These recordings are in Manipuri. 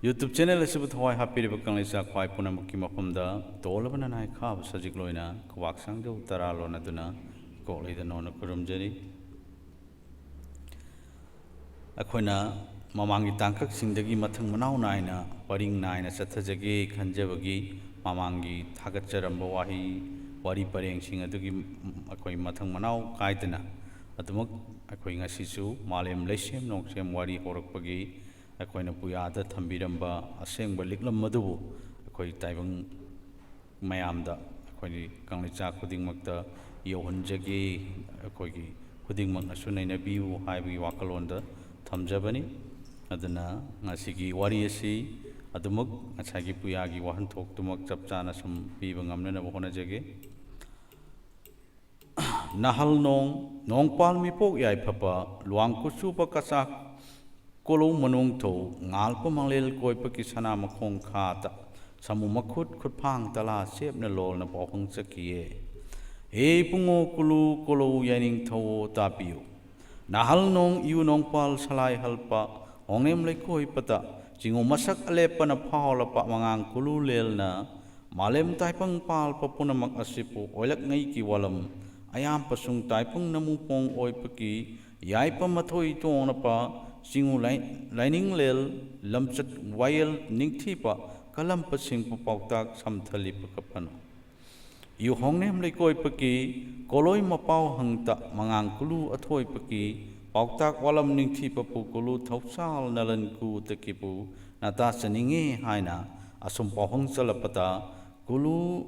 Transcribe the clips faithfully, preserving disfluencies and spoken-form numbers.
YouTube channel ꯑꯁꯤꯕꯨ ꯊꯋꯥꯏ ꯍꯥꯞꯄꯤꯔꯤꯕ ꯀꯪꯂꯩꯆꯥ ꯈ꯭ꯋꯥꯏ ꯄꯨꯝꯅꯃꯛꯀꯤ ꯃꯐꯝꯗ ꯇꯣꯜꯂꯕ ꯅꯅꯥꯏ ꯈꯥꯕ ꯁꯖꯤꯛ ꯂꯣꯏꯅ ꯈꯨꯕꯥꯛ ꯁꯥꯡꯖꯧ ꯇꯔꯥ ꯂꯣꯟꯅꯗꯨꯅ ꯏꯀꯣꯛ ꯂꯩꯗ ꯅꯣꯟꯅ ꯈꯨꯔꯨꯝꯖꯔꯤ꯫ ꯑꯩꯈꯣꯏꯅ ꯃꯃꯥꯡꯒꯤ ꯇꯥꯡꯀꯛꯁꯤꯡꯗꯒꯤ ꯃꯊꯪ ꯃꯅꯥꯎ ꯅꯥꯏꯅ ꯄꯔꯤꯡ ꯅꯥꯏꯅ ꯆꯠꯊꯖꯒꯦ ꯈꯟꯖꯕꯒꯤ ꯃꯃꯥꯡꯒꯤ ꯊꯥꯒꯠꯆꯔꯝꯕ ꯋꯥꯍꯩ, ꯋꯥꯔꯤ ꯄꯔꯦꯡꯁꯤꯡ ꯑꯗꯨꯒꯤ ꯑꯩꯈꯣꯏ ꯃꯊꯪ ꯃꯅꯥꯎ ꯀꯥꯏꯗꯅ ꯑꯗꯨꯃꯛ ꯑꯩꯈꯣꯏ ꯉꯁꯤꯁꯨ ꯃꯥꯂꯦꯝ ꯂꯩꯁꯦꯝ ꯅꯣꯡꯁꯦꯝ ꯋꯥꯔꯤ ꯍꯧꯔꯛꯄꯒꯤ ꯑꯩꯈꯣꯏꯅ ꯄꯨꯌꯥꯗ ꯊꯝꯕꯤꯔꯝꯕ ꯑꯁꯦꯡꯕ ꯂꯤꯛꯂꯝ ꯑꯗꯨꯕꯨ ꯑꯩꯈꯣꯏ ꯇꯥꯏꯕꯪ ꯃꯌꯥꯝꯗ, ꯑꯩꯈꯣꯏꯒꯤ ꯀꯪꯂꯩꯆꯥ ꯈꯨꯗꯤꯡꯃꯛꯇ ꯌꯧꯍꯟꯖꯒꯦ, ꯑꯩꯈꯣꯏꯒꯤ ꯈꯨꯗꯤꯡꯃꯛꯅꯁꯨ ꯅꯩꯅꯕꯤꯌꯨ ꯍꯥꯏꯕꯒꯤ ꯋꯥꯈꯜꯂꯣꯟꯗ ꯊꯝꯖꯕꯅꯤ꯫ ꯑꯗꯨꯅ ꯉꯁꯤꯒꯤ ꯋꯥꯔꯤ ꯑꯁꯤ ꯑꯗꯨꯃꯛ ꯉꯁꯥꯏꯒꯤ ꯄꯨꯌꯥꯒꯤ ꯋꯥꯍꯟꯊꯣꯛꯇꯨꯃꯛ ꯆꯞ ꯆꯥꯅ ꯁꯨꯝ ꯄꯤꯕ ꯉꯝꯅꯅꯕ ꯍꯣꯠꯅꯖꯒꯦ꯫ ꯅꯥꯍꯜ ꯅꯣꯡ, ꯅꯣꯡꯄꯥꯜ ꯃꯤꯄꯣꯛ ꯌꯥꯏꯐꯕ, ꯂꯨꯋꯥꯡ ꯀꯨꯆꯨꯕ ꯀꯆꯥꯛ ꯀꯣꯂꯧ ꯃꯅꯨꯡ ꯊꯧ, ꯉꯥꯜꯄ ꯃꯪꯂꯦꯜ ꯀꯣꯏꯕꯒꯤ ꯁꯅꯥ ꯃꯈꯣꯡ ꯈꯥꯗ, ꯁꯥꯃꯨ ꯃꯈꯨꯠ ꯈꯨꯠꯐꯥꯡ ꯇꯂꯥ ꯁꯦꯞꯅ ꯂꯣꯜꯅ ꯄꯥꯎꯍꯪ ꯆꯠꯈꯤꯌꯦ꯫ ꯍꯦ ꯏꯕꯨꯡꯉꯣ ꯀꯨꯂꯨ ꯀꯣꯂꯧ ꯌꯥꯏꯅꯤꯡꯊꯧꯑꯣ ꯇꯥꯕꯤꯌꯨ꯫ ꯅꯥꯍꯜ ꯅꯣꯡ ꯏꯌꯨ ꯅꯣꯡꯄꯥꯜ ꯁꯂꯥꯏ ꯍꯜꯄ, ꯍꯣꯡꯅꯦꯝ ꯂꯩꯀꯣꯏ ꯄꯇ, ꯆꯤꯡꯉꯨ ꯃꯁꯛ ꯑꯂꯦꯞꯄꯅ ꯐꯥꯎꯂꯄ ꯃꯉꯥꯡ ꯀꯨꯂꯨ ꯂꯦꯜꯅ, ꯃꯥꯂꯦꯝ ꯇꯥꯏꯄꯪ ꯄꯥꯜꯄ ꯄꯨꯝꯅꯃꯛ ꯑꯁꯤꯕꯨ ꯑꯣꯏꯂꯛꯉꯩꯒꯤ ꯋꯥꯂꯝ, ꯑꯌꯥꯝꯄꯁꯨꯡ ꯇꯥꯏꯄꯪ ꯅꯃꯨꯄꯣꯡ ꯑꯣꯏꯕꯒꯤ ꯌꯥꯏꯄ ꯃꯊꯣꯏ ꯇꯣꯡꯅꯄ, ꯆꯤꯡꯉꯨ ꯂꯥꯏ-, ꯂꯥꯏꯅꯤꯡꯂꯦꯜ ꯂꯝꯆꯠ ꯋꯥꯌꯦꯜ ꯅꯤꯡꯊꯤꯕ ꯀꯂꯝꯄꯁꯤꯡꯕꯨ ꯄꯥꯎꯇꯥꯛ ꯁꯝꯊꯜꯂꯤꯕ ꯀꯄꯅꯨ꯫ ꯏꯌꯨ ꯍꯣꯡꯅꯦꯝ ꯂꯩꯀꯣꯏꯄꯀꯤ ꯀꯣꯂꯣꯏ ꯃꯄꯥꯎ ꯍꯪꯇ ꯃꯉꯥꯡ ꯀꯨꯂꯨ ꯑꯊꯣꯏꯄꯀꯤ ꯄꯥꯎꯇꯥꯛ ꯋꯥꯂꯝ ꯅꯤꯡꯊꯤꯄꯄꯨ ꯀꯨꯂꯨ ꯊꯧꯁꯥꯜ ꯅꯂꯟ ꯀꯨ ꯇꯀꯤꯄꯨ ꯅꯇꯥ ꯆꯅꯤꯡꯉꯦ ꯍꯥꯏꯅ ꯑꯁꯨꯝ ꯄꯥꯎꯍꯪ ꯆꯠꯂꯛꯄꯗ ꯀꯨꯂꯨ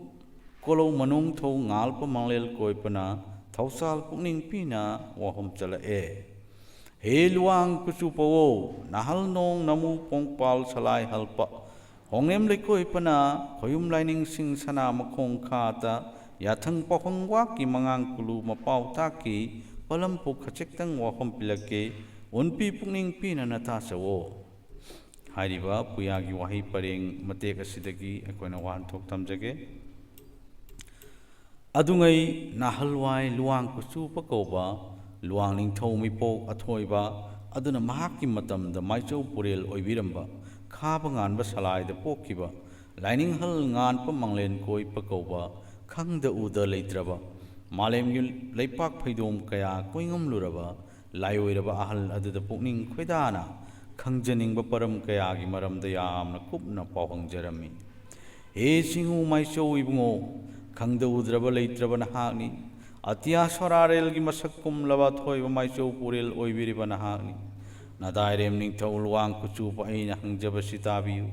ꯀꯣꯂꯧ ꯃꯅꯨꯡ ꯊꯧ ꯉꯥꯜꯄ ꯃꯪꯂꯦꯜ ꯀꯣꯏꯄꯅ ꯊꯧꯁꯥꯜ ꯄꯨꯛꯅꯤꯡ ꯄꯤꯅ ꯋꯥꯍꯨꯝ ꯆꯠꯂꯛꯑꯦ꯫ ꯍꯦ ꯂꯨꯋꯥꯡ ꯀꯨꯆꯨ ꯄꯧꯋꯣ, ꯅꯥꯍꯜ ꯅꯣꯡ ꯅꯃꯨ ꯄꯣꯡꯄꯥꯜ ꯁꯂꯥꯏ ꯍꯜꯄ, ꯍꯣꯡꯅꯦꯝ ꯂꯩꯀꯣꯏꯄꯅ ꯈꯣꯌꯨꯝ ꯂꯥꯏꯅꯤꯡꯁꯤꯡ ꯁꯅꯥ ꯃꯈꯣꯡ ꯈꯥꯇ, ꯌꯥꯊꯪ ꯄꯥꯎꯍꯪ ꯋꯥꯛꯀꯤ ꯃꯉꯥꯡ ꯀꯨꯂꯨ ꯃꯄꯥꯎ ꯇꯥꯛꯀꯤ ꯄꯂꯝꯄꯨ ꯈꯆꯤꯛꯇꯪ ꯋꯥꯐꯝ ꯄꯤꯂꯛꯀꯦ, ꯎꯟꯄꯤ ꯄꯨꯛꯅꯤꯡ ꯄꯤꯅ ꯅꯇꯥꯆꯧꯋꯣ꯫ ꯍꯥꯏꯔꯤꯕ ꯄꯨꯌꯥꯒꯤ ꯋꯥꯍꯩ ꯄꯔꯦꯡ ꯃꯇꯦꯛ ꯑꯁꯤꯗꯒꯤ ꯑꯩꯈꯣꯏꯅ ꯋꯥꯍꯟꯊꯣꯛ ꯊꯝꯖꯒꯦ꯫ ꯑꯗꯨꯉꯩ ꯅꯥꯍꯜꯋꯥꯏ ꯂꯨꯋꯥꯡ ꯀꯨꯆꯨꯕ ꯀꯧꯕ ꯂꯨꯋꯥꯡ ꯅꯤꯡꯊꯧ ꯃꯤꯄꯣꯛ ꯑꯊꯣꯏꯕ ꯑꯗꯨꯅ ꯃꯍꯥꯛꯀꯤ ꯃꯇꯝꯗ ꯃꯥꯏꯆꯧ ꯄꯨꯔꯦꯜ ꯑꯣꯏꯕꯤꯔꯝꯕ ꯈꯥꯕ ꯉꯥꯟꯕ ꯁꯂꯥꯏꯗ ꯄꯣꯛꯈꯤꯕ ꯂꯥꯏꯅꯤꯡꯍꯜ ꯉꯥꯟꯕ ꯃꯪꯂꯦꯟ ꯀꯣꯏꯕ ꯀꯧꯕ ꯈꯪꯗ ꯎꯗ ꯂꯩꯇ꯭ꯔꯕ ꯃꯥꯂꯦꯝꯒꯤ ꯂꯩꯄꯥꯛ ꯐꯩꯗꯣꯝ ꯀꯌꯥ ꯀꯣꯏꯉꯝꯂꯨꯔꯕ ꯂꯥꯏꯑꯣꯏꯔꯕ ꯑꯍꯜ ꯑꯗꯨꯗ ꯄꯨꯛꯅꯤꯡ ꯈꯣꯏꯗꯥꯅ ꯈꯪꯖꯅꯤꯡꯕ ꯄꯔꯝ ꯀꯌꯥꯒꯤ ꯃꯔꯝꯗ ꯌꯥꯝꯅ ꯀꯨꯞꯅ ꯄꯥꯎ ꯍꯪꯖꯔꯝꯃꯤ꯫ ꯍꯦ ꯆꯤꯡꯉꯨ ꯃꯥꯏꯆꯧ ꯏꯕꯨꯡꯉꯣ, ꯈꯪꯗ ꯎꯗ꯭ꯔꯕ ꯂꯩꯇ꯭ꯔꯕ ꯅꯍꯥꯛꯅꯤ꯫ ꯑꯇꯤꯌꯥ ꯁꯣꯔꯥꯔꯦꯜꯒꯤ ꯃꯁꯛ ꯀꯨꯝꯂꯕ ꯑꯊꯣꯏꯕ ꯃꯥꯏꯆꯧ ꯄꯨꯔꯦꯜ ꯑꯣꯏꯕꯤꯔꯤꯕ ꯅꯍꯥꯛꯅꯤ꯫ ꯅꯗꯥꯏꯔꯦꯝ ꯅꯤꯡꯊꯧ ꯂꯨꯋꯥꯡ ꯀꯨꯆꯨꯕ ꯑꯩꯅ ꯍꯪꯖꯕꯁꯤ ꯇꯥꯕꯤꯌꯨ꯫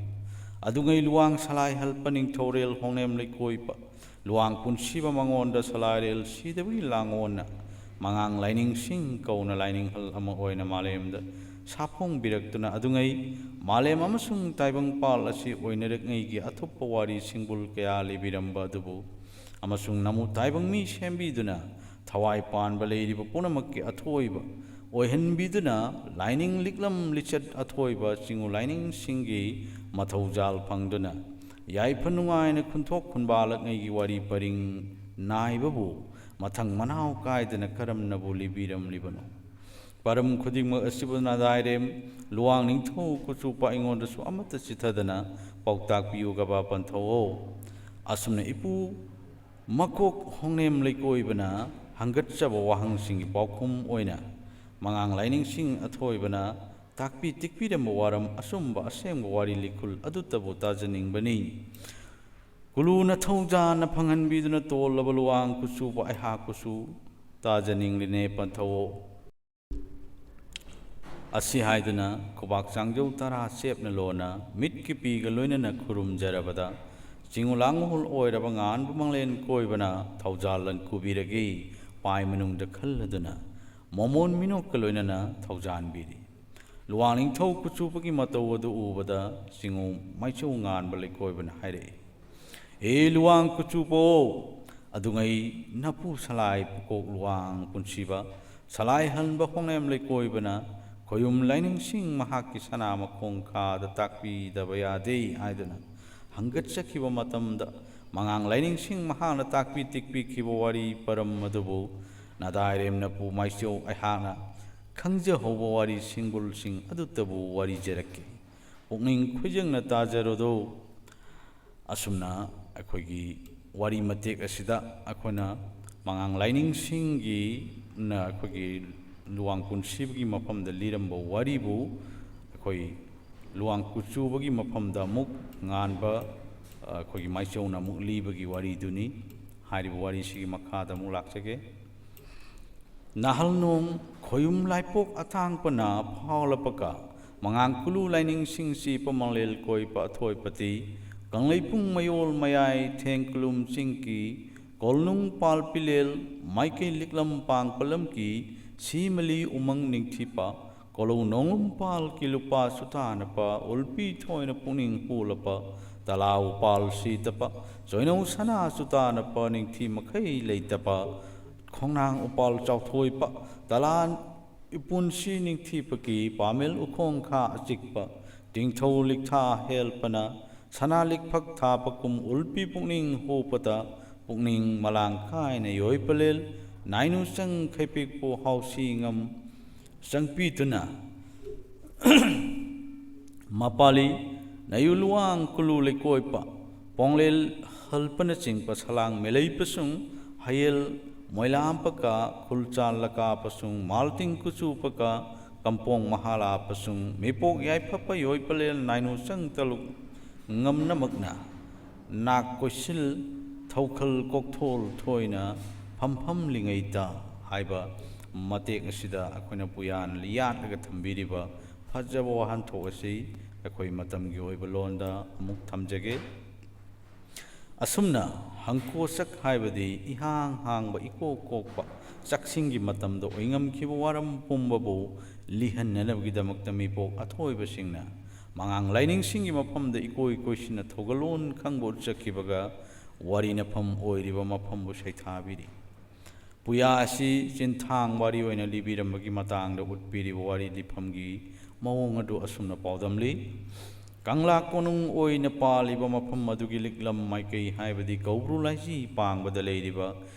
ꯑꯗꯨꯉꯩ ꯂꯨꯋꯥꯡ ꯁꯂꯥꯏ ꯍꯜꯄ ꯅꯤꯡꯊꯧꯔꯦꯜ ꯍꯣꯡꯅꯦꯝ ꯂꯩꯀꯣꯏꯕ ꯂꯨꯋꯥꯡ ꯄꯨꯟꯁꯤꯕ ꯃꯉꯣꯟꯗ ꯁꯂꯥꯏꯔꯦꯜ ꯁꯤꯗꯕꯒꯤ ꯂꯥꯡꯑꯣꯟꯅ ꯃꯉꯥꯡ ꯂꯥꯏꯅꯤꯡꯁꯤꯡ ꯀꯧꯅ ꯂꯥꯏꯅꯤꯡꯍꯜ ꯑꯃ ꯑꯣꯏꯅ ꯃꯥꯂꯦꯝꯗ ꯁꯥꯐꯣꯡꯕꯤꯔꯛꯇꯨꯅ ꯑꯗꯨꯉꯩ ꯃꯥꯂꯦꯝ ꯑꯃꯁꯨꯡ ꯇꯥꯏꯕꯪꯄꯥꯜ ꯑꯁꯤ ꯑꯣꯏꯅꯔꯛꯉꯩꯒꯤ ꯑꯊꯨꯞꯄ ꯋꯥꯔꯤ ꯁꯤꯡꯕꯨꯜ ꯀꯌꯥ ꯂꯤꯕꯤꯔꯝꯕ ꯑꯗꯨꯕꯨ ꯑꯃꯁꯨꯡ ꯅꯃꯨ ꯇꯥꯏꯕꯪ ꯃꯤ ꯁꯦꯝꯕꯤꯗꯨꯅ ꯊꯋꯥꯏ ꯄꯥꯟꯕ ꯂꯩꯔꯤꯕ ꯄꯨꯝꯅꯃꯛꯀꯤ ꯑꯊꯣꯏꯕ ꯑꯣꯏꯍꯟꯕꯤꯗꯨꯅ ꯂꯥꯏꯅꯤꯡ ꯂꯤꯛꯂꯝ ꯂꯤꯆꯠ ꯑꯊꯣꯏꯕ ꯆꯤꯡꯉꯨ ꯂꯥꯏꯅꯤꯡꯁꯤꯡꯒꯤ ꯃꯊꯧꯖꯥꯜ ꯐꯪꯗꯨꯅ ꯌꯥꯏꯐ ꯅꯨꯡꯉꯥꯏꯅ ꯈꯨꯟꯊꯣꯛ ꯈꯨꯟꯕꯥꯜꯂꯛꯉꯩꯒꯤ ꯋꯥꯔꯤ ꯄꯔꯤꯡ ꯅꯥꯏꯕꯕꯨ ꯃꯊꯪ ꯃꯅꯥꯎ ꯀꯥꯏꯗꯅ ꯀꯔꯝꯅꯕꯨ ꯂꯤꯕꯤꯔꯝꯂꯤꯕꯅꯣ? ꯄꯔꯝ ꯈꯨꯗꯤꯡꯃꯛ ꯑꯁꯤꯕꯨ ꯅꯗꯥꯏꯔꯦꯝ ꯂꯨꯋꯥꯡ ꯅꯤꯡꯊꯧ ꯀꯨꯆꯨꯄ ꯑꯩꯉꯣꯟꯗꯁꯨ ꯑꯃꯠꯇ ꯆꯤꯊꯗꯅ ꯄꯥꯎꯇꯥꯛ ꯄꯤꯌꯨꯒꯕ ꯄꯟꯊꯧꯑꯣ꯫ ꯑꯁꯨꯝꯅ ꯏꯄꯨ ꯃꯀꯣꯛ ꯍꯣꯡꯅꯦꯝ ꯂꯩꯀꯣꯏꯕꯅ ꯍꯪꯒꯠꯆꯕ ꯋꯥꯍꯪꯁꯤꯡꯒꯤ ꯄꯥꯎꯈꯨꯝ ꯑꯣꯏꯅ ꯃꯉꯥꯡ ꯂꯥꯏꯅꯤꯡꯁꯤꯡ ꯑꯊꯣꯏꯕꯅ ꯇꯥꯛꯄꯤ ꯇꯤꯛꯄꯤꯔꯝꯕ ꯋꯥꯔꯝ ꯑꯆꯨꯝꯕ ꯑꯁꯦꯡꯕ ꯋꯥꯔꯤ ꯂꯤꯈꯨꯜ ꯑꯗꯨꯇꯕꯨ ꯇꯥꯖꯅꯤꯡꯕꯅꯤ꯫ ꯀꯨꯂꯨꯅ ꯊꯧꯖꯥꯅ ꯐꯪꯍꯟꯕꯤꯗꯨꯅ ꯇꯣꯜꯂꯕ ꯂꯨꯋꯥꯡ ꯀꯨꯆꯨꯕ ꯑꯩꯍꯥꯛꯄꯨꯁꯨ ꯇꯥꯖꯅꯤꯡꯂꯤꯅꯦ ꯄꯟꯊꯧꯑꯣ꯫ ꯑꯁꯤ ꯍꯥꯏꯗꯨꯅ ꯈꯨꯕꯥꯛ ꯆꯥꯡꯖꯧ ꯇꯔꯥ ꯆꯦꯞꯅ ꯂꯣꯟꯅ ꯃꯤꯠꯀꯤ ꯄꯤꯒ ꯂꯣꯏꯅꯅ ꯈꯨꯔꯨꯝꯖꯔꯕꯗ ꯆꯤꯡꯉꯨ ꯂꯥꯡꯉꯨꯍꯨꯜ ꯑꯣꯏꯔꯕ ꯉꯥꯟꯕ ꯃꯪꯂꯦꯟ ꯀꯣꯏꯕꯅ ꯊꯧꯖꯥꯜ ꯂꯟ ꯀꯨꯕꯤꯔꯒꯦ ꯄꯥꯏ ꯃꯅꯨꯡꯗ ꯈꯜꯂꯗꯨꯅ ꯃꯣꯃꯣꯟ ꯃꯤꯅꯣꯛꯀ ꯂꯣꯏꯅꯅ ꯊꯧꯖꯥꯟꯕꯤꯔꯤ꯫ ꯂꯨꯋꯥꯡ ꯅꯤꯡꯊꯧ ꯀꯨꯆꯨꯕꯒꯤ ꯃꯇꯧ ꯑꯗꯨ ꯎꯕꯗ ꯆꯤꯡꯉꯨ ꯃꯥꯏꯆꯧ ꯉꯥꯟꯕ ꯂꯩꯀꯣꯏꯕꯅ ꯍꯥꯏꯔꯛꯏ, "ꯍꯦ ꯂꯨꯋꯥꯡ ꯀꯨꯆꯨꯕꯣ, ꯑꯗꯨꯉꯩ ꯅꯄꯨ ꯁꯂꯥꯏ ꯄꯨꯀꯣꯛ ꯂꯨꯋꯥꯡ ꯄꯨꯟꯁꯤꯕ ꯁꯂꯥꯏ ꯍꯟꯕ ꯍꯣꯡꯅꯦꯝ ꯂꯩꯀꯣꯏꯕꯅ ꯈꯣꯌꯨꯝ ꯂꯥꯏꯅꯤꯡꯁꯤꯡ ꯃꯍꯥꯛꯀꯤ ꯁꯅꯥ ꯃꯈꯣꯡ ꯈꯥꯗ ꯇꯥꯛꯄꯤꯗꯕ ꯌꯥꯗꯦ" ꯍꯥꯏꯗꯨꯅ ꯍꯪꯒꯠꯆꯈꯤꯕ ꯃꯇꯝꯗ ꯃꯉꯥꯡ ꯂꯥꯏꯅꯤꯡꯁꯤꯡ ꯃꯍꯥꯛꯅ ꯇꯥꯛꯄꯤ ꯇꯤꯛꯄꯤꯈꯤꯕ ꯋꯥꯔꯤ ꯄꯔꯝ ꯑꯗꯨꯕꯨ ꯅꯗꯥꯏꯔꯦꯝ ꯅꯄꯨ ꯃꯥꯏꯆꯧ ꯑꯩꯍꯥꯛꯅ ꯈꯪꯖꯍꯧꯕ ꯋꯥꯔꯤ ꯁꯤꯡꯕꯨꯜꯁꯤꯡ ꯑꯗꯨꯇꯕꯨ ꯋꯥꯔꯤꯖꯔꯛꯀꯦ꯫ ꯄꯨꯛꯅꯤꯡ ꯈꯣꯏꯖꯪꯅ ꯇꯥꯖꯔꯣꯗꯣ꯫ ꯑꯁꯨꯝꯅ ꯑꯩꯈꯣꯏꯒꯤ ꯋꯥꯔꯤ ꯃꯇꯦꯛ ꯑꯁꯤꯗ ꯑꯩꯈꯣꯏꯅ ꯃꯉꯥꯡ ꯂꯥꯏꯅꯤꯡꯁꯤꯡꯒꯤꯅ ꯑꯩꯈꯣꯏꯒꯤ ꯂꯨꯋꯥꯡ ꯄꯨꯟꯁꯤꯕꯒꯤ ꯃꯐꯝꯗ ꯂꯤꯔꯝꯕ ꯋꯥꯔꯤꯕꯨ ꯑꯩꯈꯣꯏ ꯂꯨꯋꯥꯡ ꯀꯨꯆꯨꯕꯒꯤ ꯃꯐꯝꯗ ꯑꯃꯨꯛ ꯉꯥꯟꯕ, ꯑ, ꯑꯩꯈꯣꯏꯒꯤ ꯃꯥꯏꯆꯧꯅ ꯑꯃꯨꯛ ꯂꯤꯕꯒꯤ ꯋꯥꯔꯤꯗꯨꯅꯤ꯫ ꯍꯥꯏꯔꯤꯕ ꯋꯥꯔꯤꯁꯤꯒꯤ ꯃꯈꯥꯗ ꯑꯃꯨꯛ ꯂꯥꯛꯆꯒꯦ꯫ ꯅꯥꯍꯜꯅꯣꯡ ꯈꯣꯌꯨꯝ ꯂꯥꯏꯄꯣꯛ ꯑꯇꯥꯡꯄꯅ ꯐꯥꯎꯂꯄꯀ, ꯃꯉꯥꯡ ꯀꯨꯂꯨ ꯂꯥꯏꯅꯤꯡꯁꯤꯡꯁꯤ ꯄꯃꯪꯂꯦꯜ ꯀꯣꯏꯄ ꯑꯊꯣꯏꯄꯇꯤ, ꯀꯪꯂꯩꯄꯨꯡ ꯃꯌꯣꯜ ꯃꯌꯥꯏ ꯊꯦꯡꯀꯂꯨꯝ ꯆꯤꯡꯀꯤ, ꯀꯣꯜꯅꯨꯡ ꯄꯥꯜ ꯄꯤꯂꯦꯜ ꯃꯥꯏꯀꯩ ꯂꯤꯛꯂꯝ ꯄꯥꯡꯄꯂꯝꯀꯤ, ꯁꯤꯃꯂꯤ ꯎꯃꯪ ꯅꯤꯡꯊꯤꯄ, ꯀꯣꯂꯧ ꯅꯣꯡꯂꯨꯝ ꯄꯥꯜ ꯀꯤꯂꯨꯄꯥ ꯁꯨꯇꯥꯅꯄ, ꯎꯜꯄꯤ ꯊꯣꯏꯅ ꯄꯨꯛꯅꯤꯡ ꯍꯨꯂꯄ, ꯇꯂꯥ ꯎꯄꯥꯜ ꯁꯤꯇꯄ, ꯆꯣꯏꯅꯧ ꯁꯅꯥ ꯁꯨꯇꯥꯅꯄ, ꯅꯤꯡꯊꯤ ꯃꯈꯩ ꯂꯩꯇꯄ, ꯈꯣꯡꯅꯥꯡ ꯎꯄꯥꯜ ꯆꯥꯎꯊꯣꯏꯄ, ꯇꯂꯥ ꯏꯄꯨꯟꯁꯤ ꯅꯤꯡꯊꯤꯄꯀꯤ, ꯄꯥꯃꯦꯜ ꯎꯈꯣꯡ ꯈꯥ ꯑꯆꯤꯛꯄ, ꯇꯤꯡꯊꯧ ꯂꯤꯛꯊꯥ ꯍꯦꯜꯄꯅ, ꯁꯅꯥ ꯂꯤꯛꯐꯛ ꯊꯥꯄꯀꯨꯝ ꯎꯜꯄꯤ ꯄꯨꯛꯅꯤꯡ ꯍꯨꯄꯇ, ꯄꯨꯛꯅꯤꯡ ꯃꯂꯥꯡ ꯀꯥꯏꯅ ꯌꯣꯏꯄꯂꯦꯜ, ꯅꯥꯏꯅꯨ ꯆꯪ ꯈꯩꯄꯤꯛꯄꯨ ꯍꯥꯎꯁꯤ ꯉꯝ ꯆꯪꯄꯤꯗꯨꯅ, ꯃꯄꯥꯂꯤ, ꯅꯌꯨ ꯂꯨꯋꯥꯡ ꯀꯨꯂꯨ ꯂꯩꯀꯣꯏꯄ, ꯄꯣꯡꯂꯦꯜ ꯍꯜꯄꯅꯆꯤꯡꯕ ꯁꯂꯥꯡ ꯃꯦꯂꯩꯄꯁꯨꯡ, ꯍꯌꯦꯜ ꯃꯣꯏꯂꯥꯝꯄꯀ, ꯈꯨꯜꯆꯥꯜ ꯂꯀꯥꯄꯁꯨꯡ, ꯃꯥꯜꯇꯤꯡ ꯀꯨꯆꯨꯄꯀ, ꯀꯝꯄꯣꯡ ꯃꯍꯥꯂꯥꯄꯁꯨꯡ, ꯃꯤꯄꯣꯛ ꯌꯥꯏꯐꯄ ꯌꯣꯏꯄꯂꯦꯜ ꯅꯥꯏꯅꯨ ꯆꯪ ꯇꯂꯨꯛ ꯉꯝꯅꯃꯛꯅ ꯅꯥꯛ ꯀꯣꯏꯁꯤꯜ ꯊꯧꯈꯜ ꯀꯣꯛꯊꯣꯜ ꯊꯣꯏꯅ ꯐꯝꯐꯝꯂꯤꯉꯩꯗ ꯍꯥꯏꯕ ꯃꯇꯦꯛ ꯑꯁꯤꯗ ꯑꯩꯈꯣꯏꯅ ꯄꯨꯌꯥꯅ ꯌꯥꯠꯂꯒ ꯊꯝꯕꯤꯔꯤꯕ ꯐꯖꯕ ꯋꯥꯍꯟꯊꯣꯛ ꯑꯁꯤ ꯑꯩꯈꯣꯏ ꯃꯇꯝꯒꯤ ꯑꯣꯏꯕ ꯂꯣꯟꯗ ꯑꯃꯨꯛ ꯊꯝꯖꯒꯦ꯫ ꯑꯁꯨꯝꯅ ꯍꯪꯀꯣꯆꯛ ꯍꯥꯏꯕꯗꯤ ꯏꯍꯥꯡ ꯍꯥꯡꯕ, ꯏꯀꯣꯛ ꯀꯣꯛꯄ ꯆꯥꯛꯁꯤꯡꯒꯤ ꯃꯇꯝꯗ ꯑꯣꯏꯉꯝꯈꯤꯕ ꯋꯥꯔꯝ ꯄꯨꯝꯕꯕꯨ ꯂꯤꯍꯟꯅꯅꯕꯒꯤꯗꯃꯛꯇ ꯃꯤꯄꯣꯛ ꯑꯊꯣꯏꯕꯁꯤꯡꯅ ꯃꯉꯥꯡ ꯂꯥꯏꯅꯤꯡꯁꯤꯡꯒꯤ ꯃꯐꯝꯗ ꯏꯀꯣꯏ ꯀꯣꯏꯁꯤꯟꯅ ꯊꯧꯒꯜꯂꯣꯟ ꯈꯪꯕ ꯎꯠꯆꯈꯤꯕꯒ ꯋꯥꯔꯤꯅꯐꯝ ꯑꯣꯏꯔꯤꯕ ꯃꯐꯝꯕꯨ ꯁꯩꯊꯥꯕꯤꯔꯤ꯫ ꯄꯨꯌꯥ ꯑꯁꯤ ꯆꯤꯟꯊꯥꯡ ꯋꯥꯔꯤ ꯑꯣꯏꯅ ꯂꯤꯕꯤꯔꯝꯕꯒꯤ ꯃꯇꯥꯡꯗ ꯎꯠꯄꯤꯔꯤꯕ ꯋꯥꯔꯤ ꯂꯤꯐꯝꯒꯤ ꯃꯑꯣꯡ ꯑꯗꯨ ꯑꯁꯨꯝꯅ ꯄꯥꯎꯗꯝꯂꯤ꯫ ꯀꯪꯂꯥ ꯀꯣꯅꯨꯡ ꯑꯣꯏꯅ ꯄꯥꯜꯂꯤꯕ ꯃꯐꯝ ꯑꯗꯨꯒꯤ ꯂꯤꯛꯂꯝ ꯃꯥꯏꯀꯩ ꯍꯥꯏꯕꯗꯤ ꯀꯧꯕ꯭ꯔꯨ ꯂꯥꯏꯖꯤ ꯄꯥꯡꯕꯗ ꯂꯩꯔꯤꯕ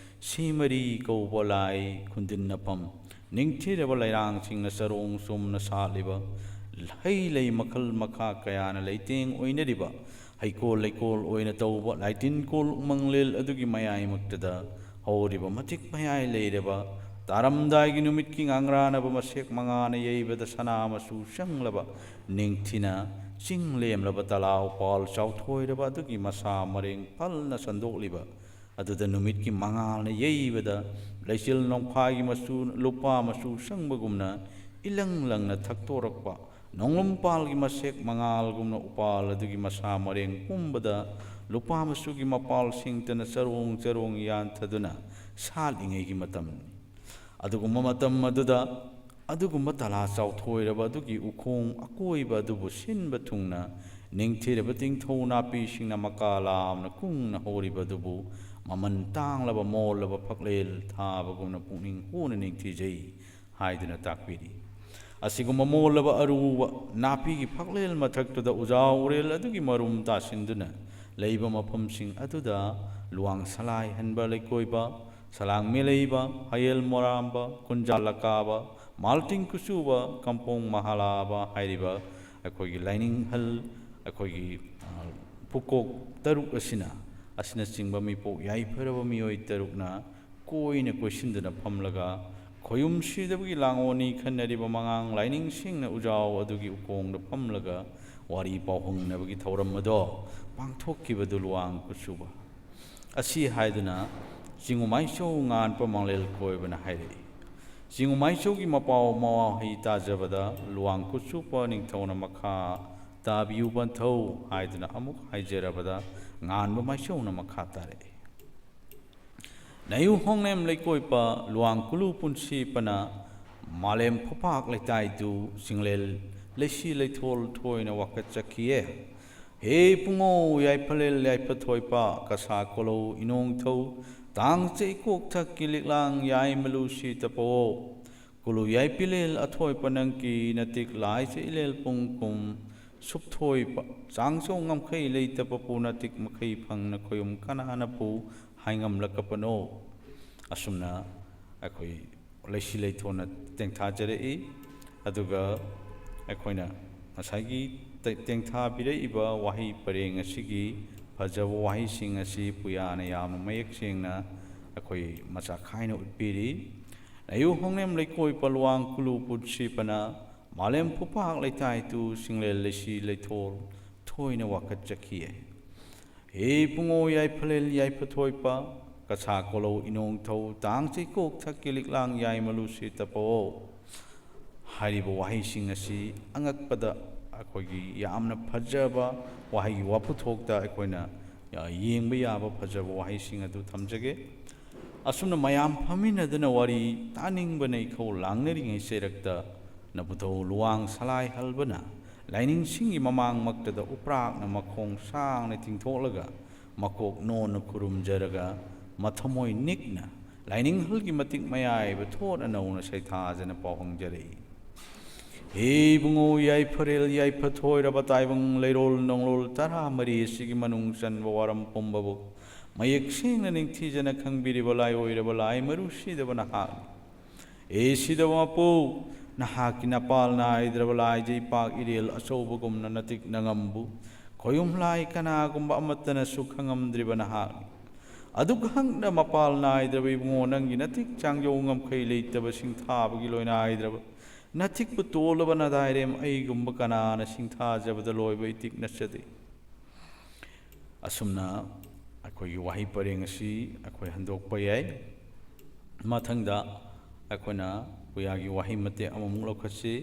ꯁꯤꯃꯔꯤ ꯀꯧꯕ ꯂꯥꯏ ꯈꯨꯟꯗꯤꯟꯅꯐꯝ, ꯅꯤꯡꯊꯤꯔꯕ ꯂꯩꯔꯥꯡꯁꯤꯡꯅ ꯆꯔꯣꯡ ꯆꯣꯝꯅ ꯁꯥꯠꯂꯤꯕ ꯍꯩ ꯂꯩ ꯃꯈꯜ ꯃꯈꯥ ꯀꯌꯥꯅ ꯂꯩꯇꯦꯡ ꯑꯣꯏꯅꯔꯤꯕ ꯍꯩꯀꯣꯜ ꯂꯩꯀꯣꯜ ꯑꯣꯏꯅ ꯇꯧꯕ ꯂꯥꯏꯇꯤꯟ ꯀꯣꯜ ꯎꯃꯪꯂꯦꯜ ꯑꯗꯨꯒꯤ ꯃꯌꯥꯏꯃꯛꯇꯗ ꯍꯧꯔꯤꯕ ꯃꯇꯤꯛ ꯃꯌꯥꯏ ꯂꯩꯔꯕ ꯇꯥꯔꯝꯗꯥꯏꯒꯤ ꯅꯨꯃꯤꯠꯀꯤ ꯉꯥꯡꯔꯥꯅꯕ ꯃꯁꯦꯛ ꯃꯉꯥꯅ ꯌꯩꯕꯗ ꯁꯅꯥ ꯃꯆꯨ ꯆꯪꯂꯕ ꯅꯤꯡꯊꯤꯅ ꯆꯤꯡ ꯂꯦꯝꯂꯕ ꯇꯂꯥ ꯎꯄꯥꯜ ꯆꯥꯎꯊꯣꯏꯔꯕ ꯑꯗꯨꯒꯤ ꯃꯁꯥ ꯃꯔꯦꯡ ꯐꯜꯅ ꯁꯟꯗꯣꯛꯂꯤꯕ ꯑꯗꯨꯗ ꯅꯨꯃꯤꯠꯀꯤ ꯃꯉꯥꯜꯅ ꯌꯩꯕꯗ ꯂꯩꯆꯤꯜ ꯅꯣꯡꯐꯥꯏꯒꯤ ꯃꯆꯨ ꯂꯨꯄꯥ ꯃꯆꯨ ꯁꯪꯕꯒꯨꯝꯅ ꯏꯂꯪ ꯂꯪꯅ ꯊꯛꯇꯣꯔꯛꯄ ꯅꯣꯡꯂꯨꯝꯄꯥꯜꯒꯤ ꯃꯁꯦꯛ ꯃꯉꯥꯜꯒꯨꯝꯅ ꯎꯄꯥꯜ ꯑꯗꯨꯒꯤ ꯃꯁꯥ ꯃꯔꯦꯡ ꯄꯨꯝꯕꯗ ꯂꯨꯄꯥ ꯃꯆꯨꯒꯤ ꯃꯄꯥꯜ ꯁꯤꯡꯇꯅ ꯆꯔꯣꯡ ꯆꯔꯣꯡ ꯌꯥꯟꯊꯗꯨꯅ ꯁꯥꯠꯂꯤꯉꯩꯒꯤ ꯃꯇꯝꯅꯤ꯫ ꯑꯗꯨꯒꯨꯝꯕ ꯃꯇꯝ ꯑꯗꯨꯗ ꯑꯗꯨꯒꯨꯝꯕ ꯇꯂꯥ ꯆꯥꯎꯊꯣꯏꯔꯕ ꯑꯗꯨꯒꯤ ꯎꯈꯣꯡ ꯑꯀꯣꯏꯕ ꯑꯗꯨꯕꯨ ꯁꯤꯟꯕ ꯊꯨꯡꯅ ꯅꯤꯡꯊꯤꯔꯕ ꯇꯤꯡꯊꯧ ꯅꯥꯄꯤꯁꯤꯡꯅ ꯃꯀꯥ ꯂꯥꯝꯅ ꯀꯨꯡꯅ ꯍꯧꯔꯤꯕ ꯑꯗꯨꯕꯨ ꯃꯃꯜ ꯇꯥꯡꯂꯕ ꯃꯣꯜꯂꯕ ꯐꯛꯂꯦꯜ ꯊꯥꯕꯒꯨꯝꯅ ꯄꯨꯛꯅꯤꯡ ꯍꯨꯅ ꯅꯤꯡꯊꯤꯖꯩ ꯍꯥꯏꯗꯨꯅ ꯇꯥꯛꯄꯤꯔꯤ꯫ ꯑꯁꯤꯒꯨꯝꯕ ꯃꯣꯜꯂꯕ ꯑꯔꯨꯕ ꯅꯥꯄꯤꯒꯤ ꯐꯛꯂꯦꯜ ꯃꯊꯛꯇꯨꯗ ꯎꯖꯥꯎ ꯎꯔꯦꯜ ꯑꯗꯨꯒꯤ ꯃꯔꯨꯝ ꯇꯥꯁꯤꯟꯗꯨꯅ ꯂꯩꯕ ꯃꯐꯝꯁꯤꯡ ꯑꯗꯨꯗ ꯂꯨꯋꯥꯡ ꯁꯂꯥꯏ ꯍꯟꯕ ꯂꯩꯀꯣꯏꯕ, ꯁꯂꯥꯡ ꯃꯦꯂꯩꯕ, ꯍꯌꯦꯜ ꯃꯣꯔꯥꯝꯕ, ꯀꯨꯟꯖꯥ ꯂꯀꯥꯕ, ꯃꯥꯜꯇꯤꯡ ꯀꯨꯆꯨꯕ, ꯀꯝꯄꯣꯡ ꯃꯍꯥꯂꯥꯕ ꯍꯥꯏꯔꯤꯕ ꯑꯩꯈꯣꯏꯒꯤ ꯂꯥꯏꯅꯤꯡꯍꯜ, ꯑꯩꯈꯣꯏꯒꯤ, ꯑ, ꯄꯨꯀꯣꯛ ꯇꯔꯨꯛ ꯑꯁꯤꯅ, ꯑꯁꯤꯅꯆꯤꯡꯕ ꯃꯤꯄꯣꯛ ꯌꯥꯏꯐꯔꯕ ꯃꯤꯑꯣꯏ ꯇꯔꯨꯛꯅ ꯀꯣꯏꯅ ꯀꯣꯏꯁꯤꯟꯗꯨꯅ ꯐꯝꯂꯒ ꯈꯣꯌꯨꯝ ꯁꯤꯗꯕꯒꯤ ꯂꯥꯡꯑꯣꯟꯅꯤ ꯈꯟꯅꯔꯤꯕ ꯃꯉꯥꯡ ꯂꯥꯏꯅꯤꯡꯁꯤꯡꯅ ꯎꯖꯥꯎ ꯑꯗꯨꯒꯤ ꯎꯀꯣꯡꯗ ꯐꯝꯂꯒ ꯋꯥꯔꯤ ꯄꯥꯎꯍꯪꯅꯕꯒꯤ ꯊꯧꯔꯝ ꯑꯗꯣ ꯄꯥꯡꯊꯣꯛꯈꯤꯕꯗꯨ ꯂꯨꯋꯥꯡ ꯀꯨꯆꯨꯕ꯫ ꯑꯁꯤ ꯍꯥꯏꯗꯨꯅ ꯆꯤꯡꯉꯨꯃꯥꯏꯆꯧ ꯉꯥꯟꯕ ꯃꯪꯂꯦꯜ ꯀꯣꯏꯕꯅ ꯍꯥꯏꯔꯛꯏ꯫ ꯆꯤꯡꯉꯨꯃꯥꯏꯆꯧꯒꯤ ꯃꯄꯥꯎ ꯃꯋꯥꯍꯩ ꯇꯥꯖꯕꯗ ꯂꯨꯋꯥꯡ ꯀꯨꯆꯨꯕ ꯅꯤꯡꯊꯧꯅ ꯃꯈꯥ ꯇꯥꯕꯤꯌꯨ ꯄꯟꯊꯧ ꯍꯥꯏꯗꯨꯅ ꯑꯃꯨꯛ ꯍꯥꯏꯖꯔꯕꯗ ꯉꯥꯟꯕ ꯃꯥꯏꯆꯧꯅ ꯃꯈꯥ ꯇꯥꯔꯛꯏ꯫ ꯅꯌꯨ ꯍꯣꯡꯅꯦꯝ ꯂꯩꯀꯣꯏꯄ ꯂꯨꯋꯥꯡ ꯀꯨꯂꯨ ꯄꯨꯟꯁꯤꯄꯅ ꯃꯥꯂꯦꯝ ꯐꯨꯄꯥꯛ ꯂꯩꯇꯥꯏꯗꯨ ꯆꯤꯡꯂꯦꯜ ꯂꯩꯁꯤ ꯂꯩꯊꯣꯜ ꯊꯣꯏꯅ ꯋꯥꯀꯠꯆꯈꯤꯌꯦ꯫ ꯍꯦ ꯄꯨꯡꯉꯧ ꯌꯥꯏꯐꯂꯦꯜ ꯌꯥꯏꯐꯊꯣꯏꯄ ꯀꯁꯥ ꯀꯣꯂꯧ ꯏꯅꯣꯡꯊꯧ ꯇꯥꯡ ꯆꯩꯀꯣꯛꯊꯛꯀꯤ ꯂꯤꯛꯂꯥꯡ ꯌꯥꯏꯃꯂꯨ ꯁꯤꯇꯄꯋꯣ꯫ ꯀꯨꯂꯨ ꯌꯥꯏꯄꯤꯂꯦꯜ ꯑꯊꯣꯏꯄ ꯅꯪꯀꯤ ꯅꯇꯤꯛ ꯂꯥꯏꯆ ꯏꯂꯦꯜ ꯄꯨꯡꯀꯨꯝ ꯁꯨꯞꯊꯣꯏꯄ ꯆꯥꯡꯆꯧ ꯉꯝꯈꯩ ꯂꯩꯇꯄ ꯄꯨ ꯅꯇꯤꯛ ꯃꯈꯩ ꯐꯪꯅ ꯈꯣꯌꯨꯝ ꯀꯅꯥꯅ ꯄꯨ ꯍꯥꯏꯉꯝꯂꯛꯀꯄꯅꯣ? ꯑꯁꯨꯝꯅ ꯑꯩꯈꯣꯏ ꯂꯩꯁꯤ ꯂꯩꯊꯣꯟꯅ ꯇꯦꯡꯊꯥꯖꯔꯛꯏ꯫ ꯑꯗꯨꯒ ꯑꯩꯈꯣꯏꯅ ꯉꯁꯥꯏꯒꯤ ꯇꯦ-, ꯇꯦꯡꯊꯥꯕꯤꯔꯛꯏꯕ ꯋꯥꯍꯩ ꯄꯔꯦꯡ ꯑꯁꯤꯒꯤ ꯐꯖꯕ ꯋꯥꯍꯩꯁꯤꯡ ꯑꯁꯤ ꯄꯨꯌꯥꯅ ꯌꯥꯝꯅ ꯃꯌꯦꯛ ꯁꯦꯡꯅ ꯑꯩꯈꯣꯏ ꯃꯆꯥ ꯈꯥꯏꯅ ꯎꯠꯄꯤꯔꯤ꯫ ꯅꯌꯨ ꯍꯣꯡꯅꯦꯝ ꯂꯩꯀꯣꯏ ꯄꯜꯋꯥꯡ ꯀꯨꯂꯨ ꯄꯨꯟꯁꯤꯄꯅ ꯃꯥꯂꯦꯝ ꯐꯨꯄꯥꯛ ꯂꯩꯇꯥꯏ ꯇꯨ ꯁꯤꯡꯂꯦꯜ ꯂꯩꯁꯤ ꯂꯩꯊꯣꯜ ꯊꯣꯏꯅ ꯋꯥꯀꯠꯆꯈꯤꯌꯦ꯫ ꯍꯦ ꯄꯨꯡꯉꯣ ꯌꯥꯏꯐꯂꯦꯜ ꯌꯥꯏꯐꯊꯣꯏꯄ, ꯀꯁꯥ ꯀꯣꯂꯧ ꯏꯅꯣꯡꯊꯧ, ꯇꯥꯡ ꯆꯩꯀꯣꯛ ꯊꯛꯀꯤ ꯂꯤꯛꯂꯥꯡ ꯌꯥꯏꯃꯂꯨ ꯁꯤꯇꯄꯑꯣ꯫ ꯍꯥꯏꯔꯤꯕ ꯋꯥꯍꯩꯁꯤꯡ ꯑꯁꯤ ꯑꯉꯛꯄꯗ ꯑꯩꯈꯣꯏꯒꯤ ꯌꯥꯝꯅ ꯐꯖꯕ ꯋꯥꯍꯩꯒꯤ ꯋꯥꯄꯨꯊꯣꯛꯇ ꯑꯩꯈꯣꯏꯅ, ꯑ, ꯌꯦꯡꯕ ꯌꯥꯕ ꯐꯖꯕ ꯋꯥꯍꯩꯁꯤꯡ ꯑꯗꯨ ꯊꯝꯖꯒꯦ꯫ ꯑꯁꯨꯝꯅ ꯃꯌꯥꯝ ꯐꯝꯃꯤꯟꯅꯗꯨꯅ ꯋꯥꯔꯤ ꯇꯥꯅꯤꯡꯕꯅ ꯏꯈꯧ ꯂꯥꯡꯅꯔꯤꯉꯩ ꯆꯩꯔꯛꯇ ꯅꯕꯨꯙꯧ ꯂꯨꯋꯥꯡ ꯁꯂꯥꯏ ꯍꯜꯕꯅ ꯂꯥꯏꯅꯤꯡꯁꯤꯡꯒꯤ ꯃꯃꯥꯡꯃꯛꯇꯗ ꯎꯄ꯭ꯔꯥꯛꯅ ꯃꯈꯣꯡ ꯁꯥꯡꯅ ꯇꯤꯡꯊꯣꯛꯂꯒ ꯃꯀꯣꯛ ꯅꯣꯟꯅ ꯈꯨꯔꯨꯝꯖꯔꯒ ꯃꯊꯃꯣꯏ ꯅꯤꯛꯅ ꯂꯥꯏꯅꯤꯡ ꯍꯜꯒꯤ ꯃꯇꯤꯛ ꯃꯌꯥꯏꯕ ꯊꯣꯠꯅ ꯅꯧꯅ ꯁꯩꯊꯥꯖꯅ ꯄꯥꯎꯍꯪꯖꯔꯛꯏ꯫ ꯍꯦ ꯏꯕꯨꯡꯉꯣ, ꯌꯥꯏꯐꯔꯦꯜ ꯌꯥꯏꯐꯊꯣꯏꯔꯕ ꯇꯥꯏꯕꯪ ꯂꯩꯔꯣꯜ ꯅꯣꯡꯂꯣꯜ ꯇꯔꯥꯃꯔꯤ ꯑꯁꯤꯒꯤ ꯃꯅꯨꯡ ꯆꯟꯕ ꯋꯥꯔꯝ ꯄꯨꯝꯕꯕꯨ ꯃꯌꯦꯛ ꯁꯦꯡꯅ ꯅꯤꯡꯊꯤꯖꯅ ꯈꯪꯕꯤꯔꯤꯕ ꯂꯥꯏ ꯑꯣꯏꯔꯕ ꯂꯥꯏ ꯃꯔꯨ ꯁꯤꯗꯕ ꯅꯍꯥꯛꯅꯤ꯫ ꯑꯦ ꯁꯤꯗꯕ ꯃꯄꯨ, ꯅꯍꯥꯛꯀꯤ ꯅꯄꯥꯜ ꯅꯥꯏꯗ꯭ꯔꯕ ꯂꯥꯏꯖꯩ ꯄꯥꯛ ꯏꯔꯦꯜ ꯑꯆꯧꯕꯒꯨꯝꯅ ꯅꯇꯤꯛ ꯅꯉꯝꯕꯨ ꯈꯣꯌꯨꯝ ꯂꯥꯏ ꯀꯅꯥꯒꯨꯝꯕ ꯑꯃꯠꯇꯅꯁꯨ ꯈꯪꯉꯝꯗ꯭ꯔꯤꯕ ꯅꯍꯥꯛꯅꯤ꯫ ꯑꯗꯨꯛ ꯍꯛꯅ ꯃꯄꯥꯜ ꯅꯥꯏꯗ꯭ꯔꯕ ꯏꯕꯨꯡꯉꯣ, ꯅꯪꯒꯤ ꯅꯇꯤꯛ ꯆꯥꯡꯖꯧ ꯉꯝꯈꯩ ꯂꯩꯇꯕ ꯁꯤꯡꯊꯥꯕꯒꯤ ꯂꯣꯏꯅꯥꯏꯗ꯭ꯔꯕ ꯅꯊꯤꯛꯄꯨ ꯇꯣꯜꯂꯕ ꯅꯗꯥꯏꯔꯦꯝ ꯑꯩꯒꯨꯝꯕ ꯀꯅꯥꯅ ꯁꯤꯡꯊꯥꯖꯕꯗ ꯂꯣꯏꯕ ꯏꯇꯤꯛ ꯅꯠꯆꯗꯦ꯫ ꯑꯁꯨꯝꯅ ꯑꯩꯈꯣꯏꯒꯤ ꯋꯥꯍꯩ ꯄꯔꯦꯡ ꯑꯁꯤ ꯑꯩꯈꯣꯏ ꯍꯟꯗꯣꯛꯄ ꯌꯥꯏ꯫ ꯃꯊꯪꯗ ꯑꯩꯈꯣꯏꯅ ꯄꯨꯌꯥꯒꯤ ꯋꯥꯍꯩ ꯃꯇꯦꯛ ꯑꯃꯃꯨꯛ ꯂꯧꯈꯠꯁꯤ꯫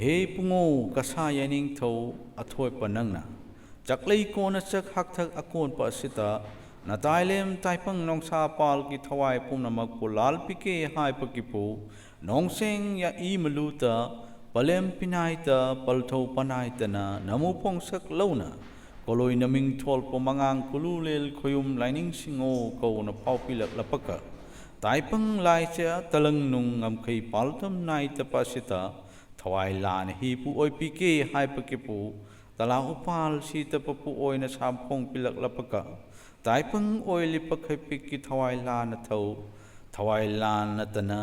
ꯍꯦ ꯄꯨꯡꯉꯣ ꯀꯁꯥ ꯌꯥꯏꯅꯤꯡꯊꯧ ꯑꯊꯣꯏꯄ ꯅꯪꯅ, ꯆꯥꯛꯂꯩ ꯀꯣꯟꯅ ꯆꯥꯛ ꯍꯥꯛꯊꯛ ꯑꯀꯣꯟꯕ ꯑꯁꯤꯗ ꯅꯇꯥꯏꯂꯦꯝ ꯇꯥꯏꯄꯪ ꯅꯣꯡꯁꯥ ꯄꯥꯜꯒꯤ ꯊꯋꯥꯏ ꯄꯨꯝꯅꯃꯛꯄꯨ ꯂꯥꯜ ꯄꯤꯀꯦ ꯍꯥꯏꯕꯒꯤꯕꯨ ꯅꯣꯡꯁꯦꯡ ꯌꯥꯏꯃꯂꯨꯇ ꯄꯂꯦꯝ ꯄꯤꯅꯥꯏꯇ ꯄꯜꯊꯧ ꯄꯅꯥꯏꯇꯅ ꯅꯃꯨ ꯄꯣꯡꯁꯛ ꯂꯧꯅ ꯀꯣꯂꯣꯏ ꯅꯃꯤꯡ ꯊꯣꯜꯄ ꯃꯉꯥꯡ ꯀꯨꯂꯨꯂꯦꯜ ꯈꯣꯌꯨꯝ ꯂꯥꯏꯅꯤꯡꯁꯤꯡꯉꯣ ꯀꯧꯅ ꯐꯥꯎ ꯄꯤꯂꯛꯂꯄꯀ ꯇꯥꯏꯄꯪ ꯂꯥꯏꯆ ꯇꯂꯪ ꯅꯨꯡ ꯉꯝꯈꯩ ꯄꯥꯜꯇꯝ ꯅꯥꯏꯇ ꯄꯥꯁꯤꯇ ꯊꯋꯥꯏ ꯂꯥꯟ ꯍꯤꯄꯨ ꯑꯣꯏꯄꯤꯀꯦ ꯍꯥꯏꯕꯒꯤꯄꯨ ꯇꯂꯥ ꯎꯄꯥꯜ ꯁꯤꯇꯄꯄꯨ ꯑꯣꯏꯅ ꯁꯥꯝꯐꯣꯡ ꯄꯤꯂꯛꯂꯄꯀ ꯇꯥꯏꯄꯪ ꯑꯣꯏꯂꯤꯄ ꯈꯩꯄꯤꯛꯀꯤ ꯊꯋꯥꯏ ꯂꯥꯟꯅ ꯊꯧ ꯊꯋꯥꯏ ꯂꯥꯟꯅꯇꯅ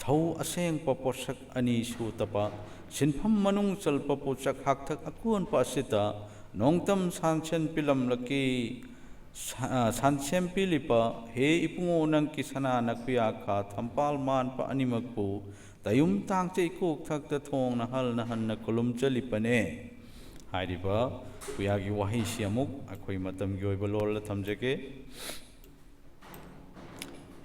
ꯍꯧ ꯑꯁꯦꯡꯄ ꯄꯣꯠꯁꯛ ꯑꯅꯤ ꯁꯨ ꯇꯄ, ꯁꯤꯟꯐꯝ ꯃꯅꯨꯡ ꯆꯜꯄ ꯄꯣꯠꯁꯛ ꯍꯥꯛꯊꯛ ꯑꯀꯣꯟꯄ ꯑꯁꯤꯇ ꯅꯣꯡꯇꯝ ꯁꯥꯟꯁꯦꯟ ꯄꯤꯂꯝꯂꯛꯀꯤ꯫ ꯁꯥ-, ꯁꯥꯟꯁꯦꯟ ꯄꯤꯂꯤꯄ ꯍꯦ ꯏꯕꯨꯡꯉꯣ ꯅꯪꯒꯤ ꯁꯅꯥ ꯅꯈꯨꯌꯥꯈꯥ ꯊꯝꯄꯥꯜ ꯃꯥꯟꯄ ꯑꯅꯤꯃꯛꯄꯨ ꯇꯌꯨꯝ ꯇꯥꯡꯆꯩ ꯀꯣꯛꯊꯛꯇ ꯊꯣꯡꯅ ꯍꯜꯅ ꯍꯟꯅ ꯈꯨꯂꯨꯝꯖꯂꯤꯄꯅꯦ꯫ ꯍꯥꯏꯔꯤꯕ ꯄꯨꯌꯥꯒꯤ ꯋꯥꯍꯩꯁꯤ ꯑꯃꯨꯛ ꯑꯩꯈꯣꯏ ꯃꯇꯝꯒꯤ ꯑꯣꯏꯕ ꯂꯣꯜꯗ ꯊꯝꯖꯒꯦ꯫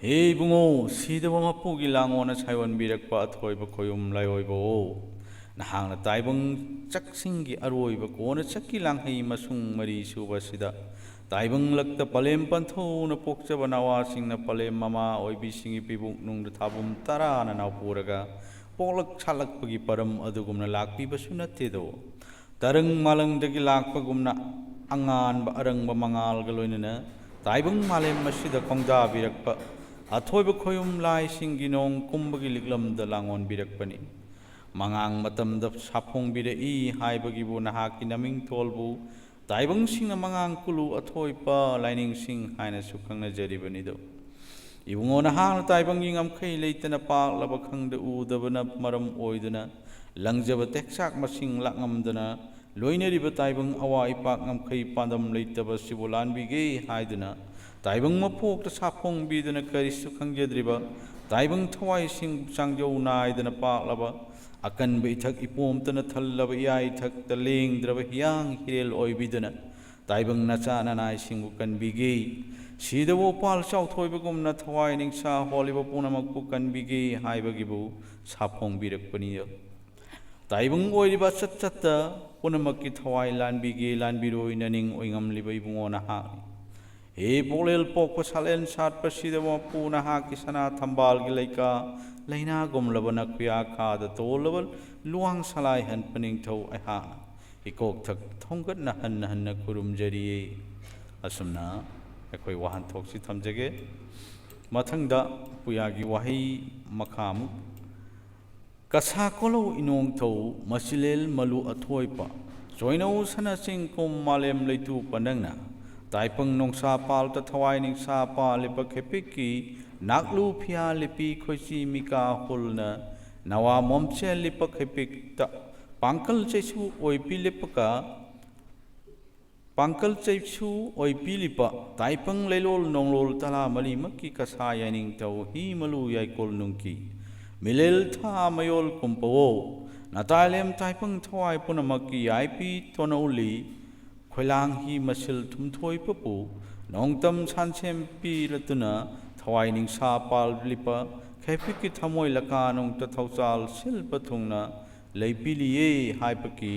ꯍꯦ ꯏꯕꯨꯡꯉꯣ, ꯁꯤꯗꯕ ꯃꯄꯨꯒꯤ ꯂꯥꯡꯉꯣꯅ ꯁꯥꯏꯑꯣꯟꯕꯤꯔꯛꯄ ꯑꯊꯣꯏꯕ ꯈꯣꯌꯨꯝ ꯂꯥꯏꯑꯣꯏꯕꯋꯣ, ꯅꯍꯥꯛꯅ ꯇꯥꯏꯕꯪ ꯆꯛꯁꯤꯡꯒꯤ ꯑꯔꯣꯏꯕ ꯀꯣꯟꯅ ꯆꯛꯀꯤ ꯂꯥꯡꯍꯩ ꯃꯁꯨꯡ ꯃꯔꯤ ꯁꯨꯕ ꯑꯁꯤꯗ ꯇꯥꯏꯕꯪ ꯂꯛꯇ ꯄꯂꯦꯝ ꯄꯟꯊꯧꯅ ꯄꯣꯛꯆꯕ ꯅꯋꯥꯁꯤꯡꯅ ꯄꯂꯦꯝ ꯃꯃꯥ ꯑꯣꯏꯕꯤꯁꯤꯡꯒꯤ ꯄꯤꯕꯨꯛ ꯅꯨꯡꯗ ꯊꯥꯕꯨꯝ ꯇꯔꯥꯅ ꯅꯥꯎꯄꯨꯔꯒ ꯄꯣꯛꯂꯛ ꯁꯥꯠꯂꯛꯄꯒꯤ ꯄꯔꯝ ꯑꯗꯨꯒꯨꯝꯅ ꯂꯥꯛꯄꯤꯕꯁꯨ ꯅꯠꯇꯦꯗꯣ꯫ ꯇꯔꯪ ꯃꯥꯂꯪꯗꯒꯤ ꯂꯥꯛꯄꯒꯨꯝꯅ ꯑꯉꯥꯟꯕ ꯑꯔꯪꯕ ꯃꯉꯥꯜꯒ ꯂꯣꯏꯅꯅ ꯇꯥꯏꯕꯪ ꯃꯥꯂꯦꯝ ꯑꯁꯤꯗ ꯈꯣꯡꯗꯥꯕꯤꯔꯛꯄ ꯑꯊꯣꯏꯕ ꯈꯣꯌꯨꯝ ꯂꯥꯏꯁꯤꯡꯒꯤ ꯅꯣꯡ ꯀꯨꯝꯕꯒꯤ ꯂꯤꯛꯂꯝꯗ ꯂꯥꯡꯑꯣꯟꯕꯤꯔꯛꯄꯅꯤ꯫ ꯃꯉꯥꯡ ꯃꯇꯝꯗ ꯁꯥꯐꯣꯡꯕꯤꯔꯛꯏ ꯍꯥꯏꯕꯒꯤꯕꯨ ꯅꯍꯥꯛꯀꯤ ꯅꯃꯤꯡꯊꯣꯜꯕꯨ ꯇꯥꯏꯕꯪꯁꯤꯡꯅ ꯃꯉꯥꯡ ꯀꯨꯂꯨ ꯑꯊꯣꯏꯕ ꯂꯥꯏꯅꯤꯡꯁꯤꯡ ꯍꯥꯏꯅꯁꯨ ꯈꯪꯅꯖꯔꯤꯕꯅꯤꯗꯣ꯫ ꯏꯕꯨꯡꯉꯣ, ꯅꯍꯥꯛꯅ ꯇꯥꯏꯕꯪꯒꯤ ꯉꯝꯈꯩ ꯂꯩꯇꯅ ꯄꯥꯛꯂꯕ ꯈꯪꯗ ꯎꯗꯕꯅ ꯃꯔꯝ ꯑꯣꯏꯗꯨꯅ ꯂꯪꯖꯕ ꯇꯦꯛꯆꯥꯛ ꯃꯁꯤꯡ ꯂꯥꯛꯉꯝꯗꯅ ꯂꯣꯏꯅꯔꯤꯕ ꯇꯥꯏꯕꯪ ꯑꯋꯥ ꯏꯄꯥꯛ ꯉꯝꯈꯩ ꯄꯥꯟꯗꯝ ꯂꯩꯇꯕ ꯑꯁꯤꯕꯨ ꯂꯥꯟꯕꯤꯒꯦ ꯍꯥꯏꯗꯨꯅ ꯇꯥꯏꯕꯪ ꯃꯄꯣꯛꯇ ꯁꯥꯐꯣꯡꯕꯤꯗꯨꯅ ꯀꯔꯤꯁꯨ ꯈꯪꯖꯗ꯭ꯔꯤꯕ ꯇꯥꯏꯕꯪ ꯊꯋꯥꯏꯁꯤꯡ ꯆꯥꯡꯖꯧ ꯅꯥꯏꯗꯅ ꯄꯥꯛꯂꯕ ꯑꯀꯟꯕ ꯏꯊꯛ ꯏꯄꯣꯝꯇꯅ ꯊꯜꯂꯕ ꯏꯌꯥ ꯏꯊꯛꯇ ꯂꯦꯡꯗ꯭ꯔꯕ ꯍꯤꯌꯥꯡ ꯍꯤꯔꯦꯜ ꯑꯣꯏꯕꯤꯗꯨꯅ ꯇꯥꯏꯕꯪ ꯅꯆꯥ ꯅꯅꯥꯏꯁꯤꯡꯕꯨ ꯀꯟꯕꯤꯒꯦ꯫ ꯁꯤꯗꯕ ꯎꯄꯥꯜ ꯆꯥꯎꯊꯣꯏꯕꯒꯨꯝꯅ ꯊꯋꯥꯏ ꯅꯤꯡꯁꯥ ꯍꯣꯜꯂꯤꯕ ꯄꯨꯝꯅꯃꯛꯄꯨ ꯀꯟꯕꯤꯒꯦ ꯍꯥꯏꯕꯒꯤꯕꯨ ꯁꯥꯐꯣꯡꯕꯤꯔꯛꯄꯅꯤ꯫ ꯇꯥꯏꯕꯪ ꯑꯣꯏꯔꯤꯕ ꯑꯆꯠ ꯆꯠꯇ ꯄꯨꯝꯅꯃꯛꯀꯤ ꯊꯋꯥꯏ ꯂꯥꯟꯕꯤꯒꯦ ꯂꯥꯟꯕꯤꯔꯣꯏ ꯅꯅꯤꯡ ꯑꯣꯏꯉꯝꯂꯤꯕ ꯏꯕꯨꯡꯉꯣ ꯅꯍꯥꯛꯅꯤ꯫ ꯍꯦ ꯄꯣꯛꯂꯦꯜ ꯄꯣꯛꯄ ꯁꯥꯂꯦꯟ ꯁꯥꯠꯄ ꯁꯤꯗꯕ ꯃꯄꯨ ꯅꯍꯥꯛꯀꯤ ꯁꯅꯥ ꯊꯝꯕꯥꯜꯒꯤ ꯂꯩꯀꯥ ꯂꯩꯅꯥꯒꯨꯝꯂꯕ ꯅꯈꯨꯌꯥꯈꯥꯗ ꯇꯣꯜꯂꯕ ꯂꯨꯋꯥꯡ ꯁꯂꯥꯏ ꯍꯟꯄ ꯅꯤꯡꯊꯧ ꯑꯩꯍꯥꯛꯅ ꯏꯀꯣꯛꯊꯛ ꯊꯣꯡꯒꯠꯅ ꯍꯟꯅ ꯍꯟꯅ ꯈꯨꯔꯨꯝꯖꯔꯤꯌꯦ꯫ ꯑꯁꯨꯝꯅ ꯑꯩꯈꯣꯏ ꯋꯥꯍꯟꯊꯣꯛꯁꯤ ꯊꯝꯖꯒꯦ꯫ ꯃꯊꯪꯗ ꯄꯨꯌꯥꯒꯤ ꯋꯥꯍꯩ ꯃꯈꯥ ꯑꯃꯨꯛ꯫ ꯀꯁꯥ ꯀꯣꯂꯧ ꯏꯅꯣꯡꯊꯧ ꯃꯁꯤꯂꯦꯜ ꯃꯂꯨ ꯑꯊꯣꯏꯄ ꯆꯣꯏꯅꯧ ꯁꯅꯥ ꯆꯤꯡꯈꯣꯝ ꯃꯥꯂꯦꯝ ꯂꯩꯇꯨꯄ ꯅꯪꯅ ꯇꯥꯏꯄꯪ ꯅꯣꯡꯁꯥ ꯄꯥꯜꯇ ꯊꯋꯥꯏ ꯅꯤꯡꯁꯥ ꯄꯥꯜꯂꯤꯕ ꯈꯦꯄꯤꯛꯀꯤ ꯅꯥꯛꯂꯨ ꯐꯤꯌꯥ ꯂꯤꯄꯤ ꯈꯣꯏꯆꯤ ꯃꯤꯀꯥ ꯍꯨꯜꯅ ꯅꯋꯥ ꯃꯣꯝꯆꯦ ꯂꯤꯄ ꯈꯩꯄꯤꯛꯇ ꯄꯥꯡꯀꯜ ꯆꯩꯁꯨ ꯑꯣꯏꯕꯤ ꯂꯤꯄꯀ ꯄꯥꯡꯀꯜ ꯆꯩꯁꯨ ꯑꯣꯏꯕꯤ ꯂꯤꯄ ꯇꯥꯏꯄꯪ ꯂꯩꯂꯣꯜ ꯅꯣꯡꯂꯣꯜ ꯇꯂꯥ ꯃꯔꯤꯃꯛꯀꯤ ꯀꯁꯥ ꯌꯥꯏꯅꯤꯡꯊꯧ ꯍꯤ ꯃꯂꯨ ꯌꯥꯏꯀꯣꯜ ꯅꯨꯡꯀꯤ ꯃꯤꯂꯦꯜ ꯊꯥ ꯃꯌꯣꯜ ꯀꯨꯝꯄꯋꯣ ꯅꯇꯥꯏꯂꯦꯝ ꯇꯥꯏꯄꯪ ꯊꯋꯥꯏ ꯄꯨꯝꯅꯃꯛꯀꯤ ꯌꯥꯏꯄꯤ ꯇꯣꯅ ꯎꯂꯤ ꯈꯣꯏꯂꯥꯡ ꯍꯤ ꯃꯁꯤꯜ ꯊꯨꯝꯊꯣꯏ ꯄꯄꯨ ꯅꯣꯡꯇꯝ ꯁꯥꯟꯁꯦꯝ ꯄꯤꯔꯇꯨꯅ ꯊꯋꯥꯏ ꯅꯤꯡꯁꯥ ꯄꯥꯜꯂꯤꯄ ꯈꯦꯐꯤꯛꯀꯤ ꯊꯃꯣꯏ ꯂꯀꯥ ꯅꯣꯡꯇ ꯊꯧꯆꯥꯜ ꯁꯤꯜꯄ ꯊꯨꯡꯅ ꯂꯩꯄꯤꯂꯤꯌꯦ ꯍꯥꯏꯕꯒꯤ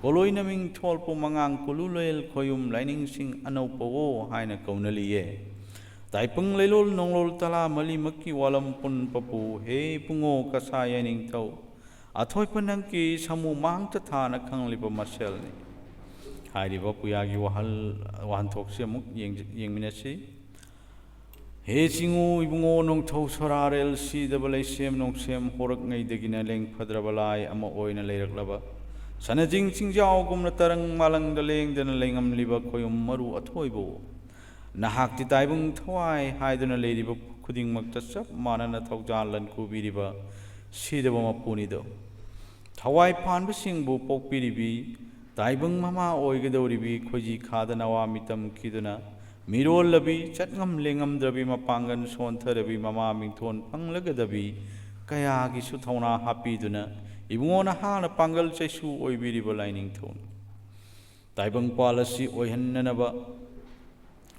ꯀꯣꯂꯣꯏꯅ ꯃꯤꯡꯊꯣꯜꯄꯨ ꯃꯉꯥꯡ ꯀꯨꯂꯨꯂꯦꯜ ꯈꯣꯌꯨꯝ ꯂꯥꯏꯅꯤꯡꯁꯤꯡ ꯑꯅꯧꯄꯋꯣ ꯍꯥꯏꯅ ꯀꯧꯅꯂꯤꯌꯦ꯫ ꯇꯥꯏꯄꯪ ꯂꯩꯂꯣꯜ ꯅꯣꯡꯂꯣꯜ ꯇꯂꯥ ꯃꯂꯤꯃꯛꯀꯤ ꯋꯥꯂꯝ ꯄꯨꯟ ꯄꯄꯨ ꯍꯦ ꯏꯕꯨꯡꯉꯣ ꯀꯁꯥ ꯌꯥꯏꯅꯤꯡꯊꯧ ꯑꯊꯣꯏꯕ ꯅꯪꯒꯤ ꯁꯃꯨ ꯃꯥꯡꯇ ꯊꯥꯅ ꯈꯪꯂꯤꯕ ꯃꯁꯦꯜꯅꯤ꯫ ꯍꯥꯏꯔꯤꯕ ꯄꯨꯌꯥꯒꯤ ꯋꯥꯍꯜ, ꯋꯥꯍꯟꯊꯣꯛꯁꯤ ꯑꯃꯨꯛ ꯌꯦꯡ-, ꯌꯦꯡꯃꯤꯟꯅꯁꯤ꯫ ꯍꯦ ꯆꯤꯡꯉꯨ ꯏꯕꯨꯡꯉꯣ ꯅꯣꯡꯊꯧ ꯁꯣꯔꯥꯔꯦꯜ ꯁꯤꯗꯕ ꯂꯩꯁꯦꯝ ꯅꯣꯡꯁꯦꯝ ꯍꯧꯔꯛꯉꯩꯗꯒꯤꯅ ꯂꯦꯡꯐꯗ꯭ꯔꯕ ꯂꯥꯏ ꯑꯃ ꯑꯣꯏꯅ ꯂꯩꯔꯛꯂꯕ ꯁꯅꯖꯤꯡ ꯆꯤꯡꯖꯥꯎꯒꯨꯝꯅ ꯇꯔꯪ ꯃꯥꯂꯪꯗ ꯂꯦꯡꯗꯅ ꯂꯩꯉꯝꯂꯤꯕ ꯈꯣꯌꯨꯝ ꯃꯔꯨ ꯑꯊꯣꯏꯕ ꯅꯍꯥꯛꯇꯤ ꯇꯥꯏꯕꯪ ꯊꯋꯥꯏ ꯍꯥꯏꯗꯨꯅ ꯂꯩꯔꯤꯕ ꯈꯨꯗꯤꯡꯃꯛꯇ ꯆꯞ ꯃꯥꯟꯅꯅ ꯊꯧꯖꯥꯜ ꯂꯟꯀꯨꯕꯤꯔꯤꯕ ꯁꯤꯗꯕ ꯃꯄꯨꯅꯤꯗꯣ꯫ ꯊꯋꯥꯏ ꯄꯥꯟꯕꯁꯤꯡꯕꯨ ꯄꯣꯛꯄꯤꯔꯤꯕꯤ ꯇꯥꯏꯕꯪ ꯃꯃꯥ ꯑꯣꯏꯒꯗꯧꯔꯤꯕꯤ ꯈꯣꯏꯖꯤ ꯈꯥꯗ ꯅꯋꯥ ꯃꯤꯇꯝꯈꯤꯗꯨꯅ ꯃꯤꯔꯣꯜꯂꯕꯤ ꯆꯠꯉꯝ ꯂꯦꯡꯉꯝꯗ꯭ꯔꯕꯤ ꯃꯄꯥꯡꯒꯜ ꯁꯣꯟꯊꯔꯕꯤ ꯃꯃꯥ ꯃꯤꯡꯊꯣꯟ ꯐꯪꯂꯒꯗꯕꯤ ꯀꯌꯥꯒꯤꯁꯨ ꯊꯧꯅꯥ ꯍꯥꯞꯄꯤꯗꯨꯅ ꯏꯕꯨꯡꯉꯣ ꯅꯍꯥꯛꯅ ꯄꯥꯡꯒꯜ ꯆꯩꯁꯨ ꯑꯣꯏꯕꯤꯔꯤꯕ ꯂꯥꯏꯅꯤꯡꯊꯧꯅꯤ꯫ ꯇꯥꯏꯕꯪꯄꯥꯜ ꯑꯁꯤ ꯑꯣꯏꯍꯟꯅꯅꯕ,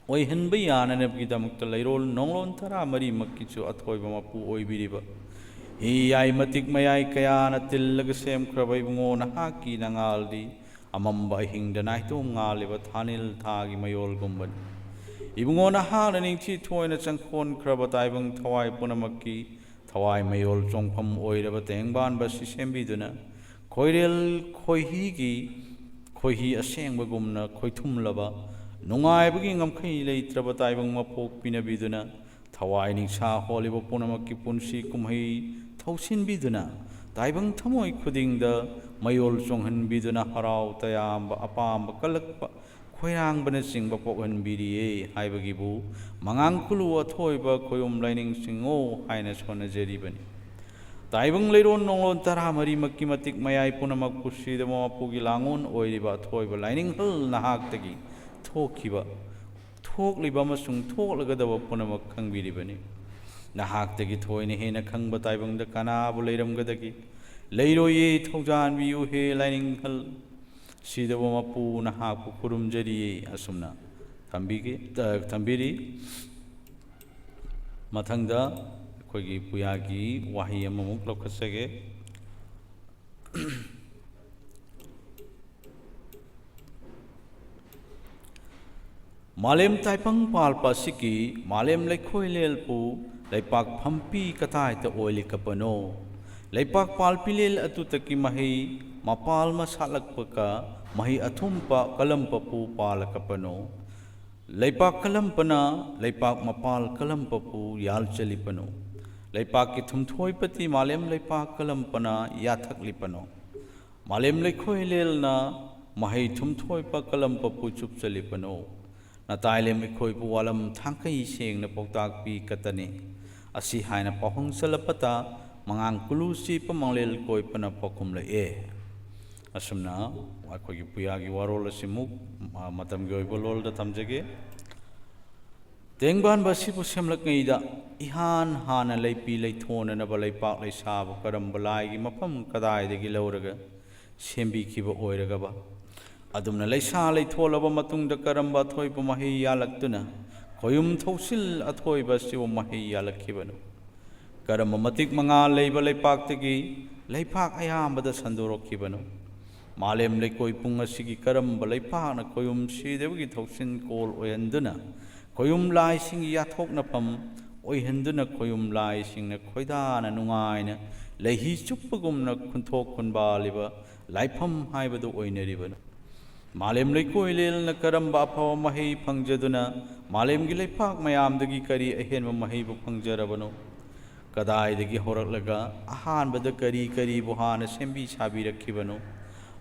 ꯑꯣꯏꯍꯟꯕ ꯌꯥꯅꯅꯕꯒꯤꯗꯃꯛꯇ ꯂꯩꯔꯣꯜ ꯅꯣꯡꯂꯣꯟ ꯇꯔꯥ ꯃꯔꯤꯃꯛꯀꯤꯁꯨ ꯑꯊꯣꯏꯕ ꯃꯄꯨ ꯑꯣꯏꯕꯤꯔꯤꯕ ꯍꯤ ꯌꯥꯏ ꯃꯇꯤꯛ ꯃꯌꯥꯏ ꯀꯌꯥꯅ ꯇꯤꯜꯂꯒ ꯁꯦꯝꯈ꯭ꯔꯕ ꯏꯕꯨꯡꯉꯣ ꯅꯍꯥꯛꯀꯤ ꯅꯉꯥꯜꯗꯤ ꯑꯃꯝꯕ ꯑꯍꯤꯡꯗ ꯅꯥꯏꯇꯣꯝ ꯉꯥꯜꯂꯤꯕ ꯊꯥꯅꯤꯜ ꯊꯥꯒꯤ ꯃꯌꯣꯜꯒꯨꯝꯕꯅꯤ꯫ ꯏꯕꯨꯡꯉꯣ ꯅꯍꯥꯛꯅ ꯅꯤꯡꯊꯤ ꯊꯣꯏꯅ ꯆꯪꯈꯣꯟꯈ꯭ꯔꯕ ꯇꯥꯏꯕꯪ ꯊꯋꯥꯏ ꯄꯨꯝꯅꯃꯛꯀꯤ ꯊꯋꯥꯏ ꯃꯌꯣꯜ ꯆꯣꯡꯐꯝ ꯑꯣꯏꯔꯕ ꯇꯦꯡꯕꯥꯟꯕ ꯑꯁꯤ ꯁꯦꯝꯕꯤꯗꯨꯅ ꯈꯣꯏꯔꯦꯜ ꯈꯣꯏꯍꯤꯒꯤ ꯈꯣꯏꯍꯤ ꯑꯁꯦꯡꯕꯒꯨꯝꯅ ꯈꯣꯏꯊꯨꯝꯂꯕ ꯅꯨꯡꯉꯥꯏꯕꯒꯤ ꯉꯝꯈꯩ ꯂꯩꯇ꯭ꯔꯕ ꯇꯥꯏꯕꯪ ꯃꯄꯣꯛ ꯄꯤꯅꯕꯤꯗꯨꯅ ꯊꯋꯥꯏ ꯅꯤꯡꯁꯥ ꯍꯣꯜꯂꯤꯕ ꯄꯨꯝꯅꯃꯛꯀꯤ ꯄꯨꯟꯁꯤ ꯀꯨꯝꯍꯩ ꯊꯧꯁꯤꯟꯕꯤꯗꯨꯅ ꯇꯥꯏꯕꯪ ꯊꯃꯣꯏ ꯈꯨꯗꯤꯡꯗ ꯃꯌꯣꯜ ꯆꯣꯡꯍꯟꯕꯤꯗꯨꯅ ꯍꯔꯥꯎ ꯇꯌꯥꯝꯕ ꯑꯄꯥꯝꯕ ꯀꯜꯂꯛꯄ ꯈꯣꯏꯔꯥꯡꯕꯅꯆꯤꯡꯕ ꯄꯣꯛꯍꯟꯕꯤꯔꯤꯌꯦ ꯍꯥꯏꯕꯒꯤꯕꯨ ꯃꯉꯥꯡ ꯀꯨꯂꯨ ꯑꯊꯣꯏꯕ ꯈꯣꯌꯨꯝ ꯂꯥꯏꯅꯤꯡ ꯆꯤꯡꯉꯣ ꯍꯥꯏꯅ ꯁꯣꯟꯅꯖꯔꯤꯕꯅꯤ꯫ ꯇꯥꯏꯕꯪ ꯂꯩꯔꯣꯟ ꯅꯣꯡꯂꯣꯟ ꯇꯔꯥꯃꯔꯤꯃꯛꯀꯤ ꯃꯇꯤꯛ ꯃꯌꯥꯏ ꯄꯨꯝꯅꯃꯛꯄꯨ ꯁꯤꯗꯕ ꯃꯄꯨꯒꯤ ꯂꯥꯡꯑꯣꯟ ꯑꯣꯏꯔꯤꯕ ꯑꯊꯣꯏꯕ ꯂꯥꯏꯅꯤꯡꯍꯜ ꯅꯍꯥꯛꯇꯒꯤ ꯊꯣꯛꯈꯤꯕ, ꯊꯣꯛꯂꯤꯕ ꯑꯃꯁꯨꯡ ꯊꯣꯛꯂꯒꯗꯕ ꯄꯨꯝꯅꯃꯛ ꯈꯪꯕꯤꯔꯤꯕꯅꯤ꯫ ꯅꯍꯥꯛꯇꯒꯤ ꯊꯣꯏꯅ ꯍꯦꯟꯅ ꯈꯪꯕ ꯇꯥꯏꯕꯪꯗ ꯀꯅꯥꯕꯨ ꯂꯩꯔꯝꯒꯗꯒꯦ? ꯂꯩꯔꯣꯏꯌꯦ, ꯊꯧꯖꯥꯟꯕꯤꯌꯨ ꯍꯦ ꯂꯥꯏꯅꯤꯡꯍꯜ꯫ ꯁꯤꯗꯕ ꯃꯄꯨ ꯅꯍꯥꯛꯄꯨ ꯈꯨꯔꯨꯝꯖꯔꯤꯌꯦ꯫ ꯑꯁꯨꯝꯅ ꯊꯝꯕꯤꯒꯦ, ꯊꯝꯕꯤꯔꯤ꯫ ꯃꯊꯪꯗ ꯑꯩꯈꯣꯏꯒꯤ ꯄꯨꯌꯥꯒꯤ ꯋꯥꯍꯩ ꯑꯃꯃꯨꯛ ꯂꯧꯈꯠꯆꯒꯦ꯫ ꯃꯥꯂꯦꯝ ꯇꯥꯏꯕꯪ ꯄꯥꯜꯄ ꯑꯁꯤꯒꯤ ꯃꯥꯂꯦꯝ ꯂꯩꯈꯣꯏꯂꯦꯜꯄꯨ ꯂꯩꯄꯥꯛ ꯐꯝꯄꯤ ꯀꯗꯥꯏꯗ ꯑꯣꯏꯂꯤꯀꯄꯅꯣ? ꯂꯩꯄꯥꯛ ꯄꯥꯜꯄꯤꯂꯦꯜ ꯑꯗꯨꯗꯒꯤ ꯃꯍꯩ ꯃꯄꯥꯜ ꯃꯁꯥꯠꯂꯛꯄꯒ ꯃꯍꯩ ꯑꯊꯨꯝꯄ ꯀꯂꯝꯄꯄꯨ ꯄꯥꯜꯂꯀꯄꯅꯣ? ꯂꯩꯄꯥꯛ ꯀꯂꯝꯄꯅ ꯂꯩꯄꯥꯛ ꯃꯄꯥꯜ ꯀꯂꯝꯄꯄꯨ ꯌꯥꯜꯆꯂꯤꯄꯅꯣ? ꯂꯩꯄꯥꯛꯀꯤ ꯊꯨꯝꯊꯣꯏꯄꯇꯤ ꯃꯥꯂꯦꯝ ꯂꯩꯄꯥꯛ ꯀꯂꯝꯄꯅ ꯌꯥꯊꯛꯂꯤꯄꯅꯣ? ꯃꯥꯂꯦꯝ ꯂꯩꯈꯣꯏꯂꯦꯜꯅ ꯃꯍꯩ ꯊꯨꯝꯊꯣꯏꯄ ꯀꯂꯝꯄꯄꯨ ꯆꯨꯞꯆꯂꯤꯄꯅꯣ? ꯅꯇꯥꯏꯂꯦꯝ ꯑꯩꯈꯣꯏꯕꯨ ꯋꯥꯂꯝ ꯊꯥꯡꯈꯩ ꯁꯦꯡꯅ ꯄꯥꯎꯇꯥꯛꯄꯤ ꯀꯠꯇꯅꯤ꯫ ꯑꯁꯤ ꯍꯥꯏꯅ ꯄꯥꯎꯍꯪ ꯆꯠꯂꯛꯄꯗ ꯃꯉꯥꯡ ꯀꯨꯂꯨ ꯆꯦꯞꯄ ꯃꯪꯂꯦꯜ ꯀꯣꯏꯄꯅ ꯄꯥꯎꯈꯨꯝꯂꯛꯑꯦ꯫ ꯑꯁꯨꯝꯅ ꯑꯩꯈꯣꯏꯒꯤ ꯄꯨꯌꯥꯒꯤ ꯋꯥꯔꯣꯜ ꯑꯁꯤꯃꯨꯛ, ꯑ, ꯃꯇꯝꯒꯤ ꯑꯣꯏꯕ ꯂꯣꯜꯗ ꯊꯝꯖꯒꯦ꯫ ꯇꯦꯡꯕꯥꯟꯕ ꯑꯁꯤꯕꯨ ꯁꯦꯝꯂꯛꯉꯩꯗ ꯏꯍꯥꯟ ꯍꯥꯟꯅ ꯂꯩꯄꯤ ꯂꯩꯊꯣꯟꯅꯅꯕ ꯂꯩꯄꯥꯛ ꯂꯩꯁꯥꯕ ꯀꯔꯝꯕ ꯂꯥꯏꯒꯤ ꯃꯐꯝ ꯀꯗꯥꯏꯗꯒꯤ ꯂꯧꯔꯒ ꯁꯦꯝꯕꯤꯈꯤꯕ ꯑꯣꯏꯔꯒꯕ? ꯑꯗꯨꯝꯅ ꯂꯩꯁꯥ ꯂꯩꯊꯣꯜꯂꯕ ꯃꯇꯨꯡꯗ ꯀꯔꯝꯕ ꯑꯊꯣꯏꯕ ꯃꯍꯩ ꯌꯥꯜꯂꯛꯇꯨꯅ ꯈꯣꯌꯨꯝ ꯊꯧꯁꯤꯜ ꯑꯊꯣꯏꯕ ꯑꯁꯤꯕꯨ ꯃꯍꯩ ꯌꯥꯜꯂꯛꯈꯤꯕꯅꯣ? ꯀꯔꯝꯕ ꯃꯇꯤꯛ ꯃꯉꯥꯜ ꯂꯩꯕ ꯂꯩꯄꯥꯛꯇꯒꯤ ꯂꯩꯄꯥꯛ ꯑꯌꯥꯝꯕꯗ ꯁꯟꯗꯣꯔꯛꯈꯤꯕꯅꯣ? ꯃꯥꯂꯦꯝ ꯂꯩꯀꯣꯏ ꯄꯨꯡ ꯑꯁꯤꯒꯤ ꯀꯔꯝꯕ ꯂꯩꯄꯥꯛꯅ ꯈꯣꯌꯨꯝ ꯁꯤꯗꯕꯒꯤ ꯊꯧꯁꯤꯟ ꯀꯣꯜ ꯑꯣꯏꯍꯟꯗꯨꯅ, ꯈꯣꯌꯨꯝ ꯂꯥꯏꯁꯤꯡꯒꯤ ꯌꯥꯊꯣꯛꯅꯐꯝ ꯑꯣꯏꯍꯟꯗꯨꯅ, ꯈꯣꯌꯨꯝ ꯂꯥꯏꯁꯤꯡꯅ ꯈꯣꯏꯗꯥꯅ ꯅꯨꯡꯉꯥꯏꯅ ꯂꯩꯍꯤ ꯆꯨꯞꯄꯒꯨꯝꯅ ꯈꯨꯟꯊꯣꯛ ꯈꯨꯟꯕꯥꯜꯂꯤꯕ ꯂꯥꯏꯐꯝ ꯍꯥꯏꯕꯗꯨ ꯑꯣꯏꯅꯔꯤꯕꯅꯣ? ꯃꯥꯂꯦꯝ ꯂꯩꯀꯣꯏꯂꯦꯜꯅ ꯀꯔꯝꯕ ꯑꯐꯕ ꯃꯍꯩ ꯐꯪꯖꯗꯨꯅ ꯃꯥꯂꯦꯝꯒꯤ ꯂꯩꯄꯥꯛ ꯃꯌꯥꯝꯗꯒꯤ ꯀꯔꯤ ꯑꯍꯦꯟꯕ ꯃꯍꯩꯕꯨ ꯐꯪꯖꯔꯕꯅꯣ? ꯀꯗꯥꯏꯗꯒꯤ ꯍꯧꯔꯛꯂꯒ ꯑꯍꯥꯟꯕꯗ ꯀꯔꯤ ꯀꯔꯤꯕꯨ ꯍꯥꯟꯅ ꯁꯦꯝꯕꯤ ꯁꯥꯕꯤꯔꯛꯈꯤꯕꯅꯣ?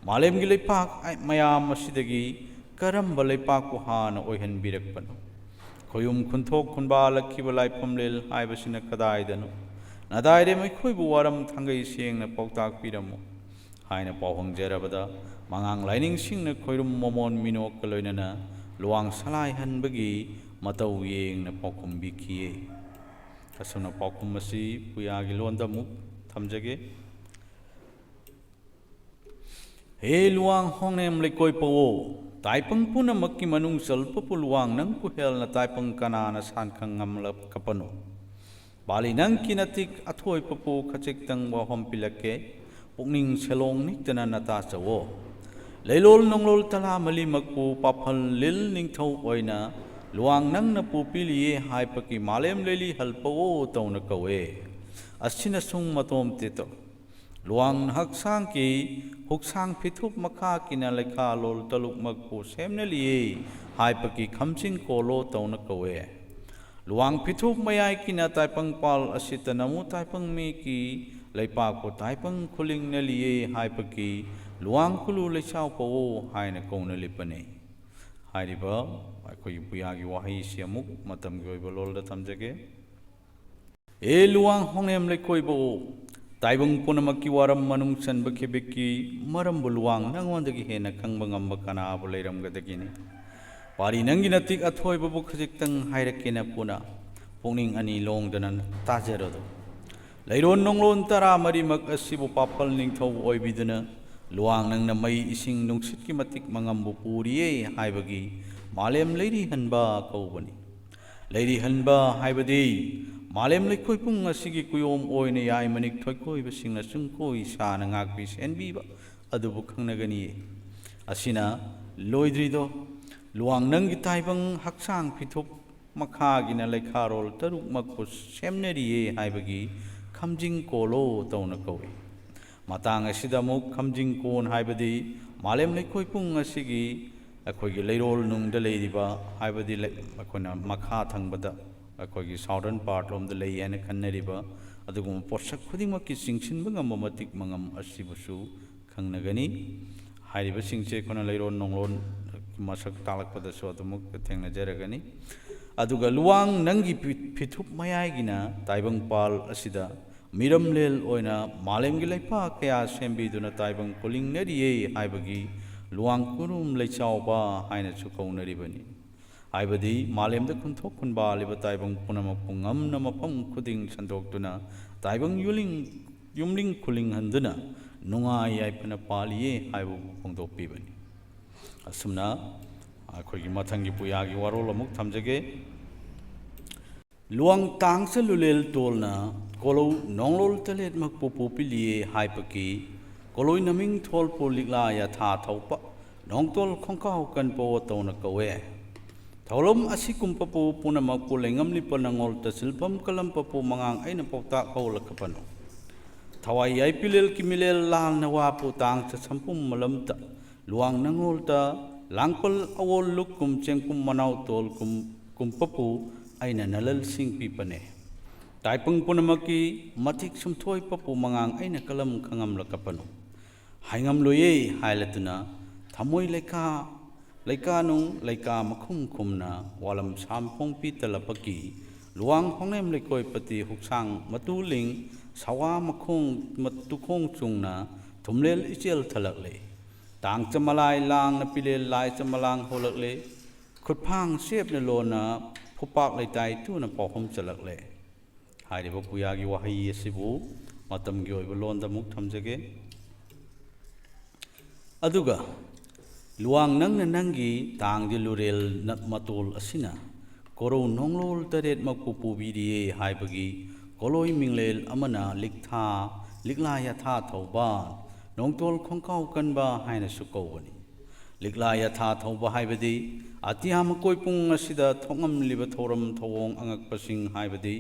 ꯃꯥꯂꯦꯝꯒꯤ ꯂꯩꯄꯥꯛ ꯃꯌꯥꯝ ꯑꯁꯤꯗꯒꯤ ꯀꯔꯝꯕ ꯂꯩꯄꯥꯛꯄꯨ ꯍꯥꯟꯅ ꯑꯣꯏꯍꯟꯕꯤꯔꯛꯄꯅꯣ? ꯈꯣꯏꯌꯨꯝ ꯈꯨꯟꯊꯣꯛ ꯈꯨꯟꯕꯥꯜꯂꯛꯈꯤꯕ ꯂꯥꯏꯐꯝꯂꯦꯜ ꯍꯥꯏꯕꯁꯤꯅ ꯀꯗꯥꯏꯗꯅꯣ? ꯅꯗꯥꯏꯗꯦꯝ ꯑꯩꯈꯣꯏꯕꯨ ꯋꯥꯔꯝ ꯊꯥꯡꯒꯩ ꯁꯦꯡꯅ ꯄꯥꯎꯇꯥꯛ ꯄꯤꯔꯝꯃꯨ ꯍꯥꯏꯅ ꯄꯥꯎ ꯍꯪꯖꯔꯕꯗ, ꯃꯉꯥꯡ ꯂꯥꯏꯅꯤꯡꯁꯤꯡꯅ ꯈꯣꯏꯔꯨꯝ ꯃꯃꯣꯟ ꯃꯤꯅꯣꯛꯀ ꯂꯣꯏꯅꯅ ꯂꯨꯋꯥꯡ ꯁꯂꯥꯏꯍꯟꯕꯒꯤ ꯃꯇꯧ ꯌꯦꯡꯅ ꯄꯥꯎꯈꯨꯝ ꯄꯤꯈꯤꯌꯦ꯫ ꯑꯁꯨꯝꯅ ꯄꯥꯎꯈꯨꯝ ꯑꯁꯤ ꯄꯨꯌꯥꯒꯤ ꯂꯣꯟꯗ ꯑꯃꯨꯛ ꯊꯝꯖꯒꯦ꯫ ꯍꯦ ꯂꯨꯋꯥꯡ ꯍꯣꯡꯅꯦꯝ ꯂꯩꯀꯣꯏ ꯄꯧꯑꯣ, ꯇꯥꯏꯄꯪ ꯄꯨꯝꯅꯃꯛꯀꯤ ꯃꯅꯨꯡ ꯆꯜꯄꯄꯨ ꯂꯨꯋꯥꯡ ꯅꯪ ꯀꯨꯍꯦꯜꯅ ꯇꯥꯏꯄꯪ ꯀꯅꯥꯅ ꯁꯥꯟꯈꯪ ꯉꯝꯂꯛꯀꯄꯅꯣ? ꯕꯥꯂꯤ ꯅꯪꯒꯤ ꯅꯇꯤꯛ ꯑꯊꯣꯏꯄꯄꯨ ꯈꯖꯤꯛꯇꯪ ꯋꯥꯐꯝ ꯄꯤꯂꯛꯀꯦ, ꯄꯨꯛꯅꯤꯡ ꯁꯦꯂꯣꯡ ꯅꯤꯛꯇꯅ ꯅꯇꯥꯆꯧꯑꯣ꯫ ꯂꯩꯂꯣꯜ ꯅꯣꯡꯂꯣꯜ ꯇꯂꯥ ꯃꯂꯤꯃꯛꯄꯨ ꯄꯥꯐꯜ ꯂꯤꯜ ꯅꯤꯡꯊꯧ ꯑꯣꯏꯅ ꯂꯨꯋꯥꯡ ꯅꯪꯅ ꯄꯨꯄꯤꯂꯤꯌꯦ ꯍꯥꯏꯄꯀꯤ ꯃꯥꯂꯦꯝ ꯂꯩꯂꯤ ꯍꯜꯄꯑꯣ ꯇꯧꯅ ꯀꯧꯋꯦ꯫ ꯑꯁꯤꯅꯁꯨꯡ ꯃꯇꯣꯝ ꯇꯦꯇꯣ꯫ ꯂꯨꯋꯥꯡ ꯍꯛꯁꯥꯡꯒꯤ ꯍꯨꯛꯁꯥꯡ ꯐꯤꯊꯨꯞ ꯃꯈꯥꯒꯤꯅ ꯂꯩꯈꯥꯂꯣꯜ ꯇꯂꯨꯛꯃꯛꯄꯨ ꯁꯦꯝꯅꯂꯤꯌꯦ ꯍꯥꯏꯄꯒꯤ ꯈꯝꯖꯤꯡ ꯀꯣꯜꯂꯣ ꯇꯧꯅ ꯀꯧꯋꯦ꯫ ꯂꯨꯋꯥꯡ ꯐꯤꯊꯨꯞ ꯃꯌꯥꯏꯒꯤꯅ ꯇꯥꯏꯄꯪꯄꯥꯜ ꯑꯁꯤꯇ ꯅꯃꯨ ꯇꯥꯏꯄꯪ ꯃꯤꯒꯤ ꯂꯩꯄꯥꯛꯄꯨ ꯇꯥꯏꯄꯪ ꯈꯨꯂꯤꯡꯅꯂꯤꯌꯦ ꯍꯥꯏꯄꯒꯤ ꯂꯨꯋꯥꯡ ꯈꯨꯂꯨ ꯂꯩꯆꯥꯎ ꯄꯧꯑꯣ ꯍꯥꯏꯅ ꯀꯧꯅꯂꯤꯕꯅꯤ꯫ ꯍꯥꯏꯔꯤꯕ ꯑꯩꯈꯣꯏꯒꯤ ꯄꯨꯌꯥꯒꯤ ꯋꯥꯍꯩꯁꯤ ꯑꯃꯨꯛ ꯃꯇꯝꯒꯤ ꯑꯣꯏꯕ ꯂꯣꯜꯗ ꯊꯝꯖꯒꯦ꯫ ꯑꯦ ꯂꯨꯋꯥꯡ ꯍꯣꯡꯅꯦꯝ ꯂꯩꯀꯣꯏꯕꯧ, ꯇꯥꯏꯕꯪ ꯄꯨꯝꯅꯃꯛꯀꯤ ꯋꯥꯔꯝ ꯃꯅꯨꯡ ꯆꯟꯕ ꯈꯤꯕꯤꯛꯀꯤ ꯃꯔꯝꯕꯨ ꯂꯨꯋꯥꯡ ꯅꯪꯉꯣꯟꯗꯒꯤ ꯍꯦꯟꯅ ꯈꯪꯕ ꯉꯝꯕ ꯀꯅꯥꯕꯨ ꯂꯩꯔꯝꯒꯗꯒꯦꯅꯤ? ꯄꯥꯔꯤ ꯅꯪꯒꯤ ꯅꯇꯤꯛ ꯑꯊꯣꯏꯕꯕꯨ ꯈꯖꯤꯛꯇꯪ ꯍꯥꯏꯔꯛꯀꯦꯅ ꯄꯨꯅ ꯄꯨꯛꯅꯤꯡ ꯑꯅꯤ ꯂꯣꯡꯗꯅ ꯇꯥꯖꯔꯗꯨ꯫ ꯂꯩꯔꯣꯟ ꯅꯣꯡꯂꯣꯟ ꯇꯔꯥ ꯃꯔꯤꯃꯛ ꯑꯁꯤꯕꯨ ꯄꯥꯐꯜ ꯅꯤꯡꯊꯧ ꯑꯣꯏꯕꯤꯗꯨꯅ ꯂꯨꯋꯥꯡ ꯅꯪꯅ ꯃꯩ ꯏꯁꯤꯡ ꯅꯨꯡꯁꯤꯠꯀꯤ ꯃꯇꯤꯛ ꯃꯉꯝꯕꯨ ꯄꯨꯔꯤꯌꯦ ꯍꯥꯏꯕꯒꯤ ꯃꯥꯂꯦꯝ ꯂꯩꯔꯤ ꯍꯟꯕ ꯀꯧꯕꯅꯤ꯫ ꯂꯩꯔꯤ ꯍꯟꯕ ꯍꯥꯏꯕꯗꯤ ꯃꯥꯂꯦꯝ ꯂꯩꯀꯣꯏ ꯄꯨꯡ ꯑꯁꯤꯒꯤ ꯀꯨꯌꯣꯝ ꯑꯣꯏꯅ ꯌꯥꯏ ꯃꯅꯤꯛ ꯊꯣꯏꯀꯣꯏꯕꯁꯤꯡꯅ ꯆꯨꯡꯀꯣꯏ ꯁꯥꯅ ꯉꯥꯛꯄꯤ ꯁꯦꯟꯕꯤꯕ ꯑꯗꯨꯕꯨ ꯈꯪꯅꯒꯅꯤ꯫ ꯑꯁꯤꯅ ꯂꯣꯏꯗ꯭ꯔꯤꯗꯣ, ꯂꯨꯋꯥꯡ ꯅꯪꯒꯤ ꯇꯥꯏꯕꯪ ꯍꯛꯆꯥꯡ ꯐꯤꯊꯨꯞ ꯃꯈꯥꯒꯤꯅ ꯂꯩꯈꯥꯔꯣꯜ ꯇꯔꯨꯛꯃꯛꯄꯨ ꯁꯦꯝꯅꯔꯤꯌꯦ ꯍꯥꯏꯕꯒꯤ ꯈꯝꯖꯤꯡ ꯀꯣꯜꯂꯣ ꯇꯧꯅ ꯀꯧꯏ꯫ ꯃꯇꯥꯡ ꯑꯁꯤꯗ ꯑꯃꯨꯛ ꯈꯝꯖꯤꯡ ꯀꯣꯟ ꯍꯥꯏꯕꯗꯤ ꯃꯥꯂꯦꯝ ꯂꯩꯀꯣꯏ ꯄꯨꯡ ꯑꯁꯤꯒꯤ ꯑꯩꯈꯣꯏꯒꯤ ꯂꯩꯔꯣꯜ ꯅꯨꯡꯗ ꯂꯩꯔꯤꯕ, ꯍꯥꯏꯕꯗꯤ ꯂꯩ-, ꯑꯩꯈꯣꯏꯅ ꯃꯈꯥ ꯊꯪꯕꯗ ꯑꯩꯈꯣꯏꯒꯤ southern part ꯂꯣꯝꯗ ꯂꯩ ꯍꯥꯏꯅ ꯈꯟꯅꯔꯤꯕ ꯑꯗꯨꯒꯨꯝꯕ ꯄꯣꯠꯁꯛ ꯈꯨꯗꯤꯡꯃꯛꯀꯤ ꯆꯤꯡꯁꯤꯟꯕ ꯉꯝꯕ ꯃꯇꯤꯛ ꯃꯉꯝ ꯑꯁꯤꯕꯨꯁꯨ ꯈꯪꯅꯒꯅꯤ꯫ ꯍꯥꯏꯔꯤꯕꯁꯤꯡꯁꯦ ꯑꯩꯈꯣꯏꯅ ꯂꯩꯔꯣꯟ ꯅꯣꯡꯂꯣꯟ ꯃꯁꯛ ꯇꯥꯛꯂꯛꯄꯗꯁꯨ ꯑꯗꯨꯃꯛ ꯊꯦꯡꯅꯖꯔꯒꯅꯤ꯫ ꯑꯗꯨꯒ ꯂꯨꯋꯥꯡ ꯅꯪꯒꯤ ꯐꯤ-, ꯐꯤꯊꯨꯞ ꯃꯌꯥꯏꯒꯤꯅ ꯇꯥꯏꯕꯪꯄꯥꯜ ꯑꯁꯤꯗ ꯃꯤꯔꯝꯂꯦꯜ ꯑꯣꯏꯅ ꯃꯥꯂꯦꯝꯒꯤ ꯂꯩꯄꯥꯛ ꯀꯌꯥ ꯁꯦꯝꯕꯤꯗꯨꯅ ꯇꯥꯏꯕꯪ ꯀꯣꯂꯤꯡꯅꯔꯤꯌꯦ ꯍꯥꯏꯕꯒꯤ ꯂꯨꯋꯥꯡ ꯀꯨꯔꯨꯝ ꯂꯩꯆꯥꯎꯕ ꯍꯥꯏꯅꯁꯨ ꯀꯧꯅꯔꯤꯕꯅꯤ꯫ ꯍꯥꯏꯕꯗꯤ ꯃꯥꯂꯦꯝꯗ ꯈꯨꯟꯊꯣꯛ ꯈꯨꯟꯕꯥꯜꯂꯤꯕ ꯇꯥꯏꯕꯪ ꯄꯨꯝꯅꯃꯛꯄꯨ ꯉꯝꯅ ꯃꯐꯝ ꯈꯨꯗꯤꯡ ꯁꯟꯗꯣꯛꯇꯨꯅ ꯇꯥꯏꯕꯪ ꯌꯨꯂꯤꯡ-, ꯌꯨꯝꯂꯤꯡ ꯈꯨꯂꯤꯡꯍꯟꯗꯨꯅ ꯅꯨꯡꯉꯥꯏ ꯌꯥꯏꯐꯅ ꯄꯥꯜꯂꯤꯌꯦ ꯍꯥꯏꯕꯕꯨ ꯐꯣꯡꯗꯣꯛꯄꯤꯕꯅꯤ꯫ ꯑꯁꯨꯝꯅ ꯑꯩꯈꯣꯏꯒꯤ ꯃꯊꯪꯒꯤ ꯄꯨꯌꯥꯒꯤ ꯋꯥꯔꯣꯜ ꯑꯃꯨꯛ ꯊꯝꯖꯒꯦ꯫ ꯂꯨꯋꯥꯡ ꯇꯥꯡꯆ ꯂꯨꯂꯦꯜ ꯇꯣꯜꯅ ꯀꯣꯂꯧ ꯅꯣꯡꯂꯣꯜ ꯇꯔꯦꯠꯃꯛꯄꯨ ꯄꯨꯄꯤꯜꯂꯤꯌꯦ ꯍꯥꯏꯕꯒꯤ ꯀꯣꯂꯣꯏ ꯅꯃꯤꯡ ꯊꯣꯜꯄꯨ ꯂꯤꯛꯂꯥ ꯌꯥꯊꯥ ꯊꯧꯕ ꯅꯣꯡꯇꯣꯜ ꯈꯣꯡꯀꯥꯎ ꯀꯟꯕ ꯇꯧꯅ ꯀꯧꯋꯦ꯫ ꯊꯧꯔꯝ ꯑꯁꯤꯒꯨꯝꯕꯕꯨ ꯄꯨꯝꯅꯃꯛꯄꯨ ꯂꯩꯉꯝꯂꯤꯕ ꯅꯉꯣꯜꯗ ꯁꯤꯜꯐꯝ ꯀꯜꯂꯝꯕꯕꯨ ꯃꯉꯥꯡ ꯑꯩꯅ ꯄꯥꯎꯇꯥꯛ ꯍꯧꯂꯛꯀꯕꯅꯣ꯫ ꯊꯋꯥꯏ ꯌꯥꯏꯄꯤꯂꯦꯜ ꯀꯤꯃꯤꯂꯦꯜ ꯂꯥꯜꯅ ꯋꯥꯄꯨ ꯇꯥꯡꯆ ꯁꯝꯄꯨꯝ ꯃꯂꯝꯗ ꯂꯨꯋꯥꯡ ꯅꯉꯣꯜꯗ ꯂꯥꯡꯄꯜ ꯑꯋꯣꯜ ꯂꯨꯛꯀꯨꯝ ꯆꯦꯡꯀꯨꯝ ꯃꯅꯥꯎ ꯇꯣꯜ ꯀꯨꯝ-, ꯀꯨꯝꯄꯄꯨ ꯑꯩꯅ ꯅꯂꯜꯁꯤꯡ ꯄꯤꯄꯅꯦ꯫ ꯇꯥꯏꯄꯪ ꯄꯨꯝꯅꯃꯛꯀꯤ ꯃꯇꯤꯛ ꯁꯨꯝꯊꯣꯏ ꯄꯄꯨ ꯃꯉꯥꯡ ꯑꯩꯅ ꯀꯂꯝ ꯈꯪꯉꯝꯂꯛꯀꯄꯅꯨ꯫ ꯍꯥꯏꯉꯝꯂꯣꯏꯌꯦ ꯍꯥꯏꯂꯗꯨꯅ ꯊꯃꯣꯏ ꯂꯩꯀꯥ, ꯂꯩꯀꯥꯅꯨꯡ ꯂꯩꯀꯥ ꯃꯈꯨꯝ ꯈꯨꯝꯅ ꯋꯥꯂꯝ ꯁꯥꯝꯐꯣꯡ ꯄꯤꯇꯂꯄꯀꯤ ꯂꯨꯋꯥꯡ ꯍꯣꯡꯅꯦꯝ ꯂꯩꯀꯣꯏ ꯄꯇꯤ ꯍꯨꯛꯁꯥꯡ ꯃꯇꯨꯂꯤꯡ ꯁꯋꯥ ꯃꯈꯣꯡ ꯃꯇꯨꯈꯣꯡ ꯆꯨꯡꯅ ꯊꯨꯝꯂꯦꯜ ꯏꯆꯦꯜ ꯊꯂꯛꯂꯦ꯫ ꯇꯥꯡ ꯆꯃꯂꯥꯏ ꯂꯥꯡꯅ ꯄꯤꯂꯦꯜ ꯂꯥꯏ ꯆꯃꯂꯥꯡ ꯍꯣꯜꯂꯛꯂꯦ꯫ ꯈꯨꯠꯐꯥꯡ ꯆꯦꯞꯅ ꯂꯣꯟꯅ ꯐꯨꯄꯥꯛ ꯂꯩꯇꯥꯏ ꯇꯨꯅ ꯄꯥꯎꯈꯨꯝ ꯆꯜꯂꯛꯂꯦ꯫ ꯍꯥꯏꯔꯤꯕ ꯄꯨꯌꯥꯒꯤ ꯋꯥꯍꯩ ꯑꯁꯤꯕꯨ ꯃꯇꯝꯒꯤ ꯑꯣꯏꯕ ꯂꯣꯟꯗ ꯑꯃꯨꯛ ꯊꯝꯖꯒꯦ꯫ ꯑꯗꯨꯒ ꯂꯨꯋꯥꯡ ꯅꯪꯅ ꯅꯪꯒꯤ ꯇꯥꯡꯗꯤ ꯂꯨꯔꯦꯜ ꯅ-, ꯃꯇꯣꯜ ꯑꯁꯤꯅ ꯀꯣꯔꯧ ꯅꯣꯡꯂꯣꯜ ꯇꯔꯦꯠꯃꯛꯄꯨ ꯄꯨꯕꯤꯔꯤꯌꯦ ꯍꯥꯏꯕꯒꯤ ꯀꯣꯂꯣꯏ ꯃꯤꯡꯂꯦꯜ ꯑꯃꯅ ꯂꯤꯛꯊꯥ, ꯂꯤꯛꯂꯥ ꯌꯥꯊꯥ ꯊꯧꯕ, ꯅꯣꯡꯇꯣꯜ ꯈꯣꯡꯀꯥꯎ ꯀꯟꯕ ꯍꯥꯏꯅꯁꯨ ꯀꯧꯕꯅꯤ꯫ ꯂꯤꯛꯂꯥ ꯌꯥꯊꯥ ꯊꯧꯕ ꯍꯥꯏꯕꯗꯤ ꯑꯇꯤꯌꯥ ꯃꯀꯣꯏ ꯄꯨꯡ ꯑꯁꯤꯗ ꯊꯣꯛꯉꯝꯂꯤꯕ ꯊꯧꯔꯝ ꯊꯧꯑꯣꯡ ꯑꯉꯛꯄꯁꯤꯡ ꯍꯥꯏꯕꯗꯤ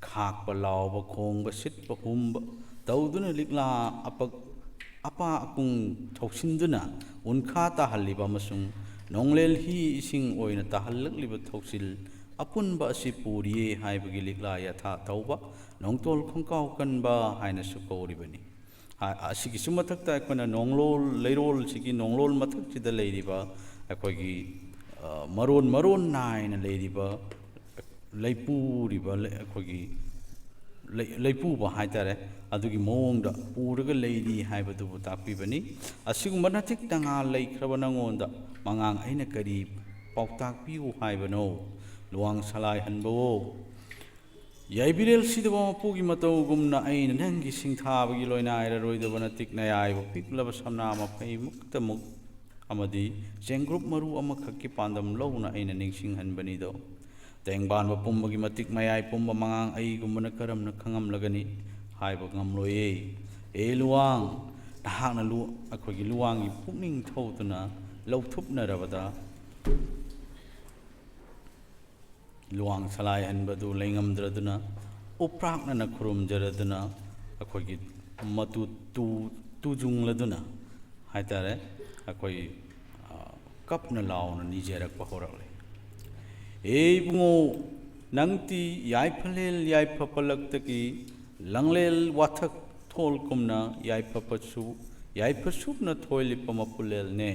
ꯈꯥꯛꯄ ꯂꯥꯎꯕ, ꯈꯣꯡꯕ, ꯁꯤꯠꯄ ꯍꯨꯝꯕ ꯇꯧꯗꯨꯅ ꯂꯤꯛꯂꯥ ꯑꯄꯛ-, ꯑꯄꯥ ꯑꯀꯨꯡ ꯊꯧꯁꯤꯟꯗꯨꯅ ꯎꯟꯈꯥ ꯇꯥꯍꯜꯂꯤꯕ ꯑꯃꯁꯨꯡ ꯅꯣꯡꯂꯦꯜ ꯍꯤ ꯏꯁꯤꯡ ꯑꯣꯏꯅ ꯇꯥꯍꯜꯂꯛꯂꯤꯕ ꯊꯧꯁꯤꯜ ꯑꯄꯨꯟꯕ ꯑꯁꯤ ꯄꯨꯔꯤꯌꯦ ꯍꯥꯏꯕꯒꯤ ꯂꯤꯛꯂꯥ ꯌꯥꯊꯥ ꯊꯧꯕ, ꯅꯣꯡꯇꯣꯜ ꯈꯣꯡꯀꯥꯎ ꯀꯟꯕ ꯍꯥꯏꯅꯁꯨ ꯀꯧꯔꯤꯕꯅꯤ꯫ ꯍꯥ-, ꯑꯁꯤꯒꯤꯁꯨ ꯃꯊꯛꯇ ꯑꯩꯈꯣꯏꯅ ꯅꯣꯡꯂꯣꯜ, ꯂꯩꯔꯣꯜꯁꯤꯒꯤ ꯅꯣꯡꯂꯣꯜ ꯃꯊꯛꯁꯤꯗ ꯂꯩꯔꯤꯕ ꯑꯩꯈꯣꯏꯒꯤ, ꯑ, ꯃꯔꯣꯟ ꯃꯔꯣꯟ ꯅꯥꯏꯅ ꯂꯩꯔꯤꯕ, ꯂꯩꯄꯨꯔꯤꯕ ꯂꯩ-, ꯑꯩꯈꯣꯏꯒꯤ ꯂꯩ-, ꯂꯩꯄꯨꯕ ꯍꯥꯏꯇꯥꯔꯦ, ꯑꯗꯨꯒꯤ ꯃꯑꯣꯡꯗ ꯄꯨꯔꯒ ꯂꯩꯔꯤ ꯍꯥꯏꯕꯗꯨꯕꯨ ꯇꯥꯛꯄꯤꯕꯅꯤ꯫ ꯑꯁꯤꯒꯨꯝꯕ ꯅꯇꯤꯛ ꯇꯉꯥ ꯂꯩꯈ꯭ꯔꯕ ꯅꯉꯣꯟꯗ ꯃꯉꯥꯡ ꯑꯩꯅ ꯀꯔꯤ ꯄꯥꯎꯇꯥꯛ ꯄꯤꯌꯨ ꯍꯥꯏꯕꯅꯣ? ꯂꯨꯋꯥꯡ ꯁꯂꯥꯏꯍꯟꯕꯋꯣ, ꯌꯥꯏꯕꯤꯔꯦꯜ ꯁꯤꯗꯕ ꯃꯄꯨꯒꯤ ꯃꯇꯧꯒꯨꯝꯅ ꯑꯩꯅ ꯅꯪꯒꯤ ꯁꯤꯡꯊꯥꯕꯒꯤ ꯂꯣꯏꯅꯥꯏꯔꯔꯣꯏꯗꯕ ꯅꯇꯤꯛ ꯅꯌꯥꯏꯕ ꯄꯤꯛꯂꯕ ꯁꯝꯅꯥ ꯃꯐꯩꯃꯨꯛꯇꯃꯨꯛ ꯑꯃꯗꯤ ꯆꯦꯡꯒ꯭ꯔꯨꯞ ꯃꯔꯨ ꯑꯃꯈꯛꯀꯤ ꯄꯥꯟꯗꯝ ꯂꯧꯅ ꯑꯩꯅ ꯅꯤꯡꯁꯤꯡꯍꯟꯕꯅꯤꯗꯣ꯫ ꯇꯦꯡꯕꯥꯟꯕ ꯄꯨꯝꯕꯒꯤ ꯃꯇꯤꯛ ꯃꯌꯥꯏ ꯄꯨꯝꯕ ꯃꯉꯥꯡ ꯑꯩꯒꯨꯝꯕꯅ ꯀꯔꯝꯅ ꯈꯪꯉꯝꯂꯒꯅꯤ? ꯍꯥꯏꯕ ꯉꯝꯂꯣꯏꯌꯦ꯫ ꯑꯦ ꯂꯨꯋꯥꯡ, ꯅꯍꯥꯛꯅ ꯂꯨ-, ꯑꯩꯈꯣꯏꯒꯤ ꯂꯨꯋꯥꯡꯒꯤ ꯄꯨꯛꯅꯤꯡ ꯊꯧꯗꯨꯅ ꯂꯧꯊꯨꯞꯅꯔꯕꯗ, ꯂꯨꯋꯥꯡ ꯁꯂꯥꯏꯍꯟꯕꯗꯨ ꯂꯩꯉꯝꯗ꯭ꯔꯗꯨꯅ, ꯎꯞꯄ꯭ꯔꯥꯛꯅꯅ ꯈꯨꯔꯨꯝꯖꯔꯗꯨꯅ, ꯑꯩꯈꯣꯏꯒꯤ ꯃꯇꯨ ꯇꯨ-, ꯇꯨꯖꯨꯡꯂꯗꯨꯅ ꯍꯥꯏꯇꯥꯔꯦ, ꯑꯩꯈꯣꯏ, ꯑ, ꯀꯞꯅ ꯂꯥꯎꯅ ꯅꯤꯖꯔꯛꯄ ꯍꯧꯔꯛꯂꯦ꯫ "ꯑꯦ ꯏꯕꯨꯡꯉꯣ, ꯅꯪꯗꯤ ꯌꯥꯏꯐꯂꯦꯜ ꯌꯥꯏꯐ ꯄꯂꯛꯇꯒꯤ ꯂꯪꯂꯦꯜ ꯋꯥꯊꯛ ꯊꯣꯜꯒꯨꯝꯅ ꯌꯥꯏꯐ ꯄꯠꯁꯨ-, ꯌꯥꯏꯐ ꯁꯨꯞꯅ ꯊꯣꯏꯂꯤꯄ ꯃꯄꯨꯂꯦꯜꯅꯦ꯫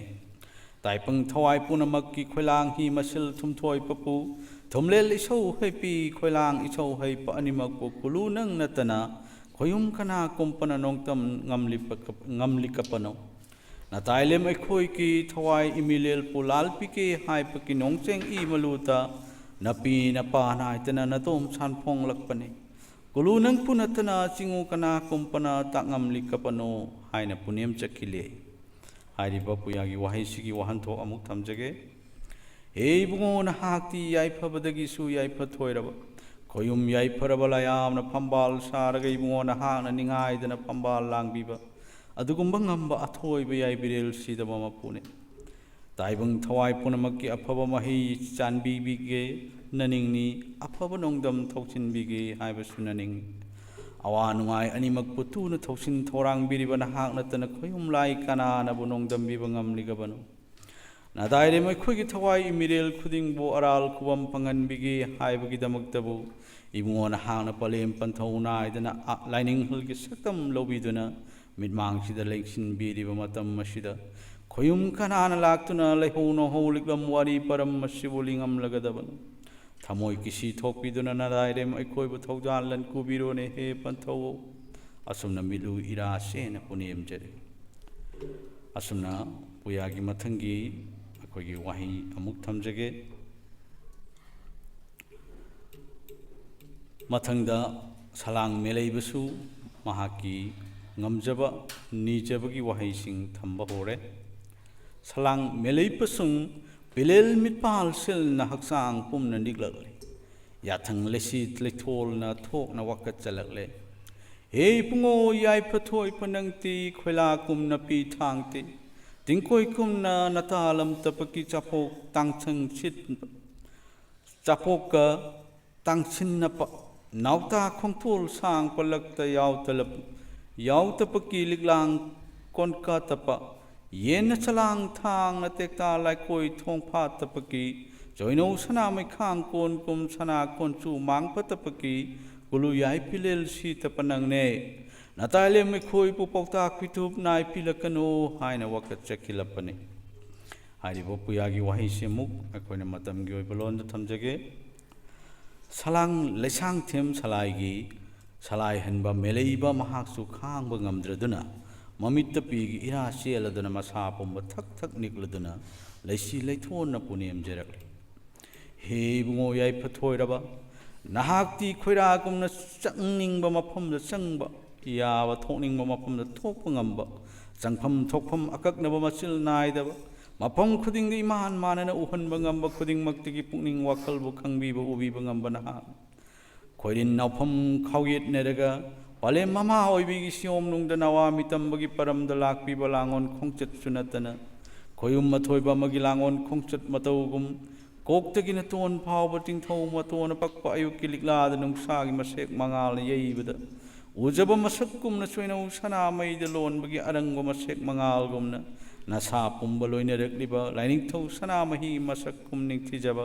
ꯇꯥꯏꯕꯪ ꯊꯋꯥꯏ ꯄꯨꯝꯅꯃꯛꯀꯤ ꯈꯣꯏꯂꯥꯡ ꯍꯤ ꯃꯁꯤꯜ ꯊꯨꯝꯊꯣꯏ ꯄꯄꯨ, ꯊꯨꯝꯂꯦꯜ ꯏꯁꯧ ꯍꯩꯄꯤ ꯈꯣꯏꯂꯥꯡ ꯏꯁꯧ ꯍꯩꯄ ꯑꯅꯤꯃꯛꯄꯨ ꯀꯨꯂꯨ ꯅꯪ ꯅꯠꯇꯅ ꯈꯣꯌꯨꯝ ꯀꯅꯥ ꯀꯨꯝꯄꯅ ꯅꯣꯡꯇꯝ ꯉꯝꯂꯤꯄ-, ꯉꯝꯂꯤꯀꯄꯅꯣ? ꯅꯇꯥꯏꯂꯦꯝ ꯑꯩꯈꯣꯏꯒꯤ ꯊꯋꯥꯏ ꯏꯃꯤꯂꯦꯜꯄꯨ ꯂꯥꯜꯄꯤꯒꯦ ꯍꯥꯏꯕꯒꯤ ꯅꯣꯡꯆꯦꯡ ꯏ ꯃꯂꯨꯇ ꯅꯄꯤ ꯅꯄꯥ ꯅꯥꯏꯗꯅ ꯅꯇꯣꯝ ꯁꯥꯟꯐꯣꯡꯂꯛꯄꯅꯤ꯫ ꯀꯨꯂꯨ ꯅꯪꯄꯨ ꯅꯠꯇꯅ ꯆꯤꯡꯉꯨ ꯀꯅꯥ ꯀꯨꯝꯄꯅ ꯇꯥꯛꯉꯝꯂꯤꯀꯄꯅꯣ?" ꯍꯥꯏꯅ ꯄꯨꯅꯦꯝ ꯆꯠꯈꯤꯂꯦ꯫ ꯍꯥꯏꯔꯤꯕ ꯄꯨꯌꯥꯒꯤ ꯋꯥꯍꯩꯁꯤꯒꯤ ꯋꯥꯍꯟꯊꯣꯛ ꯑꯃꯨꯛ ꯊꯝꯖꯒꯦ꯫ ꯍꯦ ꯏꯕꯨꯡꯉꯣ, ꯅꯍꯥꯛꯇꯤ ꯌꯥꯏꯐꯕꯗꯒꯤꯁꯨ ꯌꯥꯏꯐ ꯊꯣꯏꯔꯕ, ꯈꯣꯌꯨꯝ ꯌꯥꯏꯐꯔꯕ ꯂꯌꯥꯝꯅ ꯐꯝꯕꯥꯜ ꯁꯥꯔꯒ ꯏꯕꯨꯡꯉꯣ ꯅꯍꯥꯛꯅ ꯅꯤꯡꯉꯥꯏꯗꯅ ꯐꯝꯕꯥꯜ ꯂꯥꯡꯕꯤꯕ ꯑꯗꯨꯒꯨꯝꯕ ꯉꯝꯕ ꯑꯊꯣꯏꯕ ꯌꯥꯏꯕꯤꯔꯦꯜ ꯁꯤꯗꯕ ꯃꯄꯨꯅꯤ꯫ ꯇꯥꯏꯕꯪ ꯊꯋꯥꯏ ꯄꯨꯝꯅꯃꯛꯀꯤ ꯑꯐꯕ ꯃꯍꯩ ꯆꯥꯟꯕꯤꯕꯤꯒꯦ ꯅꯅꯤꯡꯅꯤ, ꯑꯐꯕ ꯅꯣꯡꯗꯝ ꯊꯧꯁꯤꯟꯕꯤꯒꯦ ꯍꯥꯏꯕꯁꯨ ꯅꯅꯤꯡꯅꯤ꯫ ꯑꯋꯥ ꯅꯨꯡꯉꯥꯏ ꯑꯅꯤꯃꯛꯄꯨ ꯇꯨꯅ ꯊꯧꯁꯤꯟ ꯊꯧꯔꯥꯡꯕꯤꯔꯤꯕ ꯅꯍꯥꯛ ꯅꯠꯇꯅ ꯈꯣꯌꯨꯝ ꯂꯥꯏ ꯀꯅꯥꯅꯕꯨ ꯅꯣꯡꯗꯝꯕꯤꯕ ꯉꯝꯂꯤꯒꯕꯅꯣ? ꯅꯗꯥꯏꯔꯦꯝ ꯑꯩꯈꯣꯏꯒꯤ ꯊꯋꯥꯏ ꯏꯃꯤꯔꯦꯜ ꯈꯨꯗꯤꯡꯕꯨ ꯑꯔꯥꯜ ꯈꯨꯕꯝ ꯐꯪꯍꯟꯕꯤꯒꯦ ꯍꯥꯏꯕꯒꯤꯗꯃꯛꯇꯕꯨ ꯏꯕꯨꯡꯉꯣ ꯅꯍꯥꯛꯅ ꯄꯂꯦꯝ ꯄꯟꯊꯧ ꯅꯥꯏꯗꯅ ꯑ-, ꯂꯥꯏꯅꯤꯡꯍꯜꯒꯤ ꯁꯛꯇꯝ ꯂꯧꯕꯤꯗꯨꯅ ꯃꯤꯠꯃꯥꯡꯁꯤꯗ ꯂꯦꯡꯁꯤꯟꯕꯤꯔꯤꯕ ꯃꯇꯝ ꯑꯁꯤꯗ ꯈꯣꯌꯨꯝ ꯀꯅꯥꯅ ꯂꯥꯛꯇꯨꯅ ꯂꯩꯍꯧ ꯅꯣꯡꯍꯧ ꯂꯤꯛꯂꯝ ꯋꯥꯔꯤ ꯄꯔꯝ ꯑꯁꯤꯕꯨ ꯂꯤꯡꯉꯝꯂꯒꯗꯕꯅꯣ? ꯊꯃꯣꯏ ꯀꯤꯁꯤ ꯊꯣꯛꯄꯤꯗꯨꯅ ꯅꯗꯥꯏꯔꯦꯝ ꯑꯩꯈꯣꯏꯕꯨ ꯊꯧꯖꯥꯜ ꯂꯟ ꯀꯨꯕꯤꯔꯣꯅꯦ ꯍꯦ ꯄꯟꯊꯧ꯫ ꯑꯁꯨꯝꯅ ꯃꯤꯠꯂꯨ ꯏꯔꯥ ꯁꯦꯅ ꯄꯨꯅꯦꯝꯖꯔꯤ꯫ ꯑꯁꯨꯝꯅ ꯄꯨꯌꯥꯒꯤ ꯃꯊꯪꯒꯤ ꯑꯩꯈꯣꯏꯒꯤ ꯋꯥꯍꯩ ꯑꯃꯨꯛ ꯊꯝꯖꯒꯦ꯫ ꯃꯊꯪꯗ ꯁꯂꯥꯡ ꯃꯦꯂꯩꯕꯁꯨ ꯃꯍꯥꯛꯀꯤ ꯉꯝꯖꯕ ꯅꯤꯖꯕꯒꯤ ꯋꯥꯍꯩꯁꯤꯡ ꯊꯝꯕ ꯍꯧꯔꯦ꯫ ꯁꯂꯥꯡ ꯃꯦꯂꯩꯕꯁꯨꯡ ꯄꯤꯂꯦꯜ ꯃꯤꯠꯄꯥꯜ ꯁꯤꯜꯅ ꯍꯛꯆꯥꯡ ꯄꯨꯝꯅ ꯅꯤꯛꯂꯛꯂꯦ꯫ ꯌꯥꯊꯪ ꯂꯩꯁꯤꯠ ꯂꯩꯊꯣꯜꯅ ꯊꯣꯛꯅ ꯋꯥꯀꯠꯆꯜꯂꯛꯂꯦ꯫ ꯍꯦ ꯏꯕꯨꯡꯉꯣ ꯌꯥꯏꯐ ꯊꯣꯏꯕ ꯅꯪꯗꯤ ꯈꯣꯏꯂꯥ ꯀꯨꯝꯅ ꯄꯤ ꯊꯥꯡꯗꯦ꯫ ꯇꯤꯡꯀꯣꯏ ꯀꯨꯝꯅ ꯅꯇꯥꯂꯝ ꯇꯄꯀꯤ ꯆꯥꯐꯣꯛ ꯇꯥꯡꯁꯪ ꯁꯤꯠ ꯆꯥꯄꯣꯛꯀ ꯇꯥꯡꯁꯤꯟꯅꯄ ꯅꯥꯎꯇꯥ ꯈꯣꯡꯊꯣꯜ ꯁꯥꯡ ꯄꯂꯛꯇ ꯌꯥꯎꯇꯂꯞ ꯌꯥꯎꯇꯄꯀꯤ ꯂꯤꯛꯂꯥꯡ ꯀꯣꯟꯀꯥꯇꯄ ꯌꯦꯟꯅ ꯆꯂꯥꯡ ꯊꯥꯡꯅ ꯇꯦꯛꯇꯥ ꯂꯥꯏꯀꯣꯏ ꯊꯣꯡ ꯐꯥꯠꯇꯄꯀꯤ ꯆꯣꯏꯅꯧ ꯁꯅꯥ ꯃꯩꯈꯥꯡ ꯀꯣꯟ ꯀꯨꯝ ꯁꯅꯥ ꯀꯣꯟꯆꯨ ꯃꯥꯡ ꯐꯠꯇꯄꯀꯤ ꯀꯨꯂꯨ ꯌꯥꯏ ꯄꯤꯂꯦꯜ ꯁꯤꯇꯄ ꯅꯪꯅꯦ꯫ ꯅꯇꯥꯏꯂꯦꯝ ꯑꯩꯈꯣꯏꯕꯨ ꯄꯥꯎꯇꯥꯛ ꯄꯤꯊꯨꯞ ꯅꯥꯏ ꯄꯤꯂꯛꯀꯅꯨ ꯍꯥꯏꯅ ꯋꯥꯀꯠꯆꯈꯤꯂꯛꯄꯅꯤ꯫ ꯍꯥꯏꯔꯤꯕ ꯄꯨꯌꯥꯒꯤ ꯋꯥꯍꯩꯁꯤ ꯑꯃꯨꯛ ꯑꯩꯈꯣꯏꯅ ꯃꯇꯝꯒꯤ ꯑꯣꯏꯕ ꯂꯣꯟꯗ ꯊꯝꯖꯒꯦ꯫ ꯁꯂꯥꯡ ꯂꯩꯁꯥꯡꯊꯦꯝ ꯁꯂꯥꯏꯒꯤ ꯁꯂꯥꯏꯍꯟꯕ ꯃꯦꯂꯩꯕ ꯃꯍꯥꯛꯁꯨ ꯈꯥꯡꯕ ꯉꯝꯗ꯭ꯔꯗꯨꯅ ꯃꯃꯤꯠꯇ ꯄꯤꯒꯤ ꯏꯔꯥ ꯆꯦꯜꯂꯗꯨꯅ ꯃꯁꯥ ꯄꯨꯝꯕ ꯊꯛ ꯊꯛ ꯅꯤꯛꯂꯗꯨꯅ ꯂꯩꯁꯤ ꯂꯩꯊꯣꯟꯅ ꯄꯨꯅꯦꯝꯖꯔꯛꯂꯤ꯫ ꯍꯦ ꯏꯕꯨꯡꯉꯣ ꯌꯥꯏꯐ ꯊꯣꯏꯔꯕ, ꯅꯍꯥꯛꯇꯤ ꯈꯣꯏꯔꯥꯒꯨꯝꯅ ꯆꯪꯅꯤꯡꯕ ꯃꯐꯝꯗ ꯆꯪꯕ, ꯌꯥꯕ ꯊꯣꯛꯅꯤꯡꯕ ꯃꯐꯝꯗ ꯊꯣꯛꯄ ꯉꯝꯕ, ꯆꯪꯐꯝ ꯊꯣꯛꯐꯝ ꯑꯀꯛꯅꯕ ꯃꯆꯤꯜ ꯅꯥꯏꯗꯕ, ꯃꯐꯝ ꯈꯨꯗꯤꯡꯗ ꯏꯃꯥꯟ ꯃꯥꯟꯅꯅ ꯎꯍꯟꯕ ꯉꯝꯕ ꯈꯨꯗꯤꯡꯃꯛꯇꯒꯤ ꯄꯨꯛꯅꯤꯡ ꯋꯥꯈꯜꯕꯨ ꯈꯪꯕꯤꯕ ꯎꯕꯤꯕ ꯉꯝꯕ ꯅꯍꯥꯛ꯫ ꯈꯣꯏꯔꯤꯟ ꯅꯥꯎꯐꯝ ꯈꯥꯎꯌꯦꯠꯅꯔꯒ ꯄꯥꯂꯦꯝ ꯃꯃꯥ ꯑꯣꯏꯕꯤꯒꯤ ꯁꯤꯌꯣꯝꯅꯨꯡꯗ ꯅꯋꯥ ꯃꯤꯇꯝꯕꯒꯤ ꯄꯔꯝꯗ ꯂꯥꯛꯄꯤꯕ ꯂꯥꯡꯑꯣꯟ ꯈꯣꯡꯆꯠꯁꯨ ꯅꯠꯇꯅ ꯈꯣꯌꯨꯝ ꯑꯊꯣꯏꯕ ꯑꯃꯒꯤ ꯂꯥꯡꯑꯣꯟ ꯈꯣꯡꯆꯠ ꯃꯇꯧꯒꯨꯝ ꯀꯣꯛꯇꯒꯤ ꯅꯇꯣꯟ ꯐꯥꯎꯕ ꯆꯤꯡꯊꯧ ꯃꯇꯣꯟ ꯑꯄꯛꯄ ꯑꯌꯨꯛꯀꯤ ꯂꯤꯛꯂꯥꯗ ꯅꯨꯡꯁꯥꯒꯤ ꯃꯁꯦꯛ ꯃꯉꯥꯜꯅ ꯌꯩꯕꯗ ꯎꯖꯕ ꯃꯁꯛꯀꯨꯝꯅ ꯆꯣꯏꯅꯧ ꯁꯅꯥꯃꯩꯗ ꯂꯣꯟꯕꯒꯤ ꯑꯔꯪꯕ ꯃꯁꯦꯛ ꯃꯉꯥꯜꯒꯨꯝꯅ ꯅꯁꯥ ꯄꯨꯝꯕ ꯂꯣꯏꯅꯔꯛꯂꯤꯕ ꯂꯥꯏꯅꯤꯡꯊꯧ ꯁꯅꯥꯃꯍꯤ ꯃꯁꯛ ꯀꯨꯝ ꯅꯤꯡꯊꯤꯖꯕ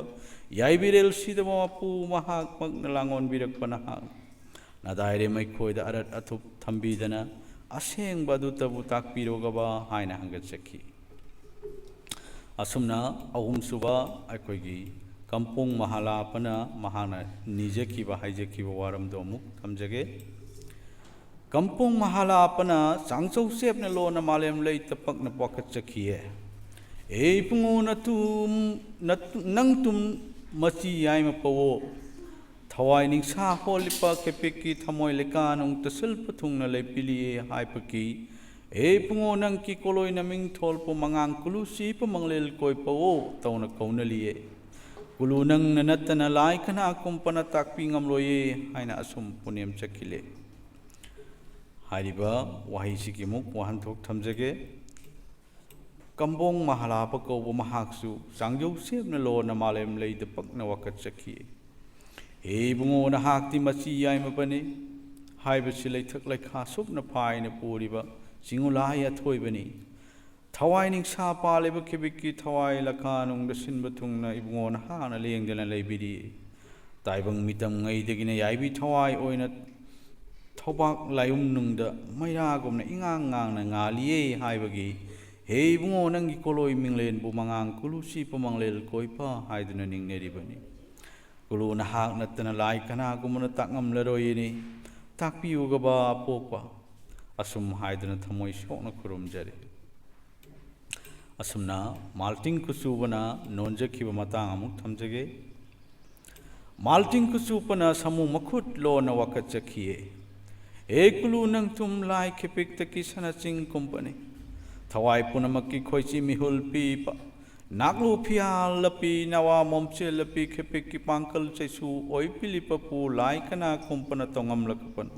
ꯌꯥꯏꯕꯤꯔꯦꯜ ꯁꯤꯗꯕ ꯃꯄꯨ ꯃꯍꯥꯛꯃꯛꯅ ꯂꯥꯡꯑꯣꯟꯕꯤꯔꯛꯄ ꯅꯍꯥꯛ ꯅꯗꯥꯏꯔꯦꯝ ꯑꯩꯈꯣꯏꯗ ꯑꯔꯠ ꯑꯊꯨꯞ ꯊꯝꯕꯤꯗꯅ ꯑꯁꯦꯡꯕ ꯑꯗꯨꯇꯕꯨ ꯇꯥꯛꯄꯤꯔꯣꯒꯕ ꯍꯥꯏꯅ ꯍꯪꯒꯠꯆꯈꯤ꯫ ꯑꯁꯨꯝꯅ ꯑꯍꯨꯝꯁꯨꯕ ꯑꯩꯈꯣꯏꯒꯤ ꯀꯝꯄꯣꯡ ꯃꯍꯥꯂꯥꯄꯅ ꯃꯍꯥꯛꯅ ꯅꯤꯖꯈꯤꯕ, ꯍꯥꯏꯖꯈꯤꯕ ꯋꯥꯔꯝꯗꯣ ꯑꯃꯨꯛ ꯊꯝꯖꯒꯦ꯫ ꯀꯝꯄꯣꯡ ꯃꯍꯥꯂꯥꯄꯅ ꯆꯥꯡꯆꯧꯁꯦꯞꯅ ꯂꯣꯟꯅ ꯃꯥꯂꯦꯝ ꯂꯩꯇ ꯄꯛꯅ ꯋꯥꯀꯠꯆꯈꯤꯌꯦ꯫ ꯑꯦ ꯏꯕꯨꯡꯉꯣ, ꯅꯇꯨꯝ, ꯅꯠ-, ꯅꯪ ꯇꯨꯝ ꯃꯆꯤ ꯌꯥꯏꯃ ꯄꯧꯋꯣ꯫ ꯊꯋꯥꯏ ꯅꯤꯡꯁꯥ ꯍꯣꯜꯂꯤꯕ ꯈꯦꯄꯤꯛꯀꯤ ꯊꯃꯣꯏ ꯂꯩꯀꯥꯅꯨꯡ ꯇꯁꯤꯜꯄ ꯊꯨꯡꯅ ꯂꯩꯄꯤꯂꯤꯌꯦ ꯍꯥꯏꯕꯒꯤ꯫ ꯑꯦ ꯏꯕꯨꯡꯉꯣ, ꯅꯪꯒꯤ ꯀꯣꯂꯣꯏ ꯅꯃꯤꯡ ꯊꯣꯜꯄ ꯃꯉꯥꯡ ꯀꯨꯂꯨ ꯁꯤꯄ ꯃꯪꯂꯦꯜ ꯀꯣꯏ ꯄꯧꯋꯣ ꯇꯧꯅ ꯀꯧꯅꯂꯤꯌꯦ꯫ ꯀꯨꯂꯨ ꯅꯪꯅ ꯅꯠꯇꯅ ꯂꯥꯏ ꯀꯅꯥ ꯀꯨꯝꯄꯅ ꯇꯥꯛꯄꯤ ꯉꯝꯂꯣꯏꯌꯦ ꯍꯥꯏꯅ ꯑꯁꯨꯝ ꯄꯨꯅꯦꯝ ꯆꯠꯈꯤꯂꯦ꯫ ꯍꯥꯏꯔꯤꯕ ꯋꯥꯍꯩꯁꯤꯒꯤ ꯑꯃꯨꯛ ꯋꯥꯍꯟꯊꯣꯛ ꯊꯝꯖꯒꯦ꯫ ꯀꯝꯕꯣꯡ ꯃꯍꯥꯂꯥꯄ ꯀꯧꯕ ꯃꯍꯥꯛꯁꯨ ꯆꯥꯡꯖꯧ ꯁꯦꯞꯅ ꯂꯣꯟꯅ ꯃꯥꯂꯦꯝ ꯂꯩꯗ ꯄꯛꯅ ꯋꯥꯀꯠꯆꯈꯤ꯫ ꯍꯦ ꯏꯕꯨꯡꯉꯣ, ꯅꯍꯥꯛꯇꯤ ꯃꯆꯤ ꯌꯥꯏꯃꯕꯅꯤ ꯍꯥꯏꯕꯁꯤ ꯂꯩꯊꯛ ꯂꯩꯈꯥ ꯁꯨꯞꯅ ꯐꯥꯏꯅ ꯄꯨꯔꯤꯕ ꯆꯤꯡꯉꯨꯂꯥꯏ ꯑꯊꯣꯏꯕꯅꯤ꯫ ꯊꯋꯥꯏ ꯅꯤꯡꯁꯥ ꯄꯥꯜꯂꯤꯕ ꯈꯤꯕꯤꯛꯀꯤ ꯊꯋꯥꯏ ꯂꯈꯥꯅꯨꯡꯗ ꯁꯤꯟꯕ ꯊꯨꯡꯅ ꯏꯕꯨꯡꯉꯣ ꯅꯍꯥꯛꯅ ꯂꯦꯡꯗꯅ ꯂꯩꯕꯤꯔꯤ꯫ ꯇꯥꯏꯕꯪ ꯃꯤꯇꯝꯉꯩꯗꯒꯤꯅ ꯌꯥꯏꯕꯤ ꯊꯋꯥꯏ ꯑꯣꯏꯅ ꯊꯧꯕꯥꯛ ꯂꯥꯏꯌꯨꯝꯅꯨꯡꯗ ꯃꯩꯔꯥꯒꯨꯝꯅ ꯏꯉꯥꯡ ꯉꯥꯡꯅ ꯉꯥꯜꯂꯤꯌꯦ ꯍꯥꯏꯕꯒꯤ, ꯍꯦ ꯏꯕꯨꯡꯉꯣ, ꯅꯪꯒꯤ ꯀꯣꯂꯣꯏ ꯃꯤꯡꯂꯦꯟꯕꯨ ꯃꯉꯥꯡ ꯀꯨꯂꯨ ꯁꯤꯄ ꯃꯪꯂꯦꯜ ꯀꯣꯏꯄ ꯍꯥꯏꯗꯨꯅ ꯅꯤꯡꯅꯔꯤꯕꯅꯤ꯫ ꯀꯨꯂꯨ ꯅꯍꯥꯛ ꯅꯠꯇꯅ ꯂꯥꯏ ꯀꯅꯥꯒꯨꯝꯕꯅ ꯇꯥꯛꯉꯝꯂꯔꯣꯏꯅꯤ꯫ ꯇꯥꯛꯄꯤꯌꯨꯒꯕ ꯑꯄꯣꯛꯄ꯫ ꯑꯁꯨꯝ ꯍꯥꯏꯗꯨꯅ ꯊꯃꯣꯏ ꯁꯣꯛꯅ ꯈꯨꯔꯨꯝꯖꯔꯤ꯫ ꯑꯁꯨꯝꯅ ꯃꯥꯜꯇꯤꯡ ꯀꯨꯆꯨꯕꯅ ꯅꯣꯟꯖꯈꯤꯕ ꯃꯇꯥꯡ ꯑꯃꯨꯛ ꯊꯝꯖꯒꯦ꯫ ꯃꯥꯜꯇꯤꯡ ꯀꯨꯆꯨꯕꯅ ꯁꯥꯃꯨ ꯃꯈꯨꯠ ꯂꯣꯟꯅ ꯋꯥꯀꯠꯆꯈꯤꯌꯦ꯫ ꯑꯦ ꯀꯨꯂꯨ, ꯅꯪ ꯊꯨꯝ ꯂꯥꯏ ꯈꯦꯄꯤꯛꯇꯒꯤ ꯁꯅꯥ ꯆꯤꯡ ꯀꯨꯝꯕꯅꯤ꯫ ꯊꯋꯥꯏ ꯄꯨꯝꯅꯃꯛꯀꯤ ꯈꯣꯏꯆꯤ ꯃꯤꯍꯨꯜ ꯄꯤꯕ, ꯅꯥꯛꯂꯨ ꯐꯤꯌꯥꯜ ꯂꯄꯤ, ꯅꯋꯥ ꯃꯣꯝꯆꯦꯜ ꯂꯄꯤ ꯈꯦꯄꯤꯛꯀꯤ ꯄꯥꯡꯀꯜ ꯆꯩꯁꯨ ꯑꯣꯏ ꯄꯤꯂꯤꯄꯄꯨ ꯂꯥꯏ ꯀꯅꯥ ꯀꯨꯝꯄꯅ ꯇꯣꯉꯝꯂꯛꯄꯅꯣ꯫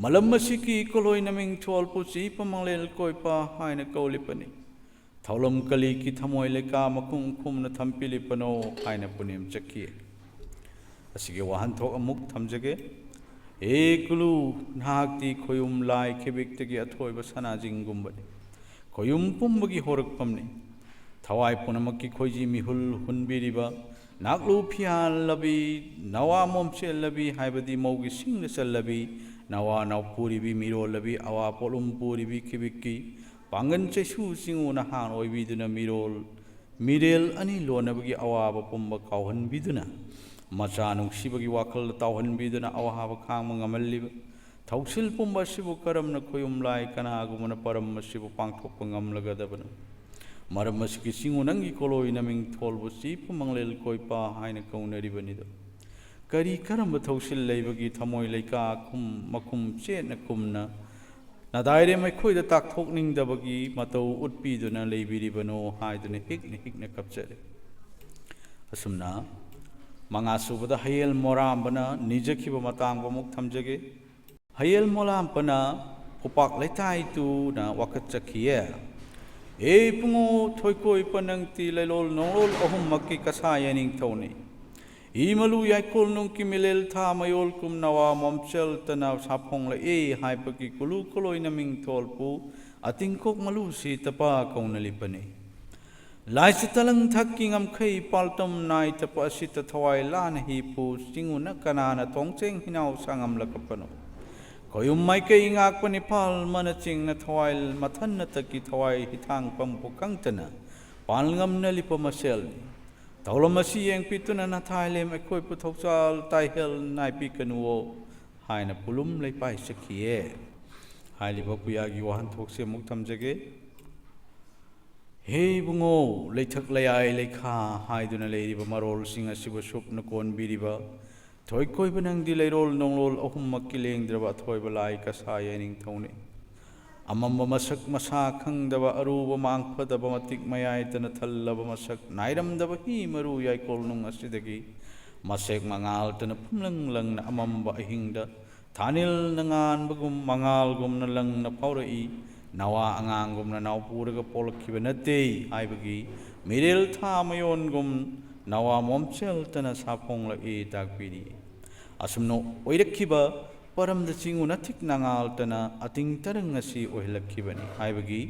ꯃꯂꯝ ꯑꯁꯤꯒꯤ ꯀꯣꯂꯣꯏ ꯅꯃꯤꯡ ꯊꯣꯜꯄꯨ ꯆꯤꯄ ꯃꯪꯂꯦꯜ ꯀꯣꯏꯄ ꯍꯥꯏꯅ ꯀꯧꯂꯤꯕꯅꯤ꯫ ꯊꯧꯂꯝ ꯀꯂꯤꯒꯤ ꯊꯃꯣꯏ ꯂꯩꯀꯥ ꯃꯈꯨꯝ ꯈꯨꯝꯅ ꯊꯝꯄꯤꯂꯤꯕꯅꯣ ꯍꯥꯏꯅ ꯄꯨꯅꯦꯝ ꯆꯠꯈꯤ꯫ ꯑꯁꯤꯒꯤ ꯋꯥꯍꯟꯊꯣꯛ ꯑꯃꯨꯛ ꯊꯝꯖꯒꯦ꯫ ꯑꯦ ꯀꯨꯂꯨ, ꯅꯍꯥꯛꯇꯤ ꯈꯣꯌꯨꯝ ꯂꯥꯏ ꯈꯦꯕꯤꯛꯇꯒꯤ ꯑꯊꯣꯏꯕ ꯁꯅꯥꯖꯤꯡꯒꯨꯝꯕꯅꯤ꯫ ꯈꯣꯌꯨꯝ ꯄꯨꯝꯕꯒꯤ ꯍꯧꯔꯛꯐꯝꯅꯤ꯫ ꯊꯋꯥꯏ ꯄꯨꯝꯅꯃꯛꯀꯤ ꯈꯣꯏꯖꯤ ꯃꯤꯍꯨꯜ ꯍꯨꯟꯕꯤꯔꯤꯕ, ꯅꯥꯛꯂꯨ ꯐꯤꯌꯥꯜꯂꯕꯤ, ꯅꯋꯥ ꯃꯣꯝꯆꯦꯜꯂꯕꯤ ꯍꯥꯏꯕꯗꯤ ꯃꯧꯒꯤ ꯁꯤꯡꯅ ꯆꯜꯂꯕꯤ, ꯅꯋꯥ ꯅꯥꯎꯄꯨꯔꯤꯕꯤ, ꯃꯤꯔꯣꯜꯂꯕꯤ, ꯑꯋꯥ ꯄꯣꯠꯂꯨꯝ ꯄꯨꯔꯤꯕꯤ ꯈꯤꯕꯤꯛꯀꯤ ꯄꯥꯡꯒꯟ ꯆꯩꯁꯨ ꯆꯤꯡꯉꯨꯅ ꯍꯥꯟ ꯑꯣꯏꯕꯤꯗꯨꯅ ꯃꯤꯔꯣꯜ ꯃꯤꯔꯦꯜ ꯑꯅꯤ ꯂꯣꯟꯅꯕꯒꯤ ꯑꯋꯥꯕ ꯄꯨꯝꯕ ꯀꯥꯎꯍꯟꯕꯤꯗꯨꯅ, ꯃꯆꯥ ꯅꯨꯡꯁꯤꯕꯒꯤ ꯋꯥꯈꯜꯗ ꯇꯥꯎꯍꯟꯕꯤꯗꯨꯅ ꯑꯋꯥꯕ ꯈꯥꯡꯕ ꯉꯝꯍꯜꯂꯤꯕ ꯊꯧꯁꯤꯜ ꯄꯨꯝꯕ ꯑꯁꯤꯕꯨ ꯀꯔꯝꯅ ꯈꯣꯌꯨꯝ ꯂꯥꯏ ꯀꯅꯥꯒꯨꯝꯕꯅ ꯄꯔꯝ ꯑꯁꯤꯕꯨ ꯄꯥꯡꯊꯣꯛꯄ ꯉꯝꯂꯒꯗꯕꯅꯣ? ꯃꯔꯝ ꯑꯁꯤꯒꯤ ꯆꯤꯡꯉꯨ ꯅꯪꯒꯤ ꯀꯣꯂꯣꯏ ꯅꯃꯤꯡ ꯊꯣꯜꯕꯨ ꯆꯤꯐꯨ ꯃꯪꯂꯦꯜ ꯀꯣꯏꯄ ꯍꯥꯏꯅ ꯀꯧꯅꯔꯤꯕꯅꯤꯗꯣ꯫ ꯀꯔꯤ ꯀꯔꯝꯕ ꯊꯧꯁꯤꯜ ꯂꯩꯕꯒꯤ ꯊꯃꯣꯏ ꯂꯩꯀꯥ ꯈꯨꯝ ꯃꯈꯨꯝ ꯆꯦꯠꯅ ꯀꯨꯝꯅ ꯅꯗꯥꯏꯔꯦꯝ ꯑꯩꯈꯣꯏꯗ ꯇꯥꯛꯊꯣꯛꯅꯤꯡꯗꯕꯒꯤ ꯃꯇꯧ ꯎꯠꯄꯤꯗꯨꯅ ꯂꯩꯕꯤꯔꯤꯕꯅꯣ ꯍꯥꯏꯗꯨꯅ ꯍꯤꯛꯅ ꯍꯤꯛꯅ ꯀꯞꯆꯔꯤ꯫ ꯑꯁꯨꯝꯅ ꯃꯉꯥ ꯁꯨꯕꯗ ꯍꯌꯦꯜ ꯃꯣꯔꯥꯝꯕꯅ ꯅꯤꯖꯈꯤꯕ ꯃꯇꯥꯡꯕꯨ ꯑꯃꯨꯛ ꯊꯝꯖꯒꯦ꯫ ꯍꯌꯦꯜ ꯃꯣꯔꯥꯝꯕꯅ ꯈꯨꯄꯥꯛ ꯂꯩꯇꯥꯏ ꯇꯨꯅ ꯋꯥꯀꯠꯆꯈꯤꯌꯦ꯫ "ꯑꯦ ꯏꯕꯨꯡꯉꯣ ꯊꯣꯏꯀꯣꯏ ꯄꯅꯪꯇꯤ ꯂꯩꯂꯣꯜ ꯅꯣꯡꯂꯣꯜ ꯑꯍꯨꯝꯃꯛꯀꯤ ꯀꯁꯥ ꯌꯥꯅꯤꯡꯊꯧꯅꯤ꯫ ꯏ ꯃꯂꯨ ꯌꯥꯏꯀꯣꯜ ꯅꯨꯡꯀꯤ ꯃꯤꯂꯦꯜ ꯊꯥ ꯃꯌꯣꯜ ꯀꯨꯝꯅꯋꯥ ꯃꯣꯝꯆꯦꯜꯇꯅ ꯁꯥꯐꯣꯡꯂꯛꯏ ꯍꯥꯏꯕꯒꯤ ꯀꯨꯂꯨ ꯀꯨꯂꯣꯏꯅ ꯃꯤꯡꯊꯣꯜꯕꯨ ꯑꯇꯤꯡꯀꯣꯛ ꯃꯂꯨ ꯁꯤꯇꯄ ꯀꯧꯅ ꯂꯤꯄꯅꯤ꯫ ꯂꯥꯏꯁꯤ ꯇꯂꯪ ꯊꯛꯀꯤ ꯉꯝꯈꯩ ꯄꯥꯜꯇꯝ ꯅꯥꯏꯇꯄ ꯑꯁꯤꯇ ꯊꯋꯥꯏ ꯂꯥꯅ ꯍꯤꯄꯨ ꯆꯤꯡꯉꯨꯅ ꯀꯅꯥꯅ ꯇꯣꯡꯆꯦꯡ ꯍꯤꯅꯥꯎ ꯁꯥꯉꯝꯂꯛꯄꯅꯣ? ꯈꯣꯌꯨꯝ ꯃꯥꯏꯀꯩ ꯉꯥꯛꯄ ꯅꯤꯄꯥꯜ ꯃꯅ ꯆꯤꯡꯅ ꯊꯋꯥꯏ ꯃꯊꯟꯅꯇꯀꯤ ꯊꯋꯥꯏ ꯍꯤꯊꯥꯡ ꯄꯝꯕꯨ ꯈꯪꯇꯅ ꯄꯥꯜꯉꯝꯅ ꯂꯤꯄ ꯃꯁꯦꯜꯅꯤ꯫ ꯊꯧꯔꯝ ꯑꯁꯤ ꯌꯦꯡꯄꯤꯗꯨꯅ ꯅꯊꯥꯏꯂꯦꯝ ꯑꯩꯈꯣꯏꯕꯨ ꯊꯧꯖꯥꯜ ꯇꯥꯏꯍꯦꯜ ꯅꯥꯏꯕꯤꯒꯅꯨꯋꯣ" ꯍꯥꯏꯅ ꯄꯨꯂꯨꯝ ꯂꯩꯄꯥꯏ ꯆꯠꯈꯤꯌꯦ꯫ ꯍꯥꯏꯔꯤꯕ ꯄꯨꯌꯥꯒꯤ ꯋꯥꯍꯟꯊꯣꯛꯁꯦ ꯑꯃꯨꯛ ꯊꯝꯖꯒꯦ꯫ "ꯍꯦ ꯏꯕꯨꯡꯉꯣ, ꯂꯩꯊꯛ ꯂꯩꯌꯥꯏ ꯂꯩꯈꯥ" ꯍꯥꯏꯗꯨꯅ ꯂꯩꯔꯤꯕ ꯃꯔꯣꯜꯁꯤꯡ ꯑꯁꯤꯕꯨ ꯁꯨꯞꯅ ꯀꯣꯟꯕꯤꯔꯤꯕ ꯊꯣꯏꯀꯣꯏꯕ ꯅꯪꯗꯤ ꯂꯩꯔꯣꯜ ꯅꯣꯡꯂꯣꯜ ꯑꯍꯨꯝꯃꯛꯀꯤ ꯂꯦꯡꯗ꯭ꯔꯕ ꯑꯊꯣꯏꯕ ꯂꯥꯏ ꯀꯁꯥ ꯌꯥꯏꯅꯤꯡꯊꯧꯅꯤ꯫ ꯑꯃꯝꯕ ꯃꯁꯛ ꯃꯁꯥ ꯈꯪꯗꯕ, ꯑꯔꯨꯕ ꯃꯥꯡꯐꯗꯕ, ꯃꯇꯤꯛ ꯃꯌꯥꯏꯇꯅ ꯊꯜꯂꯕ ꯃꯁꯛ ꯅꯥꯏꯔꯝꯗꯕ ꯍꯤ ꯃꯔꯨ ꯌꯥꯏꯀꯣꯜ ꯅꯨꯡ ꯑꯁꯤꯗꯒꯤ ꯃꯁꯦꯛ ꯃꯉꯥꯜꯇꯅ ꯄꯨꯝꯂꯪ ꯂꯪꯅ ꯑꯃꯝꯕ ꯑꯍꯤꯡꯗ ꯊꯥꯅꯤꯜꯅ ꯉꯥꯟꯕꯒꯨꯝ ꯃꯉꯥꯜꯒꯨꯝꯅ ꯂꯪꯅ ꯐꯥꯎꯔꯛꯏ꯫ ꯅꯋꯥ ꯑꯉꯥꯡꯒꯨꯝꯅ ꯅꯥꯎꯄꯨꯔꯒ ꯄꯣꯛꯂꯛꯈꯤꯕ ꯅꯠꯇꯦ ꯍꯥꯏꯕꯒꯤ ꯃꯤꯔꯦꯜ ꯊꯥ ꯃꯌꯣꯟꯒꯨꯝ ꯅꯋꯥ ꯃꯣꯝꯆꯦꯜꯇꯅ ꯁꯥꯐꯣꯡꯂꯛꯏ ꯇꯥꯛꯄꯤꯔꯤ꯫ ꯑꯁꯨꯝꯅ ꯑꯣꯏꯔꯛꯈꯤꯕ ꯄꯔꯝꯗ ꯆꯤꯡꯉꯨꯅ ꯊꯤꯛ ꯅꯉꯥꯜꯇꯅ ꯑꯇꯤꯡ ꯇꯔꯪ ꯑꯁꯤ ꯑꯣꯏꯍꯜꯂꯛꯈꯤꯕꯅꯤ ꯍꯥꯏꯕꯒꯤ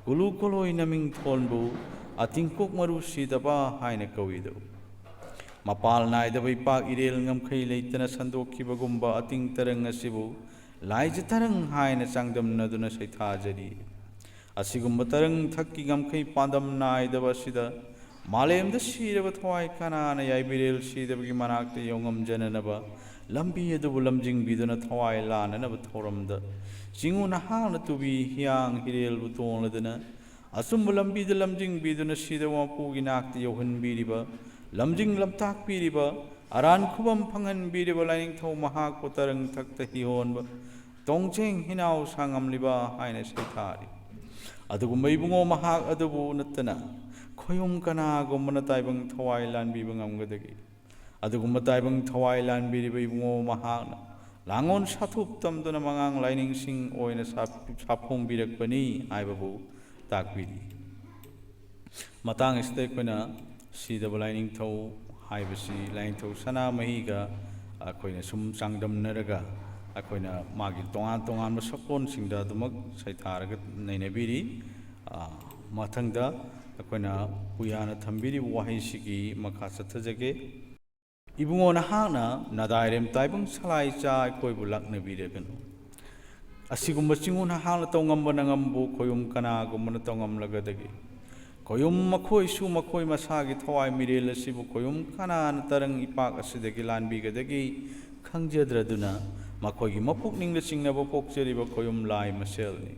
ꯀꯨꯂꯨ ꯀꯣꯂꯣꯏ ꯅꯃꯤꯡ ꯊꯣꯟꯕꯨ ꯑꯇꯤꯡꯀꯣꯛ ꯃꯔꯨ ꯁꯤꯗꯕ ꯍꯥꯏꯅ ꯀꯧꯏꯗꯣ꯫ ꯃꯄꯥꯜ ꯅꯥꯏꯗꯕ ꯏꯄꯥꯛ ꯏꯔꯦꯜ ꯉꯝꯈꯩ ꯂꯩꯇꯅ ꯁꯟꯗꯣꯛꯈꯤꯕꯒꯨꯝꯕ ꯑꯇꯤꯡ ꯇꯔꯪ ꯑꯁꯤꯕꯨ ꯂꯥꯏꯖ ꯇꯔꯪ ꯍꯥꯏꯅ ꯆꯥꯡꯗꯝꯅꯗꯨꯅ ꯁꯩꯊꯥꯖꯔꯤ꯫ ꯑꯁꯤꯒꯨꯝꯕ ꯇꯔꯪ ꯊꯛꯀꯤ ꯉꯝꯈꯩ ꯄꯥꯟꯗꯝ ꯅꯥꯏꯗꯕ ꯑꯁꯤꯗ ꯃꯥꯂꯦꯝꯗ ꯁꯤꯔꯕ ꯊꯋꯥꯏ ꯀꯅꯥꯅ ꯌꯥꯏꯕꯤꯔꯦꯜ ꯁꯤꯗꯕꯒꯤ ꯃꯅꯥꯛꯇ ꯌꯧꯉꯝꯖꯅꯅꯕ ꯂꯝꯕꯤ ꯑꯗꯨꯕꯨ ꯂꯝꯖꯤꯡꯕꯤꯗꯨꯅ ꯊꯋꯥꯏ ꯂꯥꯟꯅꯅꯕ ꯊꯧꯔꯝꯗ ꯆꯤꯡꯉꯨ ꯅꯍꯥꯛꯅ ꯇꯨꯕꯤ ꯍꯤꯌꯥꯡ ꯍꯤꯔꯦꯜꯕꯨ ꯇꯣꯡꯂꯗꯨꯅ ꯑꯆꯨꯝꯕ ꯂꯝꯕꯤꯗ ꯂꯝꯖꯤꯡꯕꯤꯗꯨꯅ ꯁꯤꯗꯕ ꯃꯄꯨꯒꯤ ꯅꯥꯛꯇ ꯌꯧꯍꯟꯕꯤꯔꯤꯕ, ꯂꯝꯖꯤꯡ ꯂꯝꯇꯥꯛꯄꯤꯔꯤꯕ, ꯑꯔꯥꯟ ꯈꯨꯕꯝ ꯐꯪꯍꯟꯕꯤꯔꯤꯕ ꯂꯥꯏꯅꯤꯡꯊꯧ ꯃꯍꯥꯛꯄꯨ ꯇꯔꯪ ꯊꯛꯇ ꯍꯤꯍꯣꯟꯕ ꯇꯣꯡꯖꯦꯡ ꯍꯤꯅꯥꯎ ꯁꯥꯡꯉꯝꯂꯤꯕ ꯍꯥꯏꯅ ꯁꯩꯊꯥꯔꯤ꯫ ꯑꯗꯨꯒꯨꯝꯕ ꯏꯕꯨꯡꯉꯣ ꯃꯍꯥꯛ ꯑꯗꯨꯕꯨ ꯅꯠꯇꯅ ꯈꯣꯌꯨꯝ ꯀꯅꯥꯒꯨꯝꯕꯅ ꯇꯥꯏꯕꯪ ꯊꯋꯥꯏ ꯂꯥꯟꯕꯤꯕ ꯉꯝꯒꯗꯒꯦ? ꯑꯗꯨꯒꯨꯝꯕ ꯇꯥꯏꯕꯪ ꯊꯋꯥꯏ ꯂꯥꯟꯕꯤꯔꯤꯕ ꯏꯕꯨꯡꯉꯣ ꯃꯍꯥꯛꯅ ꯂꯥꯡꯉꯣꯟ ꯁꯥꯊꯨꯞ ꯇꯝꯗꯨꯅ ꯃꯉꯥꯡ ꯂꯥꯏꯅꯤꯡꯁꯤꯡ ꯑꯣꯏꯅ ꯁꯥ-, ꯁꯥꯐꯣꯡꯕꯤꯔꯛꯄꯅꯤ ꯍꯥꯏꯕꯕꯨ ꯇꯥꯛꯄꯤꯔꯤ꯫ ꯃꯇꯥꯡ ꯑꯁꯤꯗ ꯑꯩꯈꯣꯏꯅ ꯁꯤꯗꯕ ꯂꯥꯏꯅꯤꯡꯊꯧ ꯍꯥꯏꯕꯁꯤ ꯂꯥꯏꯅꯤꯡꯊꯧ ꯁꯅꯥꯃꯍꯤꯒ ꯑꯩꯈꯣꯏꯅ ꯁꯨꯝ ꯆꯥꯡꯗꯝꯅꯔꯒ ꯑꯩꯈꯣꯏꯅ ꯃꯥꯒꯤ ꯇꯣꯉꯥꯟ ꯇꯣꯉꯥꯟꯕ ꯁꯛꯂꯣꯟꯁꯤꯡꯗ ꯑꯗꯨꯃꯛ ꯁꯩꯊꯥꯔꯒ ꯅꯩꯅꯕꯤꯔꯤ꯫ ꯑ, ꯃꯊꯪꯗ ꯑꯩꯈꯣꯏꯅ ꯄꯨꯌꯥꯅ ꯊꯝꯕꯤꯔꯤꯕ ꯋꯥꯍꯩꯁꯤꯒꯤ ꯃꯈꯥ ꯆꯠꯊꯖꯒꯦ꯫ ꯏꯕꯨꯡꯉꯣ ꯅꯍꯥꯛꯅ ꯅꯗꯥꯏꯔꯦꯝ ꯇꯥꯏꯕꯪ ꯁꯂꯥꯏꯆꯥ ꯑꯩꯈꯣꯏꯕꯨ ꯂꯥꯛꯅꯕꯤꯔꯒꯅꯨ꯫ ꯑꯁꯤꯒꯨꯝꯕ ꯆꯤꯡꯉꯨ ꯅꯍꯥꯛꯅ ꯇꯧꯉꯝꯕ ꯅꯉꯝꯕꯨ ꯈꯣꯌꯨꯝ ꯀꯅꯥꯒꯨꯝꯕꯅ ꯇꯧꯉꯝꯂꯒꯗꯒꯦ? ꯈꯣꯌꯨꯝ ꯃꯈꯣꯏꯁꯨ ꯃꯈꯣꯏ ꯃꯁꯥꯒꯤ ꯊꯋꯥꯏ ꯃꯤꯔꯦꯜ ꯑꯁꯤꯕꯨ ꯈꯣꯌꯨꯝ ꯀꯅꯥꯅ ꯇꯔꯪ ꯏꯄꯥꯛ ꯑꯁꯤꯗꯒꯤ ꯂꯥꯟꯕꯤꯒꯗꯒꯦ ꯈꯪꯖꯗ꯭ꯔꯗꯨꯅ ꯃꯈꯣꯏꯒꯤ ꯃꯄꯨꯛꯅꯤꯡꯗ ꯆꯤꯡꯅꯕ ꯄꯣꯛꯆꯔꯤꯕ ꯈꯣꯌꯨꯝ ꯂꯥꯏ ꯃꯁꯦꯜꯅꯤ꯫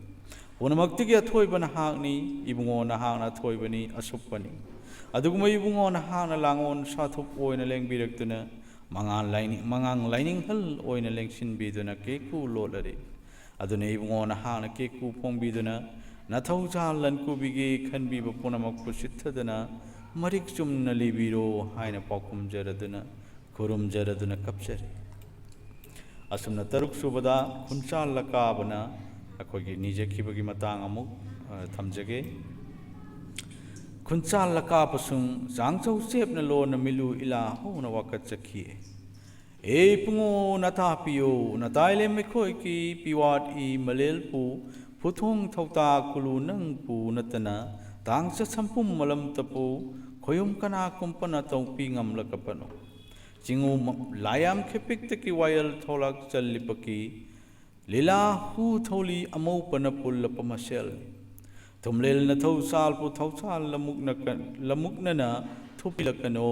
ꯄꯨꯝꯅꯃꯛꯇꯒꯤ ꯑꯊꯣꯏꯕ ꯅꯍꯥꯛꯅꯤ, ꯏꯕꯨꯡꯉꯣ ꯅꯍꯥꯛꯅ ꯑꯊꯣꯏꯕꯅꯤ, ꯑꯁꯨꯛꯄꯅꯤ꯫ ꯑꯗꯨꯒꯨꯝꯕ ꯏꯕꯨꯡꯉꯣ ꯅꯍꯥꯛꯅ ꯂꯥꯡꯑꯣꯟ ꯁꯥꯊꯨꯞ ꯑꯣꯏꯅ ꯂꯦꯡꯕꯤꯔꯛꯇꯨꯅ ꯃꯉꯥꯜ ꯂꯥꯏꯅꯤꯡ-, ꯃꯉꯥꯡ ꯂꯥꯏꯅꯤꯡꯍꯜ ꯑꯣꯏꯅ ꯂꯦꯡꯁꯤꯟꯕꯤꯗꯨꯅ ꯀꯦꯀꯨ ꯂꯣꯠꯂꯔꯤ꯫ ꯑꯗꯨꯅ ꯏꯕꯨꯡꯉꯣ ꯅꯍꯥꯛꯅ ꯀꯦꯀꯨ ꯐꯣꯡꯕꯤꯗꯨꯅ ꯅꯊꯧꯖꯥꯜ ꯂꯟꯀꯨꯕꯤꯒꯦ ꯈꯟꯕꯤꯕ ꯄꯨꯝꯅꯃꯛꯄꯨ ꯆꯤꯠꯊꯗꯅ ꯃꯔꯤꯛ ꯆꯨꯝꯅ ꯂꯤꯕꯤꯔꯣ ꯍꯥꯏꯅ ꯄꯥꯎꯈꯨꯝꯖꯔꯗꯨꯅ ꯈꯨꯔꯨꯝꯖꯔꯗꯨꯅ ꯀꯞꯆꯔꯤ꯫ ꯑꯁꯨꯝꯅ ꯇꯔꯨꯛ ꯁꯨꯕꯗ ꯈꯨꯟꯆꯥꯜ ꯂꯀꯥꯕꯅ ꯑꯩꯈꯣꯏꯒꯤ ꯅꯤꯖꯈꯤꯕꯒꯤ ꯃꯇꯥꯡ ꯑꯃꯨꯛ, ꯑ, ꯊꯝꯖꯒꯦ꯫ ꯈꯨꯟꯆꯥꯜ ꯂꯀꯥꯕꯁꯨꯡ ꯆꯥꯡꯆꯧ ꯆꯦꯞꯅ ꯂꯣꯟꯅ ꯃꯤꯂꯨ ꯏꯂꯥ ꯍꯧꯅ ꯋꯥꯀꯠꯆꯈꯤ꯫ ꯑꯦ ꯄꯨꯡꯉꯣ ꯅꯇꯥꯄꯤꯌꯣ, ꯅꯇꯥꯏꯂꯦꯝ ꯑꯩꯈꯣꯏꯒꯤ ꯄꯤꯋꯥꯠ ꯏ ꯃꯂꯦꯜꯄꯨ ꯐꯨꯊꯣꯡ ꯊꯧꯇꯥ ꯀꯨꯂꯨ ꯅꯪꯄꯨ ꯅꯠꯇꯅ ꯇꯥꯡ ꯆꯠꯁꯝꯄꯨꯝ ꯃꯂꯝꯇꯄꯨ ꯈꯣꯌꯨꯝ ꯀꯅꯥꯀꯨꯝꯄꯅ ꯇꯧꯄꯤ ꯉꯝꯂꯀꯄꯅꯣ꯫ ꯆꯤꯡꯉꯨ ꯃ-, ꯂꯥꯏꯌꯥꯝ ꯈꯦꯄꯤꯛꯇꯒꯤ ꯋꯥꯌꯦꯜ ꯊꯣꯛꯂꯛ ꯆꯜꯂꯤꯄꯀꯤ ꯂꯤꯂꯥ ꯍꯨ ꯊꯧꯂꯤ ꯑꯃꯧꯄꯅ ꯄꯨꯜꯂꯄ ꯃꯁꯦꯜꯅꯤ꯫ ꯊꯨꯝꯂꯦꯜ ꯅꯊꯧ ꯆꯥꯜꯄꯨ ꯊꯧꯁꯥꯜ ꯂꯃꯨꯛꯅ ꯀ-, ꯂꯃꯨꯛꯅꯅ ꯊꯨꯞꯄꯤꯜꯂꯛꯀꯅꯨ꯫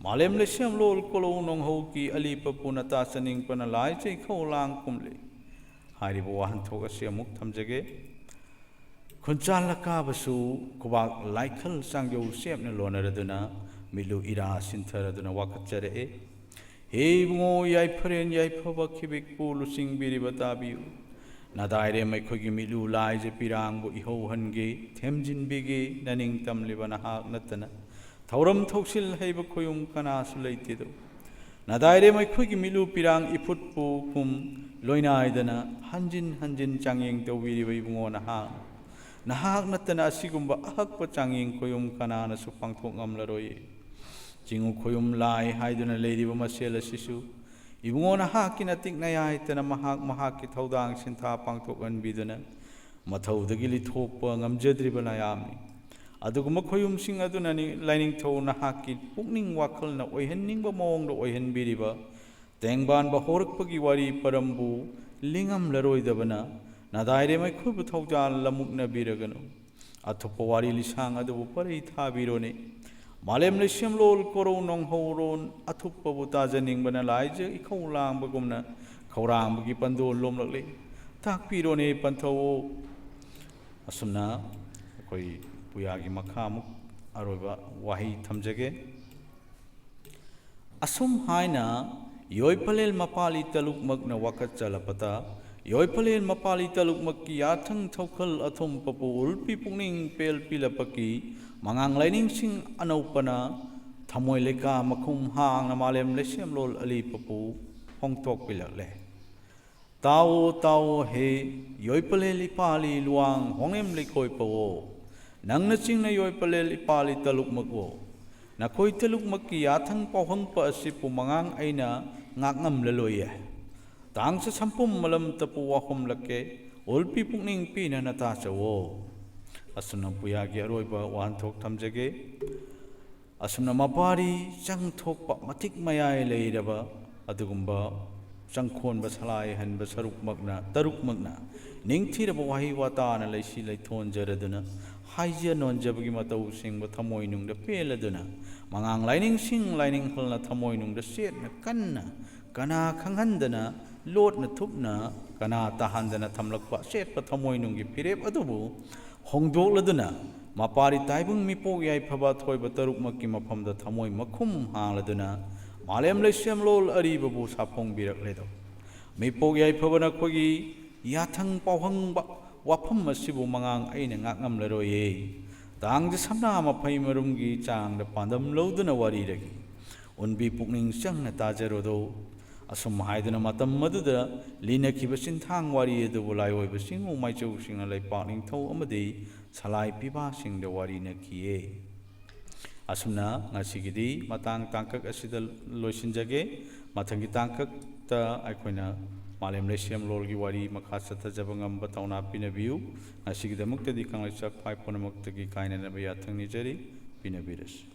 ꯃꯥꯂꯦꯝ ꯂꯩꯁꯦꯝꯂꯣꯜ ꯀꯣꯂꯧ ꯅꯣꯡꯍꯧꯀꯤ ꯑꯂꯤꯄꯄꯨ ꯅꯇꯥ ꯆꯅꯤꯡꯄꯅ ꯂꯥꯏꯖꯩ ꯈꯧꯂꯥꯡ ꯀꯨꯝꯂꯤ꯫ ꯍꯥꯏꯔꯤꯕ ꯋꯥꯍꯟꯊꯣꯛ ꯑꯁꯤ ꯑꯃꯨꯛ ꯊꯝꯖꯒꯦ꯫ ꯈꯨꯟꯆꯥꯜ ꯑꯀꯥꯕꯁꯨ ꯈꯨꯕꯥꯛ ꯂꯥꯏꯈꯜ ꯆꯥꯡꯖꯧ ꯆꯦꯞꯅ ꯂꯣꯟꯅꯔꯗꯨꯅ ꯃꯤꯠꯂꯨ ꯏꯔꯥ ꯁꯤꯟꯊꯔꯗꯨꯅ ꯋꯥꯀꯠꯆꯔꯛꯑꯦ꯫ ꯍꯦ ꯏꯕꯨꯡꯉꯣ ꯌꯥꯏꯐꯔꯦꯟ ꯌꯥꯏꯐꯕ ꯈꯤꯕꯤꯛꯄꯨ ꯂꯨꯆꯤꯡꯕꯤꯔꯤꯕ ꯇꯥꯕꯤꯌꯨ꯫ ꯅꯗꯥꯏꯔꯦꯝ ꯑꯩꯈꯣꯏꯒꯤ ꯃꯤꯠꯂꯨ ꯂꯥꯏꯖ ꯄꯤꯔꯥꯡꯕꯨ ꯏꯍꯧꯍꯟꯒꯦ, ꯊꯦꯝꯖꯤꯟꯕꯤꯒꯦ, ꯅꯅꯤꯡ ꯇꯝꯂꯤꯕ ꯅꯍꯥꯛ ꯅꯠꯇꯅ ꯊꯧꯔꯝ ꯊꯧꯁꯤꯜ ꯍꯩꯕ ꯈꯣꯌꯨꯝ ꯀꯅꯥꯁꯨ ꯂꯩꯇꯦꯗꯣ꯫ ꯅꯗꯥꯏꯔꯦꯝ ꯑꯩꯈꯣꯏꯒꯤ ꯃꯤꯠꯂꯨ ꯄꯤꯔꯥꯡ ꯏꯐꯨꯠꯄꯨ ꯀꯨꯝ ꯂꯣꯏꯅꯥꯏꯗꯅ ꯍꯟꯖꯤꯟ ꯍꯟꯖꯤꯟ ꯆꯥꯡꯌꯦꯡ ꯇꯧꯕꯤꯔꯤꯕ ꯏꯕꯨꯡꯉꯣ ꯅꯍꯥꯛ, ꯅꯍꯥꯛ ꯅꯠꯇꯅ ꯑꯁꯤꯒꯨꯝꯕ ꯑꯍꯛꯄ ꯆꯥꯡꯌꯦꯡ ꯈꯣꯌꯨꯝ ꯀꯅꯥꯅꯁꯨ ꯄꯥꯡꯊꯣꯛ ꯉꯝꯂꯔꯣꯏ꯫ ꯆꯤꯡꯉꯨ ꯈꯣꯌꯨꯝ ꯂꯥꯏ ꯍꯥꯏꯗꯨꯅ ꯂꯩꯔꯤꯕ ꯃꯁꯦꯜ ꯑꯁꯤꯁꯨ ꯏꯕꯨꯡꯉꯣ ꯅꯍꯥꯛꯀꯤ ꯅꯇꯤꯛ ꯅꯌꯥꯏꯇꯅ ꯃꯍꯥꯛ ꯃꯍꯥꯛꯀꯤ ꯊꯧꯗꯥꯡ ꯁꯤꯟꯊꯥ ꯄꯥꯡꯊꯣꯛꯍꯟꯕꯤꯗꯨꯅ ꯃꯊꯧꯗꯒꯤ ꯂꯤꯊꯣꯛꯄ ꯉꯝꯖꯗ꯭ꯔꯤꯕ ꯅꯌꯥꯝꯅꯤ꯫ ꯑꯗꯨꯒꯨꯝꯕ ꯈꯣꯌꯨꯝꯁꯤꯡ ꯑꯗꯨꯅꯅꯤ ꯂꯥꯏꯅꯤꯡꯊꯧ ꯅꯍꯥꯛꯀꯤ ꯄꯨꯛꯅꯤꯡ ꯋꯥꯈꯜꯅ ꯑꯣꯏꯍꯟꯅꯤꯡꯕ ꯃꯑꯣꯡꯗ ꯑꯣꯏꯍꯟꯕꯤꯔꯤꯕ ꯇꯦꯡꯕꯥꯟꯕ ꯍꯧꯔꯛꯄꯒꯤ ꯋꯥꯔꯤ ꯄꯔꯝꯕꯨ ꯂꯤꯉꯝꯂꯔꯣꯏꯗꯕꯅ ꯅꯗꯥꯏꯔꯦꯝ ꯑꯩꯈꯣꯏꯕꯨ ꯊꯧꯖꯥꯜ ꯂꯃꯨꯛꯅꯕꯤꯔꯒꯅꯨ꯫ ꯑꯊꯨꯞꯄ ꯋꯥꯔꯤ ꯂꯤꯁꯥꯡ ꯑꯗꯨꯕꯨ ꯄꯔꯩ ꯊꯥꯕꯤꯔꯣꯅꯦ꯫ ꯃꯥꯂꯦꯝ ꯂꯩꯁꯦꯝꯂꯣꯜ ꯀꯣꯔꯧ ꯅꯣꯡꯍꯧꯔꯣꯟ ꯑꯊꯨꯞꯄꯕꯨ ꯇꯥꯖꯅꯤꯡꯕꯅ ꯂꯥꯏꯖ ꯏꯈꯧ ꯂꯥꯡꯕꯒꯨꯝꯅ ꯈꯧꯔꯥꯡꯕꯒꯤ ꯄꯟꯗꯣꯜ ꯂꯣꯝꯂꯛꯂꯤ꯫ ꯇꯥꯛꯄꯤꯔꯣꯅꯦ ꯄꯟꯊꯧꯑꯣ꯫ ꯑꯁꯨꯝꯅ ꯑꯩꯈꯣꯏ ꯄꯨꯌꯥꯒꯤ ꯃꯈꯥꯃꯨꯛ ꯑꯔꯣꯏꯕ ꯋꯥꯍꯩ ꯊꯝꯖꯒꯦ꯫ ꯑꯁꯨꯝ ꯍꯥꯏꯅ ꯌꯣꯏꯄꯂꯦꯜ ꯃꯄꯥꯂꯤ ꯇꯂꯨꯛꯃꯛꯅ ꯋꯥꯀꯠꯆꯂꯄꯇ, ꯌꯣꯏꯄꯂꯦꯜ ꯃꯄꯥꯂꯤ ꯇꯂꯨꯛꯃꯛꯀꯤ ꯌꯥꯊꯪ ꯊꯧꯈꯜ ꯑꯊꯨꯝꯄꯄꯨ ꯎꯜꯄꯤ ꯄꯨꯛꯅꯤꯡ ꯄꯦꯜꯄꯤꯂꯄꯀꯤ ꯃꯉꯥꯡ ꯂꯥꯏꯅꯤꯡꯁꯤꯡ ꯑꯅꯧꯄꯅ ꯊꯃꯣꯏ ꯂꯩꯀꯥ ꯃꯈꯨꯝ ꯍꯥꯡꯅ ꯃꯥꯂꯦꯝ ꯂꯩꯁꯦꯝꯂꯣꯜ ꯑꯂꯤꯄꯄꯨ ꯍꯣꯡꯊꯣꯛꯄꯤꯂꯛꯂꯦ꯫ ꯇꯥꯎꯑꯣ, ꯇꯥꯎꯑꯣ, ꯍꯦ ꯌꯣꯏꯄꯂꯦꯜ ꯏꯄꯥꯂꯤ ꯂꯨꯋꯥꯡ ꯍꯣꯡꯂꯦꯝ ꯂꯩꯀꯣꯏꯄꯋꯣ, ꯅꯪꯅ ꯆꯤꯡꯅ ꯌꯣꯏꯄꯂꯦꯜ ꯏꯄꯥꯂꯤ ꯇꯂꯨꯛꯃꯛꯋꯣ, ꯅꯈꯣꯏ ꯇꯂꯨꯛꯃꯛꯀꯤ ꯌꯥꯊꯪ ꯄꯥꯎꯍꯪꯄ ꯑꯁꯤꯄꯨ ꯃꯉꯥꯡ ꯑꯩꯅ ꯉꯥꯛꯉꯝꯂꯂꯣꯏꯌꯦ꯫ ꯇꯥꯡꯁ ꯁꯝꯄꯨꯝ ꯃꯂꯝꯇꯄꯨ ꯋꯥꯍꯣꯝꯂꯛꯀꯦ, ꯑꯣꯜꯄꯤ ꯄꯨꯛꯅꯤꯡ ꯄꯤꯅꯅ ꯇꯥꯆꯧꯋꯣ꯫ ꯑꯁꯨꯝꯅ ꯄꯨꯌꯥꯒꯤ ꯑꯔꯣꯏꯕ ꯋꯥꯍꯟꯊꯣꯛ ꯊꯝꯖꯒꯦ꯫ ꯑꯁꯨꯝꯅ ꯃꯄꯥꯔꯤ ꯆꯪꯊꯣꯛꯄ ꯃꯇꯤꯛ ꯃꯌꯥꯏ ꯂꯩꯔꯕ ꯑꯗꯨꯒꯨꯝꯕ ꯆꯪꯈꯣꯟꯕ ꯁꯂꯥꯏ ꯍꯟꯕ ꯁꯔꯨꯛꯃꯛꯅ, ꯇꯔꯨꯛꯃꯛꯅ ꯅꯤꯡꯊꯤꯔꯕ ꯋꯥꯍꯩ ꯋꯥꯇꯥꯅ ꯂꯩꯁꯤ ꯂꯩꯊꯣꯟꯖꯔꯗꯨꯅ, ꯍꯥꯏꯖ ꯅꯣꯟꯖꯕꯒꯤ ꯃꯇꯧ ꯁꯦꯡꯕ ꯊꯃꯣꯏꯅꯨꯡꯗ ꯄꯦꯜꯂꯗꯨꯅ, ꯃꯉꯥꯡ ꯂꯥꯏꯅꯤꯡꯁꯤꯡ ꯂꯥꯏꯅꯤꯡ ꯍꯜꯅ ꯊꯃꯣꯏꯅꯨꯡꯗ ꯆꯦꯠꯅ ꯀꯟꯅ, ꯀꯅꯥ ꯈꯪꯍꯟꯗꯅ, ꯂꯣꯠꯅ ꯊꯨꯞꯅ, ꯀꯅꯥ ꯇꯥꯍꯟꯗꯅ ꯊꯝꯂꯛꯄ ꯑꯆꯦꯠꯄ ꯊꯃꯣꯏꯅꯨꯡꯒꯤ ꯐꯤꯔꯦꯞ ꯑꯗꯨꯕꯨ ꯍꯣꯡꯗꯣꯛꯂꯗꯨꯅ, ꯃꯄꯥꯔꯤ ꯇꯥꯏꯕꯪ ꯃꯤꯄꯣꯛ ꯌꯥꯏꯐꯕ ꯑꯊꯣꯏꯕ ꯇꯔꯨꯛꯃꯛꯀꯤ ꯃꯐꯝꯗ ꯊꯃꯣꯏ ꯃꯈꯨꯝ ꯍꯥꯡꯂꯗꯨꯅ, ꯃꯥꯂꯦꯝ ꯂꯩꯁꯦꯝꯂꯣꯜ ꯑꯔꯤꯕꯕꯨ ꯁꯥꯐꯣꯡꯕꯤꯔꯛꯂꯦꯗꯣ꯫ ꯃꯤꯄꯣꯛ ꯌꯥꯏꯐꯕ ꯅꯈꯣꯏꯒꯤ ꯌꯥꯊꯪ ꯄꯥꯎꯍꯪꯕ ꯋꯥꯐꯝ ꯑꯁꯤꯕꯨ ꯃꯉꯥꯡ ꯑꯩꯅ ꯉꯥꯛꯉꯝꯂꯔꯣꯏꯌꯦ꯫ ꯇꯥꯡꯖ ꯁꯝꯅꯥ ꯃꯐꯩ ꯃꯔꯨꯝꯒꯤ ꯆꯥꯡꯗ ꯄꯥꯟꯗꯝ ꯂꯧꯗꯨꯅ ꯋꯥꯔꯤꯔꯒꯤ ꯎꯟꯕꯤ ꯄꯨꯛꯅꯤꯡ ꯆꯪꯅ ꯇꯥꯖꯔꯨꯗꯣ꯫ ꯑꯁꯨꯝ ꯍꯥꯏꯗꯨꯅ ꯃꯇꯝ ꯑꯗꯨꯗ ꯂꯤꯅꯈꯤꯕ ꯆꯤꯟꯊꯥꯡ ꯋꯥꯔꯤ ꯑꯗꯨꯕꯨ ꯂꯥꯏꯑꯣꯏꯕ ꯆꯤꯡꯉꯨ ꯃꯥꯏꯆꯧꯁꯤꯡꯅ ꯂꯩꯄꯥꯛ ꯅꯤꯡꯊꯧ ꯑꯃꯗꯤ ꯁꯂꯥꯏ ꯄꯤꯕꯥꯁꯤꯡꯗ ꯋꯥꯔꯤꯅꯈꯤꯌꯦ꯫ ꯑꯁꯨꯝꯅ ꯉꯁꯤꯒꯤꯗꯤ ꯃꯇꯥꯡ ꯇꯥꯡꯀꯛ ꯑꯁꯤꯗ ꯂꯣꯏꯁꯤꯟꯖꯒꯦ꯫ ꯃꯊꯪꯒꯤ ꯇꯥꯡꯀꯛꯇ ꯑꯩꯈꯣꯏꯅ ꯃꯥꯂꯦꯝ ꯂꯩꯁꯦꯝꯂꯣꯜꯒꯤ ꯋꯥꯔꯤ ꯃꯈꯥ ꯆꯠꯊꯖꯕ ꯉꯝꯕ ꯊꯧꯅꯥ ꯄꯤꯅꯕꯤꯌꯨ꯫ ꯉꯁꯤꯒꯤꯗꯃꯛꯇꯗꯤ ꯀꯪꯂꯩ ꯆꯥꯛꯐꯥꯏ ꯄꯨꯝꯅꯃꯛꯇꯒꯤ ꯀꯥꯏꯅꯅꯕ ꯌꯥꯊꯪ ꯅꯤꯖꯔꯤ꯫ ꯄꯤꯅꯕꯤꯔꯁꯤ꯫